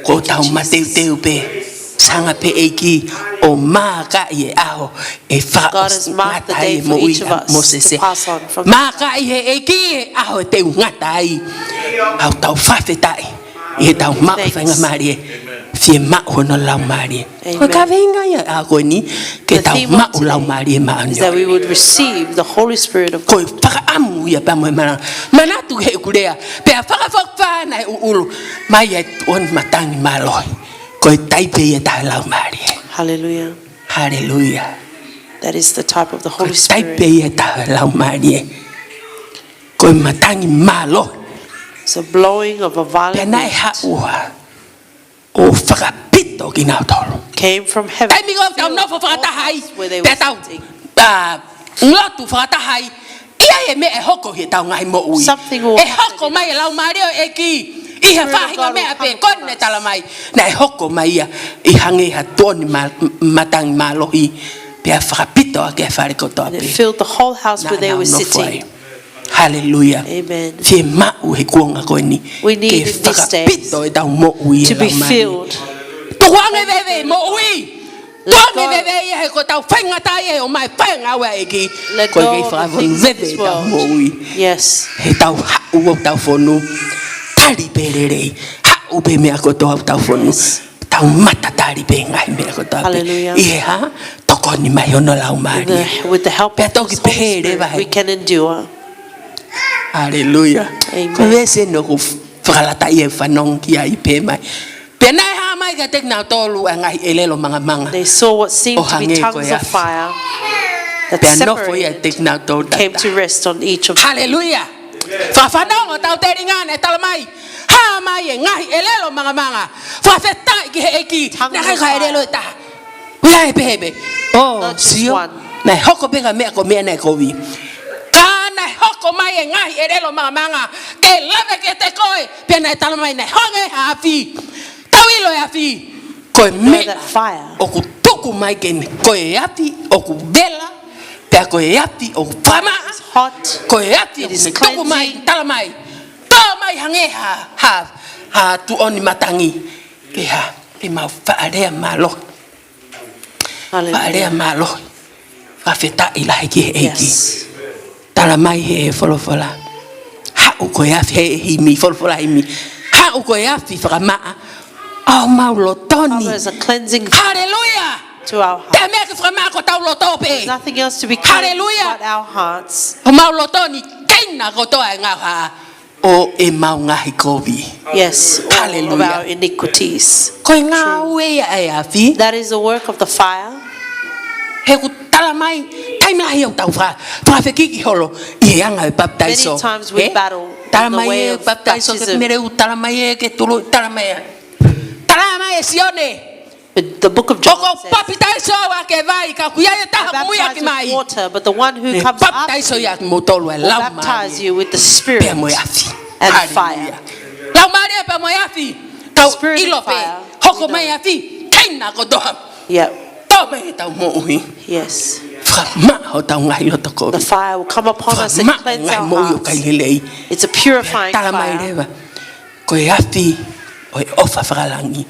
Ko ʻetau mateuteu pē. Sanga pē ʻEiki ʻo maaka ʻi he ʻaho ʻe fa-, God has marked the day for each of us to pass on from. Maaka ʻi he ʻEiki ʻa e ʻaho ʻe te u ngata ai. ʻOku tau fakafetaʻi. ʻI heʻetau maʻu faingamālie, fiemaʻu hono Laumālie. Amen. Ko e kaveinga ia ʻa e ʻaho ko eni, ke tau maʻu Laumālie Māʻoniʻoni. The theme of today is that we would receive the Holy Spirit of God. Ko e fakaʻamu ia pea mo e malanga. Manatu ki heʻeku lea, pea fakafokifā naʻe ʻuʻulu mai ʻa e tuʻoni matangi mālohi. Ko e taipe ia ʻa e Laumālie. Hallelujah. Haleluia. That is the type of the Holy Spirit. Ko e taipe ia ʻa e Laumālie. Ko e matangi mālohi. It's a blowing of a violent wind. Pea naʻe haʻu ʻo fakapito kinautolu. Came from heaven. Taimi ko ē ʻoku tau nofo fakataha ai, pea tau, ah, lotu fakataha ai, ʻe ʻi ai e meʻa ʻe hoko ʻi heʻetau ngaahi moʻui. Something will happen. ʻE hoko mai e Laumālie ʻo e ʻEiki ʻi ha faʻahinga meʻa pē, ko ʻene tala mai. Naʻe hoko mai ia ʻo hangē ha tuʻoni ma-, matangi mālohi, pea fakapito ʻaki e fale kotoa pē. And it filled the whole house where they were sitting. Naʻa nau nofo ai. Haleluia. Amen. Fiemaʻu he kuonga ko eni. We need in these days to be filled. Ke fakapito ʻetau moʻui ʻe he Laumālie. Tukuange veve moʻui. Let go. Tukuange veve ia he ko ʻetau faingataʻa ia ʻo mai faingataʻa ʻEiki. Let go of the things of this world. Ko e kei fakafonu veve ʻetau moʻui. Yes. Heʻetau haʻu ʻo tau fonu. Tali pē lelei. Haʻu pē meʻa kotoa ʻo tau fonu. Yes. Tau matatali pē ngaahi meʻa kotoa pē. Hallelujah. ʻI he hā? Tokoni mai hono Laumālie. In the, with the help of His Holy Spirit, we can endure. Pea toki pehē leva ē. Haleluia. Amen. Ko e veesi eni ʻoku fakalataʻi e fanongo ki ai pē mai. Pea naʻe hā mai kiate kinautolu ʻa e ngaahi ʻelelo mangamanga. They saw what seemed to be tongues of fire that separated, ʻo hangē ko e afi. Pea nofo ia ʻiate kinautolu. Came to rest on each of them. Haleluia. Fakafanongo ʻetau telinga naʻe tala mai. Hā mai e ngaahi ʻelelo mangamanga. Fakafetaʻi ki he ʻEiki. Tongues of fire. Naʻe ʻikai ko ha ʻelelo ʻe taha. ʻOku ʻi ai e pehē pē. Not just one. ʻO, sio. Naʻe hoko pē ha meʻa ko e meʻa naʻe kovi. Ka naʻe hoko mai e ngaahi ʻelelo mangamanga. Ke lave kiate koe. Pea naʻe tala mai naʻe hangē ha afi. Tau ʻilo e afi. Ko e meʻa ʻoku tuku mai ke ne, ko e afi ʻoku vela, pea ko e afi ʻoku fama, ko e afi ʻoku ne tuku mai, tala mai, tau mai hangē ha, ha, ha tuʻoni matangi, ke hā, ke mau faʻa lea mālohi. Hallelujah. Faʻa lea mālohi. Fakafetaʻi lahi ki he ʻEiki. Yes. Tala mai he folofola. Haʻu ko e afi, he himi, folofola himi. Haʻu ko e afi fakamaʻa ʻo mau loto ni. Father, is a cleansing Haleluia. To our heart. Te mea ke fakamaʻa ko tau loto pē. There's nothing else to be cleansed Haleluia. But our hearts. ʻO mau loto ni, keina kotoa e ngaahi ʻo e mau ngaahi kovi. Yes, all of Haleluia. Our iniquities. Ko e ngāue ia ʻa e afi. That is the work of the fire. He ʻoku tala mai, taimi lahi ʻoku tau fa-, fakafekiki holo ʻi he anga e papitaiso. Many times we He? Battle Tala in the mai way e of papitaiso ke baptism. Mele u, tala mai e ke tulu, tala mai e. Tala mai e Sione. But the book of John ʻOku ou says, papitaiso au ʻaki e vai, ka ʻoku ʻi ai e taha ʻoku muiaki mai. Baptized with water, but the one who comes after me will baptize you with the Spirit and fire. Pea mo e afi. Laumālie pea mo e afi. Tau ʻilo pē. Hoko mai afi. Keina kotoa. Yep. Tō mai ke tau moʻui. Yes. Fakamaʻa hotau ngaahi loto kovi. The fire will come upon us and cleanse our hearts. Fakamaʻa e ngaahi moʻui ʻoku ʻikai lelei. It's a purifying fire. Tala mai leva. Ko e afi ʻo e ʻofa fakalangi.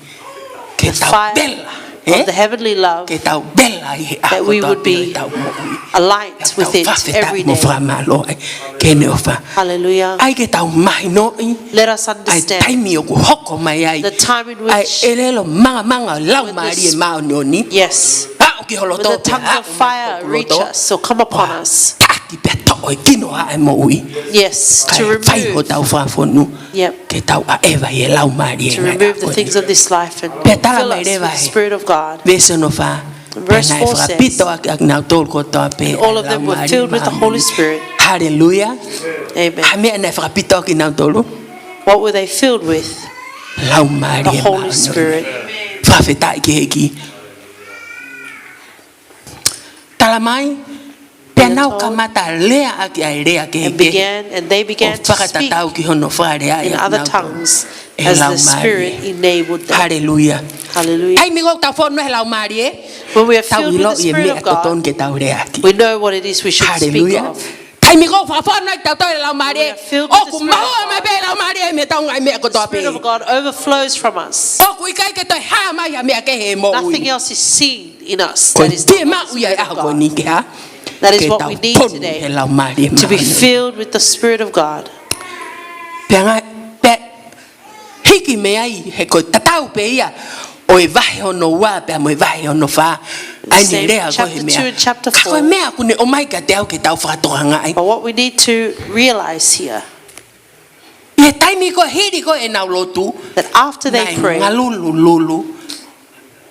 Ke tau vela, eh? The fire of the heavenly love, ke tau vela ʻi he ʻaho kotoa pē ʻo ʻetau moʻui. That we would be aligned with it every day. Ke tau fakafetaʻi mo fakamālō ai ki heʻene ʻofa. Hallelujah. ʻAi ke tau mahinoʻi. Let us understand ʻa e taimi ʻoku hoko mai ai the time in which ʻa e ʻelelo mangamanga ʻo e Laumālie Māʻoniʻoni. Yes. Aʻu ki ho loto pea aʻu mai ki ho loto. When the tongues of fire reach us or come upon us. Taki pea toʻo e kinoa ʻa e moʻui. Yes, to remove. Kae fai hotau fakafonu. Yep. Ke tau ʻaʻeva ʻi he Laumālie. To remove the things of this life and fill us with the Spirit of God. Pea tala mai leva he veesi hono fā. Verse four says, pea naʻe fakapito ʻaki, ʻakinautolu kotoa pē ʻa e Laumālie Māʻoniʻoni. And all of them were filled with the Holy Spirit. Haleluia. Amen. Ha meʻa naʻe fakapito ʻakinautolu? What were they filled with? Laumālie Māʻoniʻoni. The Holy Spirit. Fakafetaʻi ki he ʻEiki. Tala mai, pea nau kamata lea ʻaki ʻa e lea kehekehe. We are told, and began, and they began to speak in other tongues as the Spirit enabled them. ʻO fakatatau ki hono fakalea ʻe he Laumālie. Haleluia. Hallelujah. Taimi ʻoku tau fonu he Laumālie, tau ʻiloʻi e meʻa totonu ke tau lea ʻaki. When we are filled with the Spirit of God, we know what it is we should speak of. Haleluia. Taimi ʻoku fakafonu ai kitautolu he Laumālie, ʻoku maʻu mai pē he Laumālie e meʻa, ʻetau ngaahi meʻa kotoa pē. When we are filled with the Spirit of God, the Spirit of God overflows from us. ʻOku ʻikai ke toe hā mai ha meʻa kehe he moʻui. Nothing else is seen in us that is the Spirit of God. Ko e fiemaʻu ia he ʻaho ko eni ke hā? That is what we need today, to be filled with the Spirit of God. Ke tau fonu he Laumālie Māʻoniʻoni. Pea ngā, pea hiki mei ai he ko e tatau pē ia ʻo e vahe hono ua pea mo e vahe hono fā. ʻA ia ne lea ko e meʻa. Same chapter two and chapter four. Ka ko e meʻa ʻoku ne ʻomai kiate au ke tau fakatokangaʻi. But what we need to realize here, ʻi he taimi ko ē hili ko ē ʻenau lotu, that after they prayed, naʻe ngalulululu.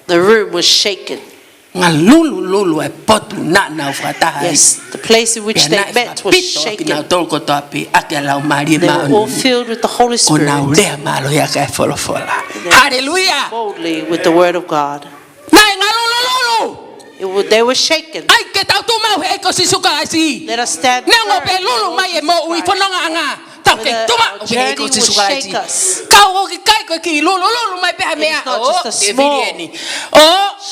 The room was shaken. Ngalulululu e potu naʻa nau fakataha ai. Yes, the place in which they met was shaken. Pea naʻe fakapito ʻakinautolu kotoa pē ʻaki ʻa e Laumālie Māʻoniʻoni. They were all filled with the Holy Spirit. ʻO nau lea mālohi ʻaki e folofola. Haleluia! And they spoke boldly with the word of God. Naʻe ngalulululu. It wa-, they were shaken. ʻAi ke tau tuʻu maʻu he ʻEiki ko Sīsū Kalaisi. Let us stand firm in the Lord Jesus Christ. Neongo pē lulu mai e moʻui fonongaʻanga. Tau kei tuʻu maʻu pē he ʻEiki ko Sīsū Kalaisi. Whether our journey will shake us. Ka ʻoku ʻikai ko e kiʻi lulululu mai pē ha meʻa. It is not just a small shake. ʻO, te vili eni. ʻO,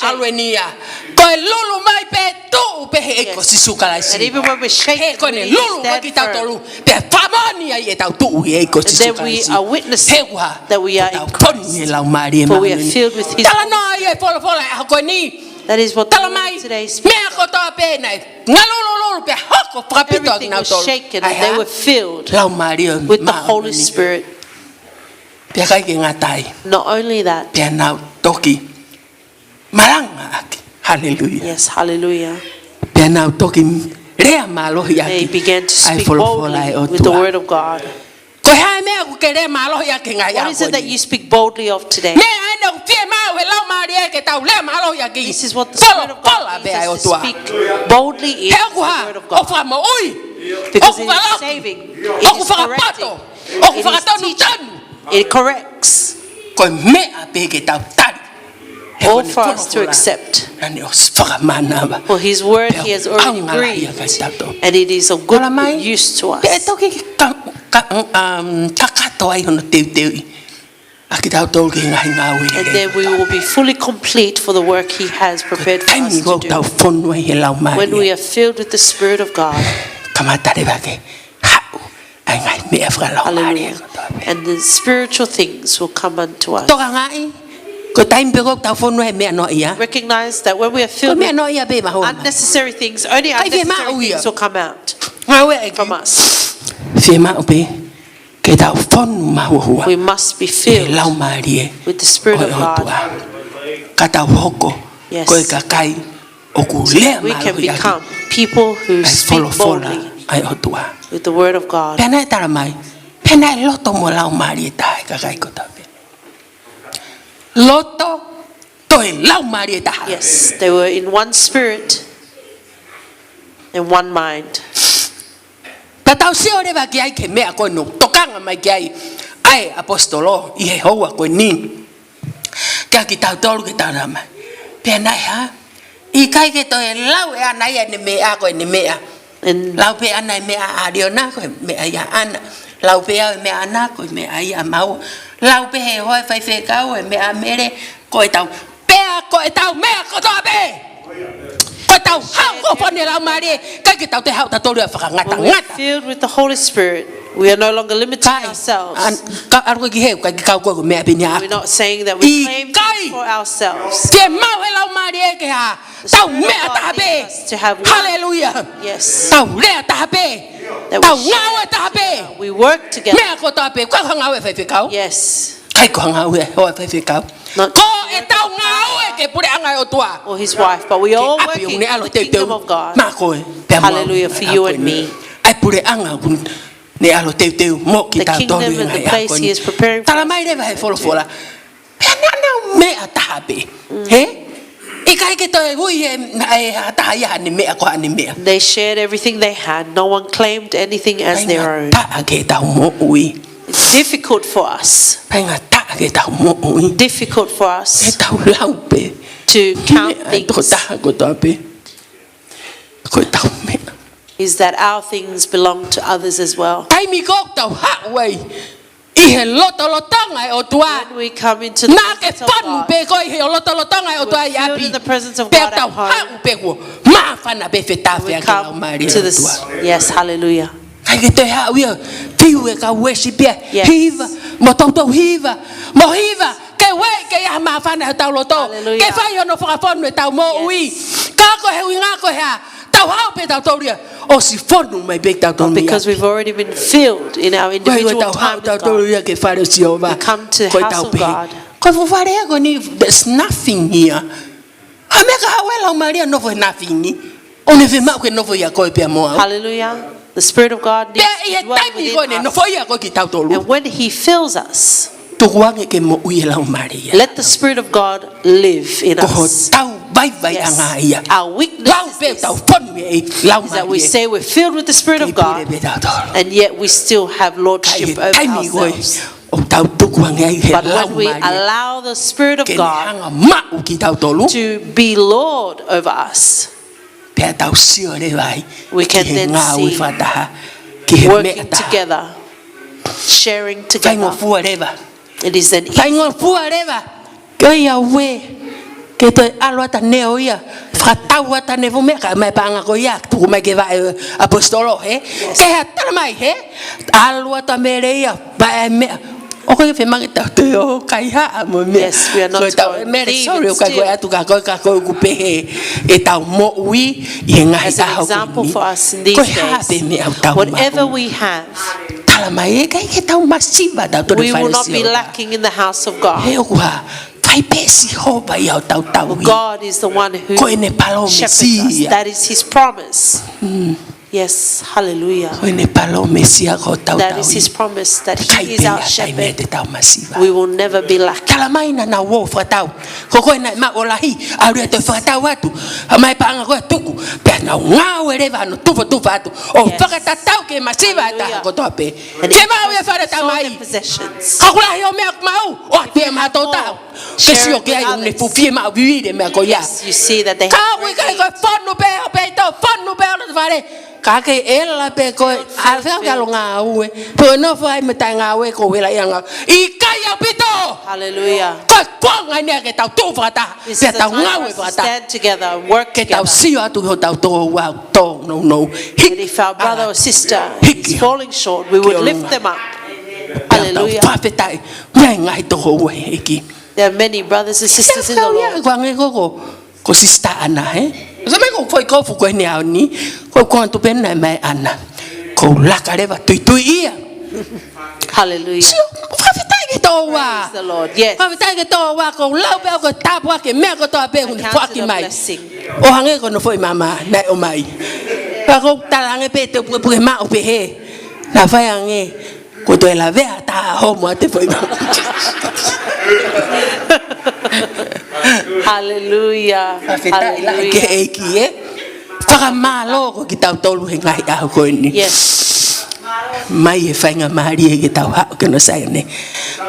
ʻalu eni ia. Ko e lulu mai pē, tuʻu pē he ʻEiki ko Sīsū Kalaisi. Yes. And even when we're shaken, we stand firm. He ko ʻene lulu ko kitautolu. Pea fakamoʻoni ai ʻetau tuʻu he ʻEiki ko Sīsū Kalaisi. And then we are witnessing that we are in Christ. He ua, he tau tonu he Laumālie Māʻoniʻoni. For we are filled with His Holy Spirit. Talanoa ia e folofola he ʻaho ko eni. That is what the Lord today speaks of. Tala mai, meʻa kotoa pē naʻe ngalulululu pea hoko fakapito ʻakinautolu. Everything was shaken and they were filled with the Holy Spirit. ʻAi hā? Laumālie Māʻoniʻoni. Pea ʻikai ke ngata ai. Not only that. Pea nau toki malangaʻaki. Haleluia. Yes, hallelujah. Pea nau toki lea mālohi ʻaki ʻa e folofola ʻa e ʻOtua. They began to speak boldly with the word of God. Ko e hā e meʻa ʻoku ke lea mālohi ʻaki he ngaahi ʻaho ko eni? What is it that you speak boldly of today? Meʻa eni ʻoku fiemaʻu he Laumālie ke tau lea mālohi ʻaki. This is what the Spirit of God needs us to speak boldly in, the word of God. Polofola pē ʻa e ʻOtua. He ʻoku hā? ʻOku fakamoʻui. Because it is saving, it is correcting, it is correcting. ʻOku fakapoto. ʻOku fakatonutonu. It corrects. Ko e meʻa pē ke tau tali. All for us to accept. He ko ʻene folofola naʻa ne ʻosi fakamānava. For his word he has already breathed, and it is of good use to us. Pea ʻe toki ka-, ka-, um, kakato ai hono teuteuʻi ʻakitautolu ki he ngaahi ngāue lelei. And then we will be fully complete for the work he has prepared for us to do. Taimi ʻoku tau fonu ai he Laumālie. When we are filled with the Spirit of God, kamata leva ke haʻu ʻa e ngaahi meʻa fakalaumālie kotoa pē. Hallelujah. And the spiritual things will come unto us. Tokangaʻi, Ko e taimi pē ko ē ʻoku tau fonu he meʻa noaʻia, recognize that when we are filled with meʻa noaʻia pē ʻoku mahua mai. Unnecessary things, only unnecessary things will come out. Ngāue ʻa e ʻEiki. From us. Fiemaʻu pē ke tau fonu mahuahua. We must be filled with the Spirit of God. Ka tau hoko ko e kakai ʻoku lea mālohi ʻaki. Yes. We can become people who speak boldly with the word of God. Pea naʻe tala mai, pea naʻe loto mo e Laumālie ʻe taha ʻa e kakai kotoa pē. Loto, toe Laumālie ʻe taha. Yes, they were in one spirit and one mind. Pea tau sio leva ki ai ki he meʻa ko eni ʻoku tokanga mai ki ai ʻa e ʻaposetolo ʻi he houa ko eni. Kia kitautolu ke tau tala mai, pea naʻe hā? ʻIkai ke toe lau ʻe ʻAna ia ʻene meʻa ko ʻene meʻa. Lau pē ʻe ʻAna e meʻa ʻa ʻAliona ko e meʻa ia ʻa ʻAna. Lau pē au e meʻa ʻa ʻAna ko e meʻa ia ʻa maua. Lau pē ʻe he hoa faifekau e meʻa ʻa Mele, ko ʻetau, pea ko ʻetau meʻa kotoa pē. Ko ʻetau haʻu ko fone Laumālie, ʻikai ke tau toe haʻu tautolu ia ʻo fakangatangata. When we're filled with the Holy Spirit, we are no longer limiting ourselves. Kai, an, ka, ʻalu ki he, ʻikai ke kau ko e meʻa pē ʻaʻaku. We're not saying that we claim things for ourselves. ʻIkai. Ke maʻu he Laumālie ke hā, tau meʻa taha pē. The Spirit of God leads us to have one. Hallelujah. Yes. Tau lea taha pē. That we share together. Tau ngāue taha pē. We work together. Meʻa kotoa pē, ko e ngāue faifekau. Yes. ʻIkai ko e ngāue ʻa e faifekau. Not. Ko ʻetau ngāue ki he puleʻanga ʻo e ʻOtua. Or his wife, but we all working in the kingdom of God. Ke ʻapi ʻoku ne ʻalu teuteu maʻa koe pea maʻa au. Hallelujah for you and me. ʻA e puleʻanga ʻoku ne ʻalu teuteu mo kitautolu he ngaahi ʻaho ko eni. The kingdom and the place he is preparing for us. Tala mai leva he folofola, pea naʻa nau meʻa taha pē. Mm. Hē? ʻIkai ke toe ui ʻe, ʻe ha taha ia haʻane meʻa ko haʻane meʻa. They shared everything they had. No one claimed anything as their own. Faingataʻa ke tau moʻui. It's difficult for us. Faingataʻa ke tau moʻui. Difficult for us. Ke tau lau pē. To count things. Meʻa ʻa e tokotaha kotoa pē ko ʻetau meʻa. Is that our things belong to others as well. Taimi ko ē ʻoku tau haʻu ai ʻi he lotolotonga ʻo e ʻOtua. When we come into the presence of God, naʻa ke fonu pē koe ʻi he lotolotonga ʻo e ʻOtua ʻi ʻapi. We're filled in the presence of God at home. Pea tau haʻu pē kuo māfana pē fetāfea ki he Laumālie ʻo e ʻOtua. We come to this. Yes, hallelujah. ʻIkai ke toe haʻu ia, fiu e kau uesi pea. Yes. Hiva, mo toutou hiva, mo hiva, ke ueʻi ke ʻi ai ha māfana ʻi hotau loto. Hallelujah. Ke fai hono fakafonu ʻetau moʻui. Yes. Ka ko e ʻuhinga ko e hā, tau haʻu pē tautolu ia, ʻosi fonu mai pē tautolu ia. Because we've already been filled in our individual time with God. Ko e tau haʻu tautolu ia ki he fale ʻo Sihova. We come to the house of God. Ko e tau pehē, ko e fuʻu fale ko eni, there's nothing here. ʻA e meʻa ka haʻu e Laumālie ʻo nofo he nothing. ʻOku ne fiemaʻu ke nofo ʻia koe pea mo au. Hallelujah. The Spirit of God needs to dwell within us. Pea ʻi he taimi ko ē ʻoku ne nofo ʻia koe kitautolu, and when he fills us, tukuange ke moʻui e Laumālie ia. Let the Spirit of God live in us. Ko hotau vaivaiʻanga ia. Yes. Our weakness is this, is that we say we're filled with the Spirit of God, and yet we still have lordship over ourselves. Lau pē ʻo tau fonu ʻi he Laumālie. Ka ʻi he taimi ko ē ʻoku tau tukuange ai he Laumālie ke ne hanga maʻu kitautolu. But when we allow the Spirit of God to be Lord over us, pea tau sio leva ai ki he ngāue fakataha, ki he meʻa taha. We can then see working together, sharing together. Faingofua leva. It is an easy. Faingofua leva. Ko ia ʻoua ke toe ʻalu atu ʻa Neo ia, fakatau atu ʻa Neo fuʻu meʻa, ka mai paʻanga ko ia, tuku mai ki he vaʻe ʻaposetolo, hē? Yes. Ke hā, tala mai, hē? ʻAlu atu ʻa Mele ia, vaʻe meʻa. ʻOku ʻikai ke fiemaʻu ke tau toe ō ʻo kaihaʻa mo e meʻa. Yes, we are not going to leave in stew. Ko e tau, Mele, sorry, ʻoku ʻikai ko e ʻatu ka ko e ka ko e ʻoku pehē ʻetau moʻui ʻi he ngaahi ʻaho ko eni. As an example for us in these days. Ko e hā pē meʻa ʻoku tau maʻu. Whatever we have, tala mai ʻe ʻikai ke tau masiva tautolu he fale ʻo Sihova. We will not be lacking in the house of God. He ʻoku hā, fai pē ʻe Sihova ia hotau tauhi. God is the one who shepherds us. Ko ʻene palōmesi ia. That is his promise. Mm. Yes, hallelujah. Ko ʻene palōmesi ia ko hotau tauhi. That is his promise, that he is our shepherd. ʻIkai pē ia ha taimi te tau masiva. We will never be lacking. Tala mai naʻa nau ō ʻo fakatau. Ko koe naʻe maʻu ʻo lahi, ʻalu ia ʻo toe fakatau atu. Mai paʻanga ko ē tuku. Pea nau ngāue leva ʻo tufa tufa atu. ʻO fakatatau ki he masiva ʻa e taha kotoa pē. Yes. Hallelujah. And it consumed their possessions. Ke maʻu ia fale tamai. Ka ʻoku lahi hoʻo meʻa ʻoku maʻu, ʻoatu ia maʻa hotau taha. If you have more, share it with others. Ke sio ki ai ʻoku ne fuʻu fiemaʻu vivili e meʻa ko ia. Yes, you see that they have great needs. Ka ʻoku ʻikai ko e fonu pē ʻo pehē ʻe tautolu fonu pē ʻo loto fale. Ka ke ʻela pē koe, ʻalu ʻo fai ʻalu ngāue. Pe ko e nofo ai mo e taʻengāue ko e ʻela ia ngāue. ʻIkai ʻaupito. Hallelujah. Ko e konga eni ia ke tau tuʻu fakataha. This is the time for us to stand together and work together. Pea tau ngāue fakataha. Ke tau sio atu ki hotau tokoua ʻoku tōnounou. Hiki. And if our brother or sister is falling short, we would lift them up. Hiki. Hallelujah. Pea tau fakafetaʻi. Meʻa ʻi he ngaahi tokoua ʻEiki. There are many brothers and sisters in the Lord. Ko ange ko ko, ko sisitā ʻAna, he? Sai mai ko foʻi kofu ko eni ʻaho ni, ko ko atu pē naʻe mai ʻAna. Ko laka leva tuitui ia. Hallelujah. Sio, fakafetaʻi ki he ʻOtua. Praise the Lord. Yes. Fakafetaʻi ki he ʻOtua, ko lau pē au ko e tāpuaki, meʻa kotoa pē ʻoku ne foaki mai. I count it a blessing. ʻO hangē ko hono foʻi mama, naʻe ʻomai. Ka ko e talange pē te pukepuke maʻu pē he. Naʻa fai ange, ko toe lavea tā homo a te foʻi mama. Hallelujah. Fakafetaʻi lahi ki he ʻEiki, ē? Fakamālō ko kitautolu he ngaahi ʻaho ko eni. Yes. Mai e faingamālie ke tau haʻu ki hono Saione.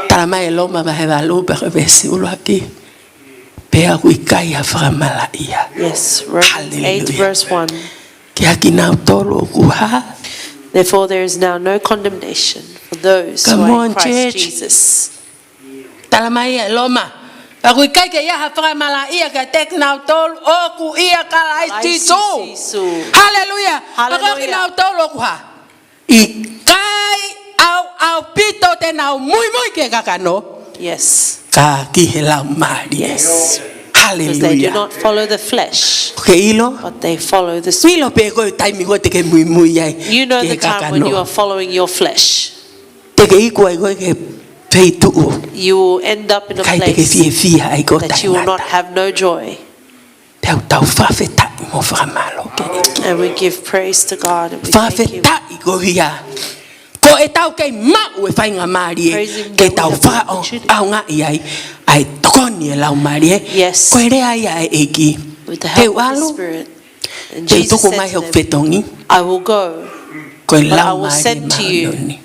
Tala mai ʻe Loma vahe valu pea ko e veesi ʻuluaki. Pea ʻoku ʻikai ha fakamalaʻia. Yes, Romans eight, verse one. Hallelujah. Kiate kinautolu ʻoku hā? Therefore, there is now no condemnation for those who are in Christ Jesus. Come on, church. Tala mai ʻe Loma. ʻOku ʻikai ke ʻi ai ha fakamalaʻia kiate kinautolu ʻoku ʻia Kalaisi Sīsū. Kalaisi Sīsū. Hallelujah. Hallelujah. Ka ko kinautolu ʻoku hā? ʻIkai ʻaupito te nau muimui ki he kakano. Yes. Ka ki he Laumālie. Yes. Hallelujah. Because they do not follow the flesh, but they follow the Spirit. Ko e ʻilo. ʻIlo pē ko e taimi ko ē te ke muimui ai ki he kakano. You know the time when you are following your flesh. Te ke iku ai koe ki he feituʻu. You will end up in a place that you will not have no joy. ʻIkai te ke fiefia ai ko e taʻengata. Pea ʻoku tau fakafetaʻi mo fakamālō ki he ʻEiki. And we give praise to God and we thank Him. Fakafetaʻi ko ia. Ko ʻetau kei maʻu e faingamālie ke tau faʻo-, Praise Him that we have the opportunity. ʻAongaʻi ai ʻa e tokoni ʻa e Laumālie. Yes. Ko e lea ia ʻa e ʻEiki. With the help of the Spirit. Te u ʻalu. And Jesus said to them, Te u tuku mai hoku fetongi. I will go, but I will send to you Ko e Laumālie Māʻoniʻoni.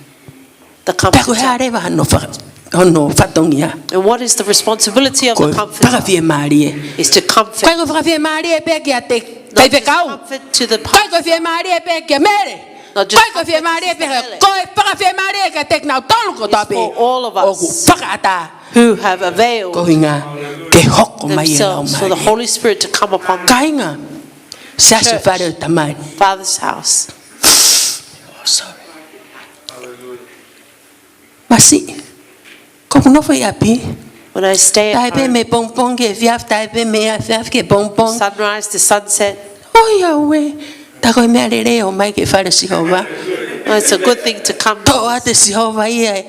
The Comforter. Pea ko e hā leva hono fa-, hono fatongia? And what is the responsibility of the Comforter? Ko e fakafiemālie. Is to comfort. ʻIkai ko e fakafiemālie pē kiate Not just comfort to the pa-, ʻikai ko e fiemālie pē kia Mele. Not just comfort to Mele. ʻIkai ko e fiemālie pē kia, ko e fakafiemālie kiate kinautolu kotoa pē. It's for all of us ʻOku fakaʻatā. Who have availed Ko hinga ke hoko mai e themselves for the Laumālie. Holy Spirit to come upon them. Kāinga, Siasi Church, Fale ʻo e Tamai. Father's house. Oh, sorry. Masiʻi, ko ʻeku nofo ʻi ʻapi. When I stay at home, tae pē mei pongipongi ki he efiafi, tae pē mei he efiafi ki he pongipongi. Sunrise to sunset. ʻOiauē, tā ko e meʻa lelei ʻo ʻomai ki he fale ʻo Sihova. Well, it's a good thing to come. Toʻo atu ʻe Sihova ia ʻa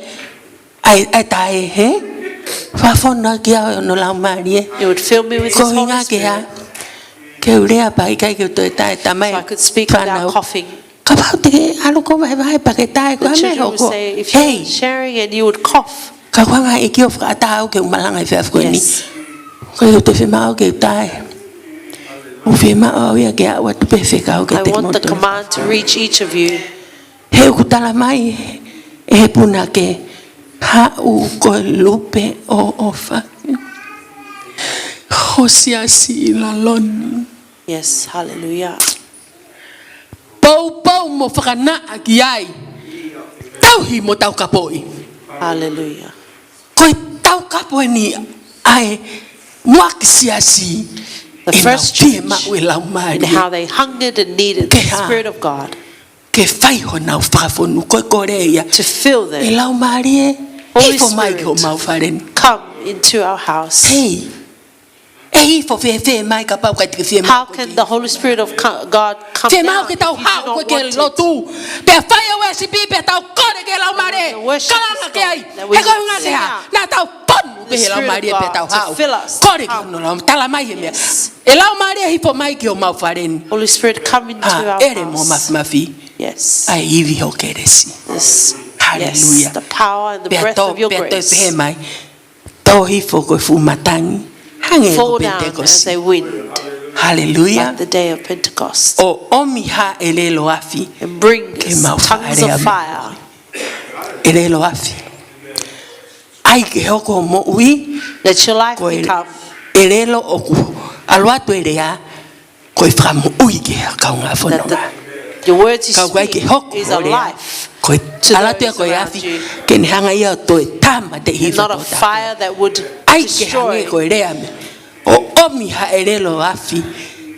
e, ʻa e tae, hē? Fakafonu ʻaki au hono Laumālie. It would fill me with His Holy Spirit. Ko hinga ke hā? Ke u lea pea ʻikai ke u toe tae, tamai, fānau. So I could speak without coughing. Kapau te ke ʻalu koe vahevahe pea ke tae, ko e hā e meʻa ʻe hoko? The children will say, "If you're sharing and you would cough." Hei. Ka ko e anga e ʻEiki ʻoku fakaʻatā au ke u malanga he efiafi ko eni. Yes. ʻIkai ke u toe fiemaʻu ke u tae. ʻOku fiemaʻu au ia ke aʻu atu pē fekau kiate kimoutolu. I want the command to reach each of you. He ʻoku tala mai ʻe he punake, haʻu ko e lupe ʻoʻofa ʻo e siasi ʻi lalo ni. Yes, hallelujah. Poupou mo fakanaʻa ki ai. Tauhi mo taukapoʻi. Hallelujah. Ko e taukapo eni ʻa e muʻaki siasi. The first church, ʻenau fiemaʻu e Laumālie. And how they hungered and needed the Spirit of God. Ke hā? Ke fai honau fakafonu, ko e kole ia. To fill them. ʻE Laumālie, Holy Spirit, hifo mai ki homau fale ni. Come into our house. Hei. ʻE hifo fēfē mai kapau ʻikai te ke fiemaʻu koe ke hifo mai? How can the Holy Spirit of co-, God come down if you do not want it? Fiemaʻu ke tau haʻu ko ē ki he lotu. Pea fai e worship pea tau kole ki he Laumālie. And the worship is God, that we will sing out. Kalanga ki ai. He ko e ʻuhinga ke hā? Naʻa tau fonu pē he Laumālie pea tau haʻu. The Spirit of God to fill us, to come. Kole ki hono Laumālie. Tala mai he meʻa. Yes. ʻE Laumālie hifo mai ki homau fale ni. Holy Spirit, come into our house. Hāʻele mo mafimafi. Yes. ʻA e ivi ho kelesi. Yes. Hallelujah. Yes, the power and the breath of your grace. Pea tō, pea toe pehē mai. Tō hifo ko e fuʻu matangi. Hangē ko Penitekosi. Fall down as a wind. Hallelujah. Like the day of Pentecost. ʻO ʻomi ha ʻelelo afi. And bring tongues of fire. Ke mau faʻa lea mai. ʻElelo afi. ʻAi ke hoko ho moʻui. Let your life become. Ko e ʻelelo ʻoku ʻalu atu e lea, ko e fakamoʻui ki he kaungā fononga. That the, your words you speak is a life to those around you. Ka ʻoku ʻikai ke hoko ho lea, ko e ʻalu atu ia ko e afi, ke ne hanga ia ʻo toe tāmateʻi hifo. And not a fire that would destroy. ʻAi ke hangē ko e lea mei, ʻo ʻomi ha ʻelelo afi,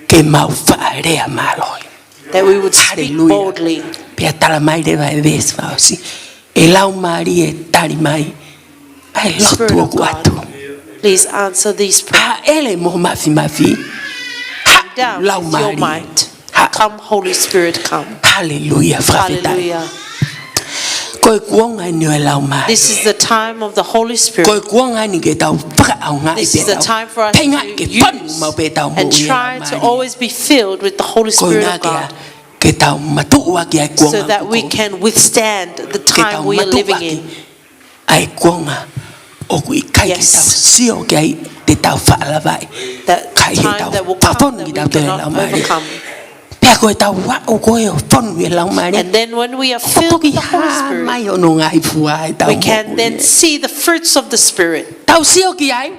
ke mau faʻa lea mālohi. That we would speak boldly. Hallelujah. Pea tala mai leva e veesi fakaʻosi. ʻE Laumālie, tali mai ʻa e lotu ʻoku atu. Spirit of God, Please answer these prayers. Hāʻele mo ho māfimafi. Down with your might. Come, Holy Spirit, come. Haleluia, fakafetaʻi. Hallelujah. Ko e kuonga eni ʻo e Laumālie. This is the time of the Holy Spirit. Ko e kuonga eni ke tau fakaʻaongaʻi pē ʻetau feinga ke fonu maʻu pē ʻetau moʻui ʻi he Laumālie. This is the time for us to use and try to always be filled with the Holy Spirit of God. Ko e ʻuhinga ke tau matuʻuaki ʻa e kuonga kuo. So that we can withstand the time we are living in. Ke tau matuʻuaki ʻa e kuonga ʻoku ʻikai ke tau sio ki ai te tau faʻa lavaʻi. Yes. Ka ʻi heʻetau fonu kitautolu ʻi he Laumālie. That time that will come that we cannot overcome. Pea ko ʻetau aʻu ko ē ʻo fonu ʻi he Laumālie. And then when we are filled with the Holy Spirit, kuo toki hā mai hono ngaahi fua ʻi heʻetau moʻui. We can then see the fruits of the Spirit. Tau sio ki ai.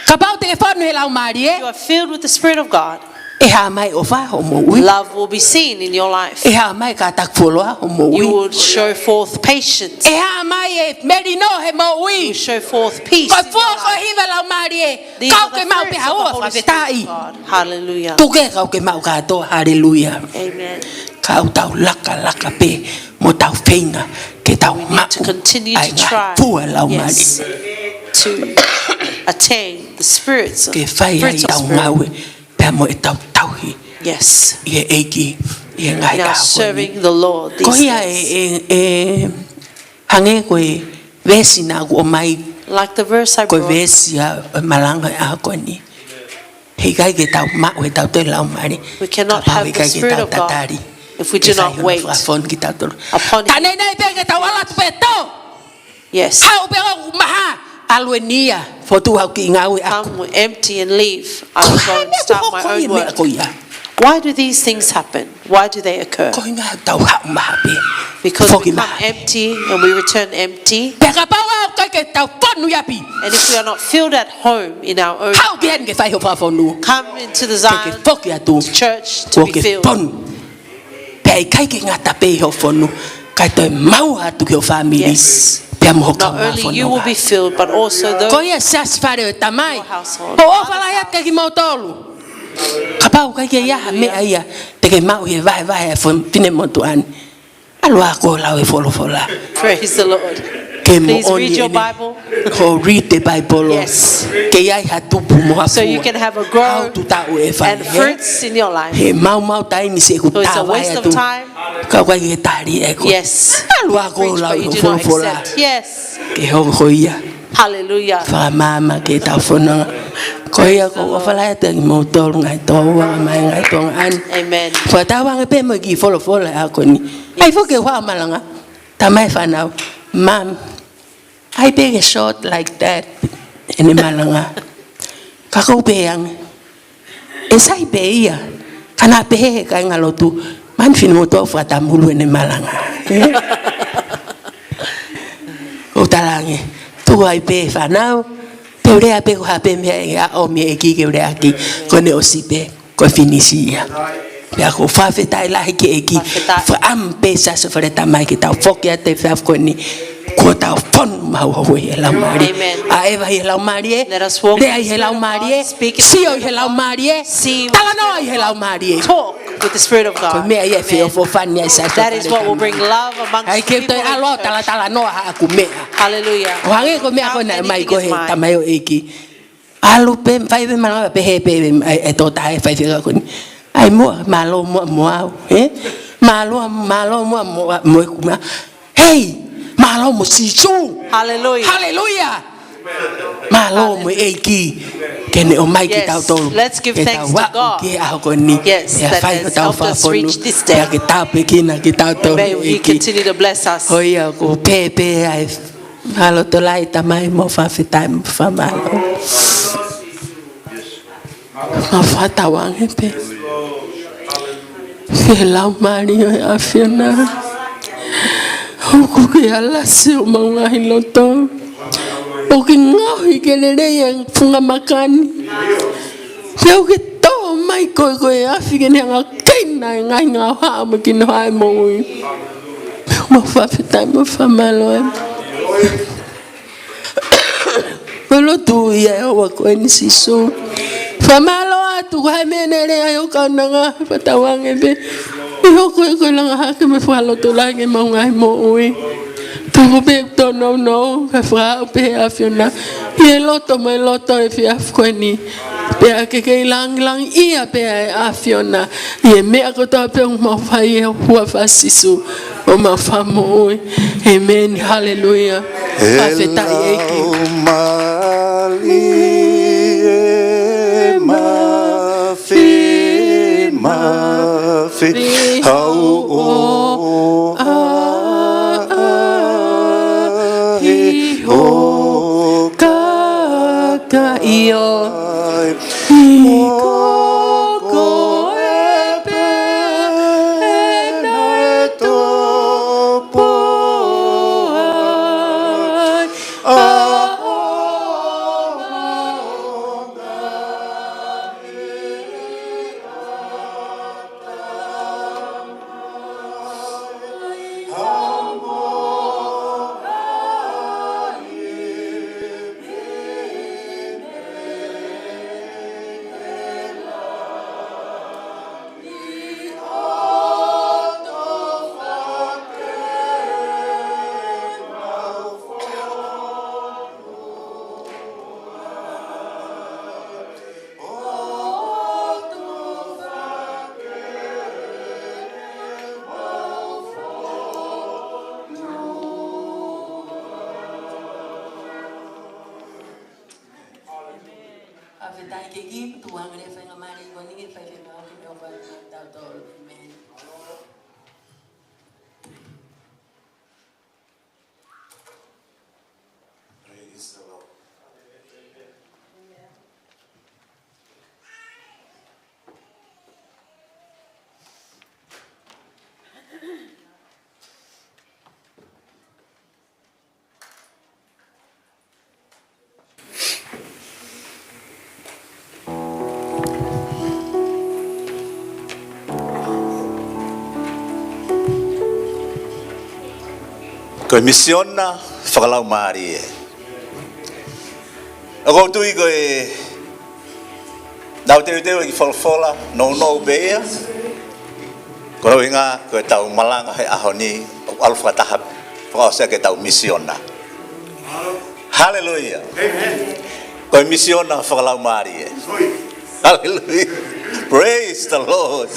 Kapau te ke fonu ʻi he Laumālie. If you are filled with the Spirit of God, ʻe hā mai ʻofa ʻi hoʻo moʻui. Love will be seen in your life. ʻE hā mai kātaki fuoloa ʻi hoʻo moʻui. You will show forth patience. ʻE hā mai e melino he moʻui. You will show forth peace in your life. Ko e fua ko ē ʻa e Laumālie. These are the fruits of the Holy Spirit of God. Kau ke maʻu pē ʻe hau ʻa e fakafetaʻi. Hallelujah. Tuku ke kau ke maʻu kātoa. Hallelujah. Amen. Kau tau lakalaka pē mo tau feinga ke tau maʻu ʻa e ngaahi fua ʻa e Laumālie. We need to continue to try, yes, to attain the spirits of, fruits of Spirit. Ke fai ai ʻetau ngāue pea mo ʻetau tauhi. Yes. ʻI he ʻEiki, ʻi he ngaahi ʻaho ko eni. In our serving the Lord these days. Ko ia ʻe, ʻe, ʻe, hangē ko e veesi naʻa ku ʻomai. Like the verse I brought. Ko e veesi ʻa e malanga ʻo e ʻaho ko eni. He ʻikai ke tau maʻu ʻe tautolu e Laumālie kapau he ʻikai ke tau tatali. We cannot have the Spirit of God if we do not wait upon Him. Ke fai hono fakafonu kitautolu. Taʻe ʻikai pē ke tau ʻalu atu pē ʻo tō. Yes. Haʻu pē ʻo maha, ʻalu eni ia, fotu au ki he ngāue ʻaʻaku. Come empty and leave. I will go and start my own work. Ko e hā e meʻa ko ia? Why do these things happen? Why do they occur? Ko e ʻuhinga ʻetau haʻu maha pē. Foki maha. Because we come empty and we return empty. Pea kapau ʻoku ʻikai ke tau fonu ʻi ʻapi. And if we are not filled at home in our own, haʻu ki heni ke fai hoʻo fakafonu. Come into the Zion church to be filled. Ke ke foki atu. Kuo ke fonu. Pea ʻikai ke ngata pē ʻi hoʻo fonu, kae toe maʻu atu ki ho fāmili. Yes. Pea mo ho kaungā fononga. Not only you will be filled, but also those in your household. Ko ia Siasi Fale ʻo e Tamai. Hoʻo ʻofa lahi atu kiate kimoutolu. Kapau ʻoku ʻikai ke ʻi ai ha meʻa ia te ke maʻu ʻi he vahevahe ʻa e fo-, finemotuʻa ni, ʻalu ā koe ʻo lau e folofola. Praise the Lord. Ke moʻoni eni. Please read your Bible. Ko e read the Bible. Yes. Ke ʻi ai ha tupu mo ha fua. So you can have a growth and fruits in your life. Hau tu taʻu e fai he maumau taimi siʻeku tā vai atu. So it's a waste of time. Ka ʻoku ʻikai ke tali ʻe koe. Yes. ʻAlu ā koe ʻo lau e folofola. Preach, but you do not accept. Yes. Ke hoko ia. Hallelujah. Fakamaama ki heʻetau fononga. Ko ia ʻoku ou ʻofa lahi atu kiate kimoutolu ngaahi tokoua mai ngaahi tuongaʻane. Amen. Fakatauange pē mo e kiʻi folofola ʻa e ʻaho ko eni. ʻAi foki ke u haʻu ʻo malanga. Talamai ʻe he fānau, Mum, ʻai pē ke short like that ʻene malanga. Ka ʻoku ou pehē ange, ʻe sai pē ia. Ka naʻa pehē ʻe he kāingalotu, Manu finemotuʻa ʻoku fakatamulu ʻene malanga. ʻOu talaange, tuku ai pē fānau, te u lea pē ko e hā pē meʻa ʻe ʻomi ʻe he ʻEiki ke u leaʻaki, ko ʻene ʻosi pē. Ko e finisi ia. Pea ʻoku ou fakafetaʻi lahi ki he ʻEiki. Fakafetaʻi. Fakaʻamu pē Siasi Fale ʻo e Tamai ke tau foki atu he efiafi ko eni. Kuo tau fonu maʻu ʻi he Laumālie. Amen. ʻA e ʻeva ʻi he Laumālie. Let us walk in the Spirit of God, speak in the Spirit of God, see with the Spirit of God. Lea ʻi he Laumālie. Sio ʻi he Laumālie. Talanoa ʻi he Laumālie. Talk with the Spirit of God. Ko e meʻa ia ʻe feʻofoʻofani ai Siasi Fale ʻo e Tamai. Amen. That is what will bring love amongst the people in church. ʻAi ke u toe ʻalu ʻo talatalanoa haʻaku meʻa. Hallelujah. ʻO hangē ko e meʻa ko ē naʻe ʻomai ko ē ʻe he tamaioʻeiki. ʻAlu pē, fai pē malanga pehē pē, ʻe, ʻe tō tae fai fika ko eni. ʻAi muʻa, mālō muʻa mo au, ē? Mālō, mālō muʻa mo, mo ʻeku meʻa. Hei, mālō mo Sīsū. Hallelujah. Hallelujah. Mālō mo e ʻEiki. Ke ne ʻomai kitautolu. Yes, let's give thanks to God. Ke tau aʻu ki he ʻaho ko eni. Yes, that has helped us reach this day. Pea fai hotau fakafonu. Pea ke tāpuekina kitautolu ʻe he ʻEiki. May He continue to bless us. ʻOiauē, ko e pehē pē ʻa e Mālō tokolahi Tamai, mau fakafetaʻi, mau fakamālō. Mau fakatauange pē ki he Laumālie ʻo e ʻAfiona. ʻOku ke alasi homau ngaahi loto. ʻOku ke ngaohi ke lelei e funga maka ni. Pea ʻoku ke tō mai koe ko e afi ke ne hanga ʻo keina e ngaahi ngaahi haʻa mo e kinohaʻa ʻo e moʻui. Mau fakafetaʻi, mau fakamālō. Mau lotu ia ʻe ʻOtua ko eni Sīsū. Fakamālō atu ko e hā e meʻa naʻe lea ai hoʻo kaunanga, fakatauange pē ʻe hoko ia ko e langa hake mo e fakalotolahi ki heʻemau ngaahi moʻui. Ko pē ʻoku tōnounou, kae fakaaʻu pē ʻe he ʻAfiona ʻi he loto mo e loto ʻo e efiafi ko eni. Pea ke kei langilangiʻia pē ʻa e ʻAfiona ʻi he meʻa kotoa pē ʻoku mau fai ʻi he huafa ʻo Sīsū ʻoku mau fakamoʻui. ʻĒmeni. Haleluia. Fakafetaʻi ʻEiki. Mālie ma fi ma fi hau o a a hi ho ka ka i o i ko ko e pe e na e topo ai a o Fakafetaʻi ʻEiki, tuku ange e faingamālie ko eni ke fai e fakamālō ki he ʻOtua maʻa kitautolu. ʻĒmeni. Praise the Lord. Ko e misiona fakalaumālie. ʻOku ou tui ko e tau teuteu e kiʻi folofola nounou pē ia. Ko hono ʻuhinga ko ʻetau malanga he ʻaho ni, ʻoku ʻalu fakataha, fakaʻosi ʻaki ʻetau misiona. Haleluia. ʻĒmeni. Ko e misiona fakalaumālie. Haleluia. Praise the Lord.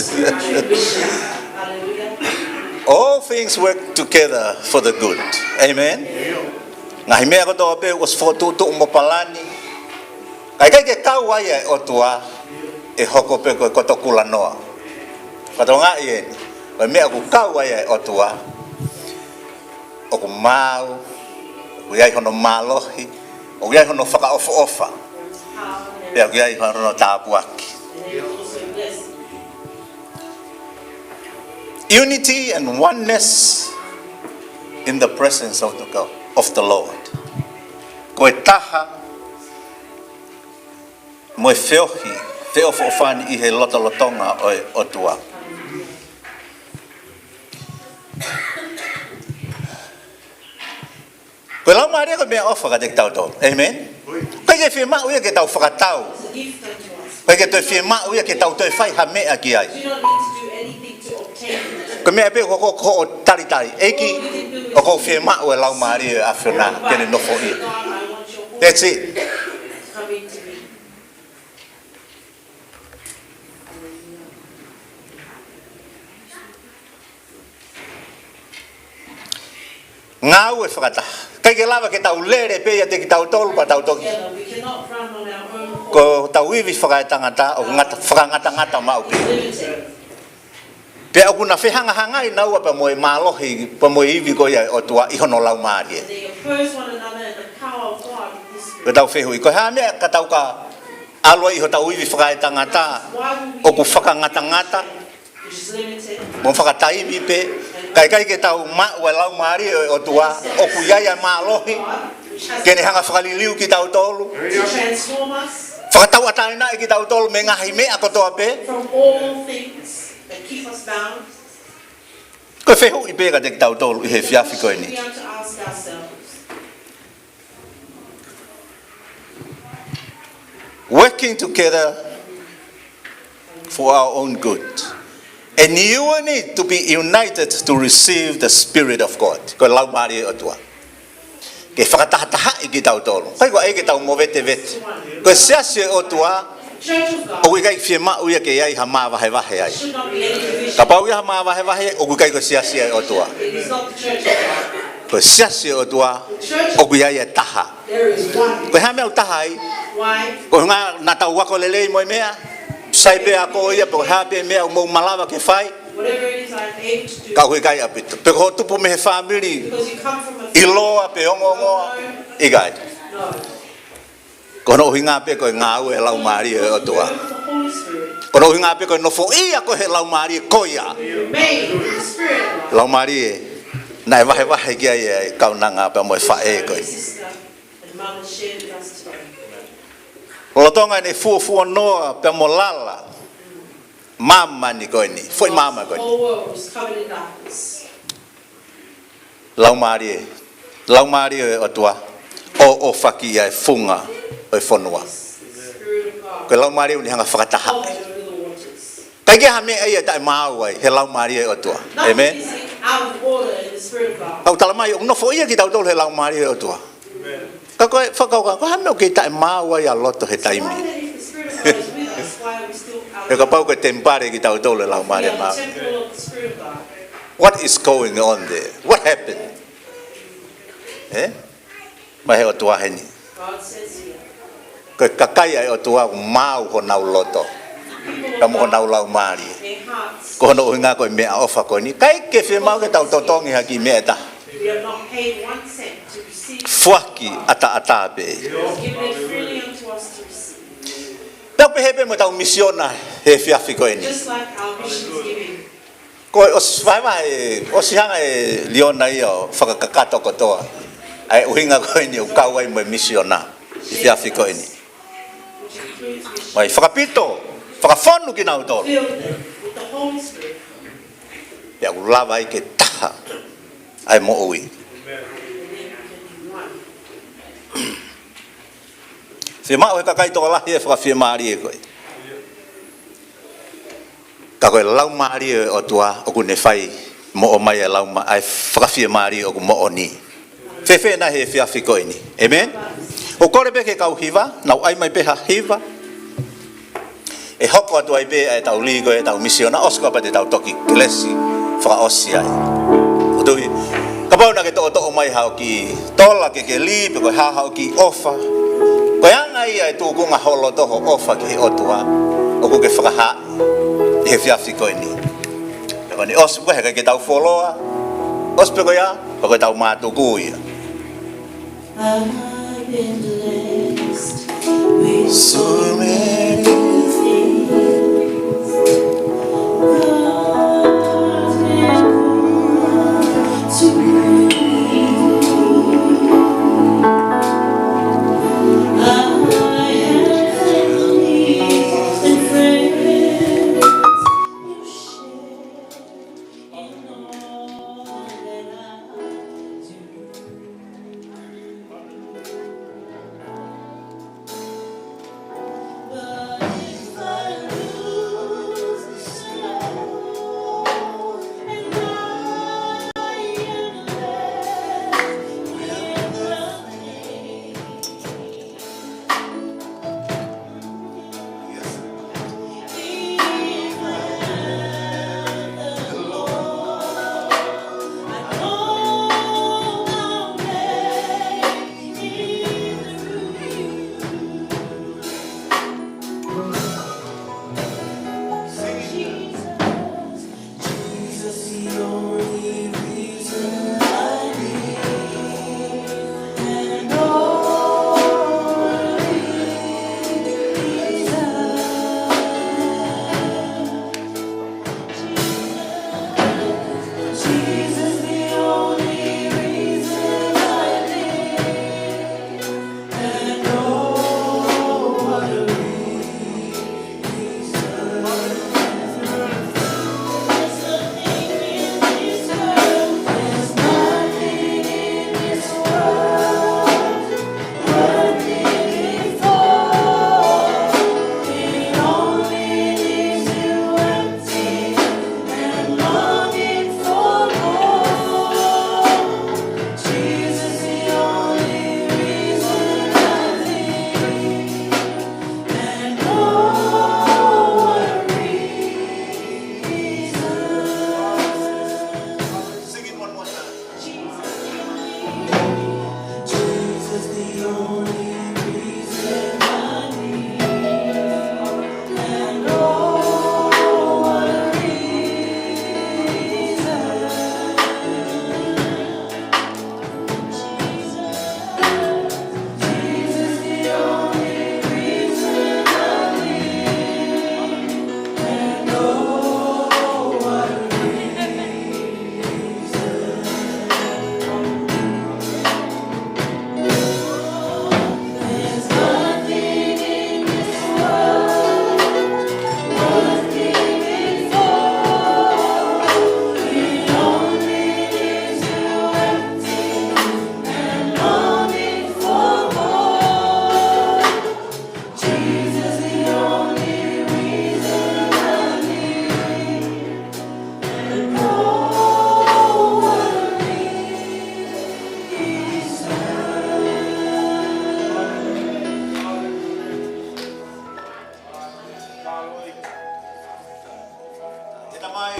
All things work together for the good. Amen. Ngaahi meʻa kotoa pē ʻoku ʻosi fokotuʻutuʻu mo palani. Ka ʻikai ke kau ai ʻa e ʻOtua, ʻe hoko pē ko e koto kulanoa. Fakatokangaʻi eni, ko e meʻa ʻoku kau ai ʻa e ʻOtua, ʻoku maau, ʻoku ʻi ai hono mālohi, ʻoku ʻi ai hono fakaʻofoʻofa, pea ʻoku ʻi ai hono tāpuaki. Unity and oneness in the presence of the God, of the Lord. Ko e taha mo e feohi, feʻofoʻofani ʻi he lotolotonga ʻo e ʻOtua. Ko e Laumālie ko e meʻaʻofa kiate kitautolu. ʻĒmeni. ʻOku ʻikai ke fiemaʻu ia ke tau fakatau. ʻOku ʻikai ke toe fiemaʻu ia ke tau toe fai ha meʻa ki ai. Ko e meʻa pē ko, ko, ko hoʻo talitali. ʻEiki, ʻoku ou fiemaʻu e Laumālie ʻo e ʻAfiona ke ne nofoʻia. That's it. Ngāue fakataha. ʻIkai ke lava ke tau lele pē ʻiate kitautolu pea tau toki. Ko hotau ivi fakaetangata ʻoku ngata, fakangatangata maʻu pē. Pea ʻoku na fehangahangai naua pea mo e mālohi, pea mo e ivi ko ia ʻo e ʻOtua ʻi hono Laumālie. Ko ʻetau fehuʻi, ko e hā e meʻa ka tau ka ʻalu ai ʻi hotau ivi fakaetangata ʻoku fakangatangata, mo fakataimi pē, kae ʻikai ke tau maʻu e Laumālie ʻo e ʻOtua ʻoku ʻi ai ʻa e mālohi ke ne hanga fakaliliu kitautolu, fakatauʻatāinaʻi kitautolu mei he ngaahi meʻa kotoa pē. Ko e fehuʻi pē kiate kitautolu ʻi he efiafi ko eni. Working together for our own good. And you need to be united to receive the Spirit of God. Ko e Laumālie ʻo e ʻOtua. ke fakatahatahaʻi kitautolu. ʻIkai ko e ʻai ke tau movetevete. Ko e siasi ʻo e ʻOtua, ʻoku ʻikai fiemaʻu ia ke ʻi ai ha māvahevahe ai. Kapau ʻi ai ha māvahevahe, ʻoku ʻikai ko e siasi ʻo e ʻOtua. Ko e siasi ʻo e ʻOtua, ʻoku ʻi ai e taha. Ko e hā e meʻa ʻoku taha ai? Ko e ʻuhinga naʻa tau ako lelei mo e meʻa, sai pē ako ia, pe ko e hā pē meʻa ʻoku mou malava ke fai, ka ʻoku ʻikai ʻaupito. Pe ko hoʻo tupu mei he fāmili ʻiloa pe ongoongoa, ʻikai. Ko hono ʻuhinga pē ko e ngāue ʻa e Laumālie ʻo e ʻOtua. Ko hono ʻuhinga pē ko e nofoʻia ko ē ʻe he Laumālie ko ia. Laumālie naʻe vahevahe ki ai e kaunanga pea mo e faʻē ko ē. Lolotonga ʻene fuofuanoa pea mo lala māmani ko eni, foʻi māmani ko eni. Laumālie, Laumālie ʻo e ʻOtua, ʻoku ʻofa ki ai e funga ʻo e fonua. Ko e Laumālie ʻoku ne hanga fakatahaʻi. ʻIkai ke ʻi ai ha meʻa ia ʻe taʻemaau ai he Laumālie ʻo e ʻOtua. ʻĒmeni. Ka ʻoku tala mai, ʻoku nofoʻia kitautolu he Laumālie ʻo e ʻOtua. Ka ko e fakakaukau, ko e hā e meʻa ʻoku kei taʻemaau ai ʻa loto he taimi? He kapau ko e temipale kitautolu ʻo e Laumālie Māʻoniʻoni. What is going on there? What happened? ʻĒ? Mai he ʻOtua heni. Ko e kakai ʻa e ʻOtua ʻoku maau honau loto, ka mo honau laumālie. Ko hono ʻuhinga ko e meʻaʻofa ko eni. ʻIkai ke fiemaʻu ke tau totongi ha kiʻi meʻa ʻe taha. Foaki ʻataʻatā pē. Pea ʻoku pehē pē mo ʻetau misiona he efiafi ko eni. Ko e ʻosi vahevahe, ʻosi hanga ʻe Liona ia ʻo fakakakato kotoa ʻa e ʻuhinga ko eni ʻoku kau ai mo e misiona he efiafi ko eni. Mai fakapito, fakafonu kinautolu. Pea ʻoku lava ai ke taha ʻa e moʻui. Fiemaʻu he kakai tokolahi e fakafiemālie ko ē. Ka ko e Laumālie ʻo e ʻOtua ʻoku ne fai mo ʻomai e lauma-, ʻa e fakafiemālie ʻoku moʻoni. Fēfē nai he efiafi ko eni? ʻĒmeni. ʻOku kole pē ki he kau hiva, nau ʻai mai pē ha hiva. ʻE hoko atu ai pē ʻa ʻetau lī ko ē ʻetau misiona, ʻosi ko ia pea te tau toki kelesi fakaʻosi ai. ʻOku ou tui, kapau naʻa ke toʻotoʻo mai haʻo kiʻi tola ke ke lī, pe ko e hā haʻo kiʻi ʻofa. Ko e anga ia e tūkunga ho loto, ho ʻofa ki he ʻOtua ʻoku ke fakahā he efiafi ko eni. Pea ko eni ʻosi pē ko ē he ʻikai ke tau fuoloa, ʻosi pē ko ia, pea ko ʻetau mātuku ia. I've been blessed with so many things. God has been good to me. I have family and friends who share in all that I do.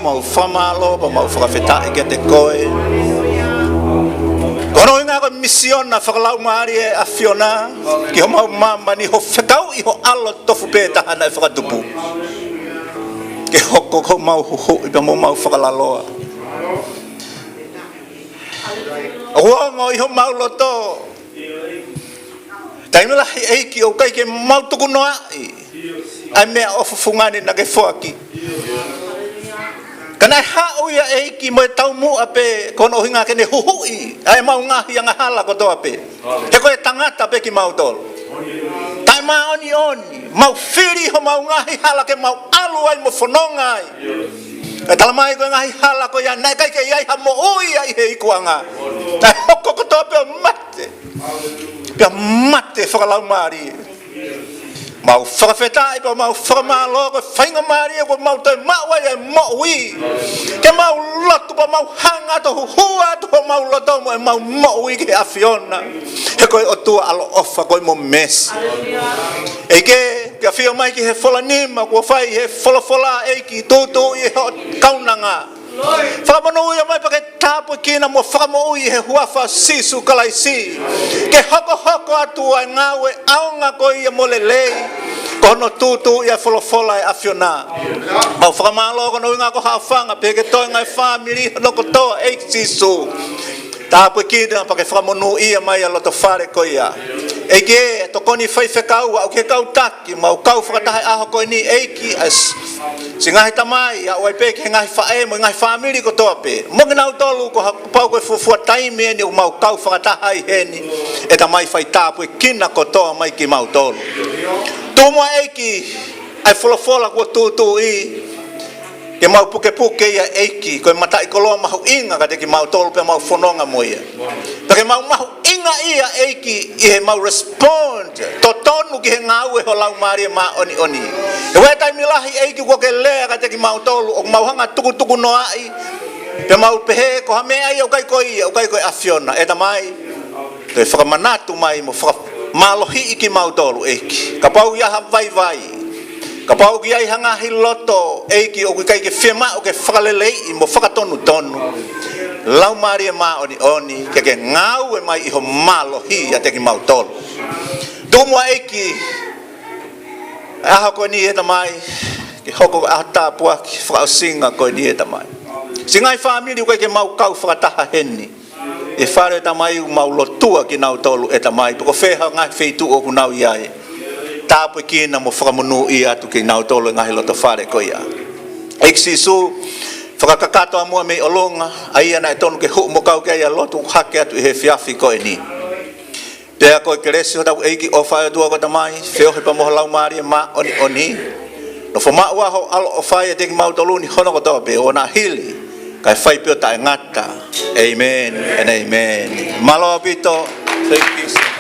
Mau fakamālō pea mau fakafetaʻi kiate koe. Ko hono ʻuhinga ko e misiona fakalaumālie ʻa e ʻAfiona ki homau māmani, hoʻo fekauʻi ho ʻAlo tofu pē taha naʻe fakatupu ke hoko ko homau huhuʻi pea mo homau fakalaloa. ʻOku ongo ʻi homau loto, taimi lahi ʻEiki ʻoku ʻikai ke mau tukunoaʻi ʻa e meʻaʻofa fungani naʻa ke foaki. Ka naʻe haʻu ia ʻEiki mo e taumuʻa pē ko hono ʻuhinga ke ne huhuʻi ʻa ʻemau ngaahi angahala kotoa pē. He ko e tangata pē kimautolu. Taʻemāʻoniʻoni, mau fili homau ngaahi hala ke mau ʻalu ai mo fononga ai. Kae talamai ko e ngaahi hala ko ia naʻe ʻikai ke ʻi ai ha moʻui ia ʻi he ikuʻanga. Naʻe hoko kotoa pē ʻo mate. Pea mate fakalaumālie. Mau fakafetaʻi pea mau fakamālō ko e faingamālie kuo mau toe maʻu ai e moʻui. Ke mau lotu pea mau hanga atu ʻo huhua atu homau loto mo ʻemau moʻui ki he ʻAfiona. He ko e ʻOtua ʻaloʻofa, ko e mo mesi. ʻEiki, ke ʻafio mai ki he fola nima kuo fai he folofola, ʻEiki, tūtūʻi ʻi hoʻo kaunanga. Fakamonūʻia mai pea ke tāpuekina mo fakamoʻui he huafa Sīsū Kalaisi. Ke hokohoko atu ʻa e ngāue ʻaonga ko ia mo lelei, ko hono tūtūʻi ʻa e folofola ʻa e ʻAfiona. Mau fakamālō ko hono ʻuhinga ko Haʻafanga pea ke toenga e fāmili hono kotoa, ʻEiki Sīsū. Tāpuekina pea ke fakamonūʻia mai ʻa e loto fale ko ia. ʻEiki, tokoni faifekau, aʻu ki he kau taki, mau kau fakataha he ʻaho ko eni, ʻEiki, ʻa e s-, siʻi ngaahi tamai, aʻu ai pē ki he ngaahi faʻē mo e ngaahi fāmili kotoa pē. Mo kinautolu ko ha, pau ko e fuofua taimi eni ʻoku mau kau fakataha ai heni. ʻE Tamai, fai tāpuekina kotoa mai kimautolu. Tuku muʻa ʻEiki, ʻa e folofola kuo tūtūʻi, ke mau pukepuke ia ʻEiki, ko e mataʻikoloa mahuʻinga kiate kimautolu pea mau fononga mo ia. Pea ke mau mahuʻingaʻia ʻEiki ʻi heʻemau respond totonu ki he ngāue ho Laumālie Māʻoniʻoni. He ʻoku ʻi ai e taimi lahi ʻEiki kuo ke lea kiate kimautolu, ʻoku mau hanga tukutukunoaʻi, pea mau pehē ko ha meʻa ia ʻoku ʻikai ko ia, ʻoku ʻikai ko e ʻAfiona. ʻE Tamai, toe fakamanatu mai mo fakamālohiʻi kimautolu ʻEiki. Kapau ʻoku ʻi ai ha vaivai, kapau ʻoku ʻi ai ha ngaahi loto ʻEiki ʻoku ʻikai ke fiemaʻu ke fakaleleiʻi mo fakatonutonu, Laumālie Māʻoniʻoni ke ke ngāue mai ʻi ho mālohi ʻiate kimautolu. Tuku muʻa ʻEiki ʻa e ʻaho ko eni ʻe Tamai, ke hoko ko e ʻaho tāpuaki fakaʻosinga ko eni ʻe Tamai. Siʻi ngaahi fāmili ʻoku ʻikai ke mau kau fakataha heni ʻi he fale ʻo e Tamai, ʻoku mau lotua kinautolu ʻe Tamai, pe ko fē ha ngaahi feituʻu ʻoku nau ʻi ai. Tāpuekina mo fakamonūʻia atu kinautolu he ngaahi loto fale ko ia. ʻEiki Sīsū, fakakakato ʻa muʻa mei ʻolunga, ʻa ia naʻe tonu ke hū mo kau ki ai ʻa e lotu ʻoku hake atu ʻi he efiafi ko eni. Pea ko e kelesi ʻa hotau ʻEiki, ʻofa ʻa e ʻOtua ko e Tamai, feohi pea mo ho Laumālie Māʻoniʻoni, nofo maʻu ʻa ho ʻaloʻofa ʻiate kimautolu ni hono kotoa pē, ʻo na hili kae fai pē ʻo taʻengata. ʻĒmeni and ʻēmeni. Mālō ʻaupito. Thank you.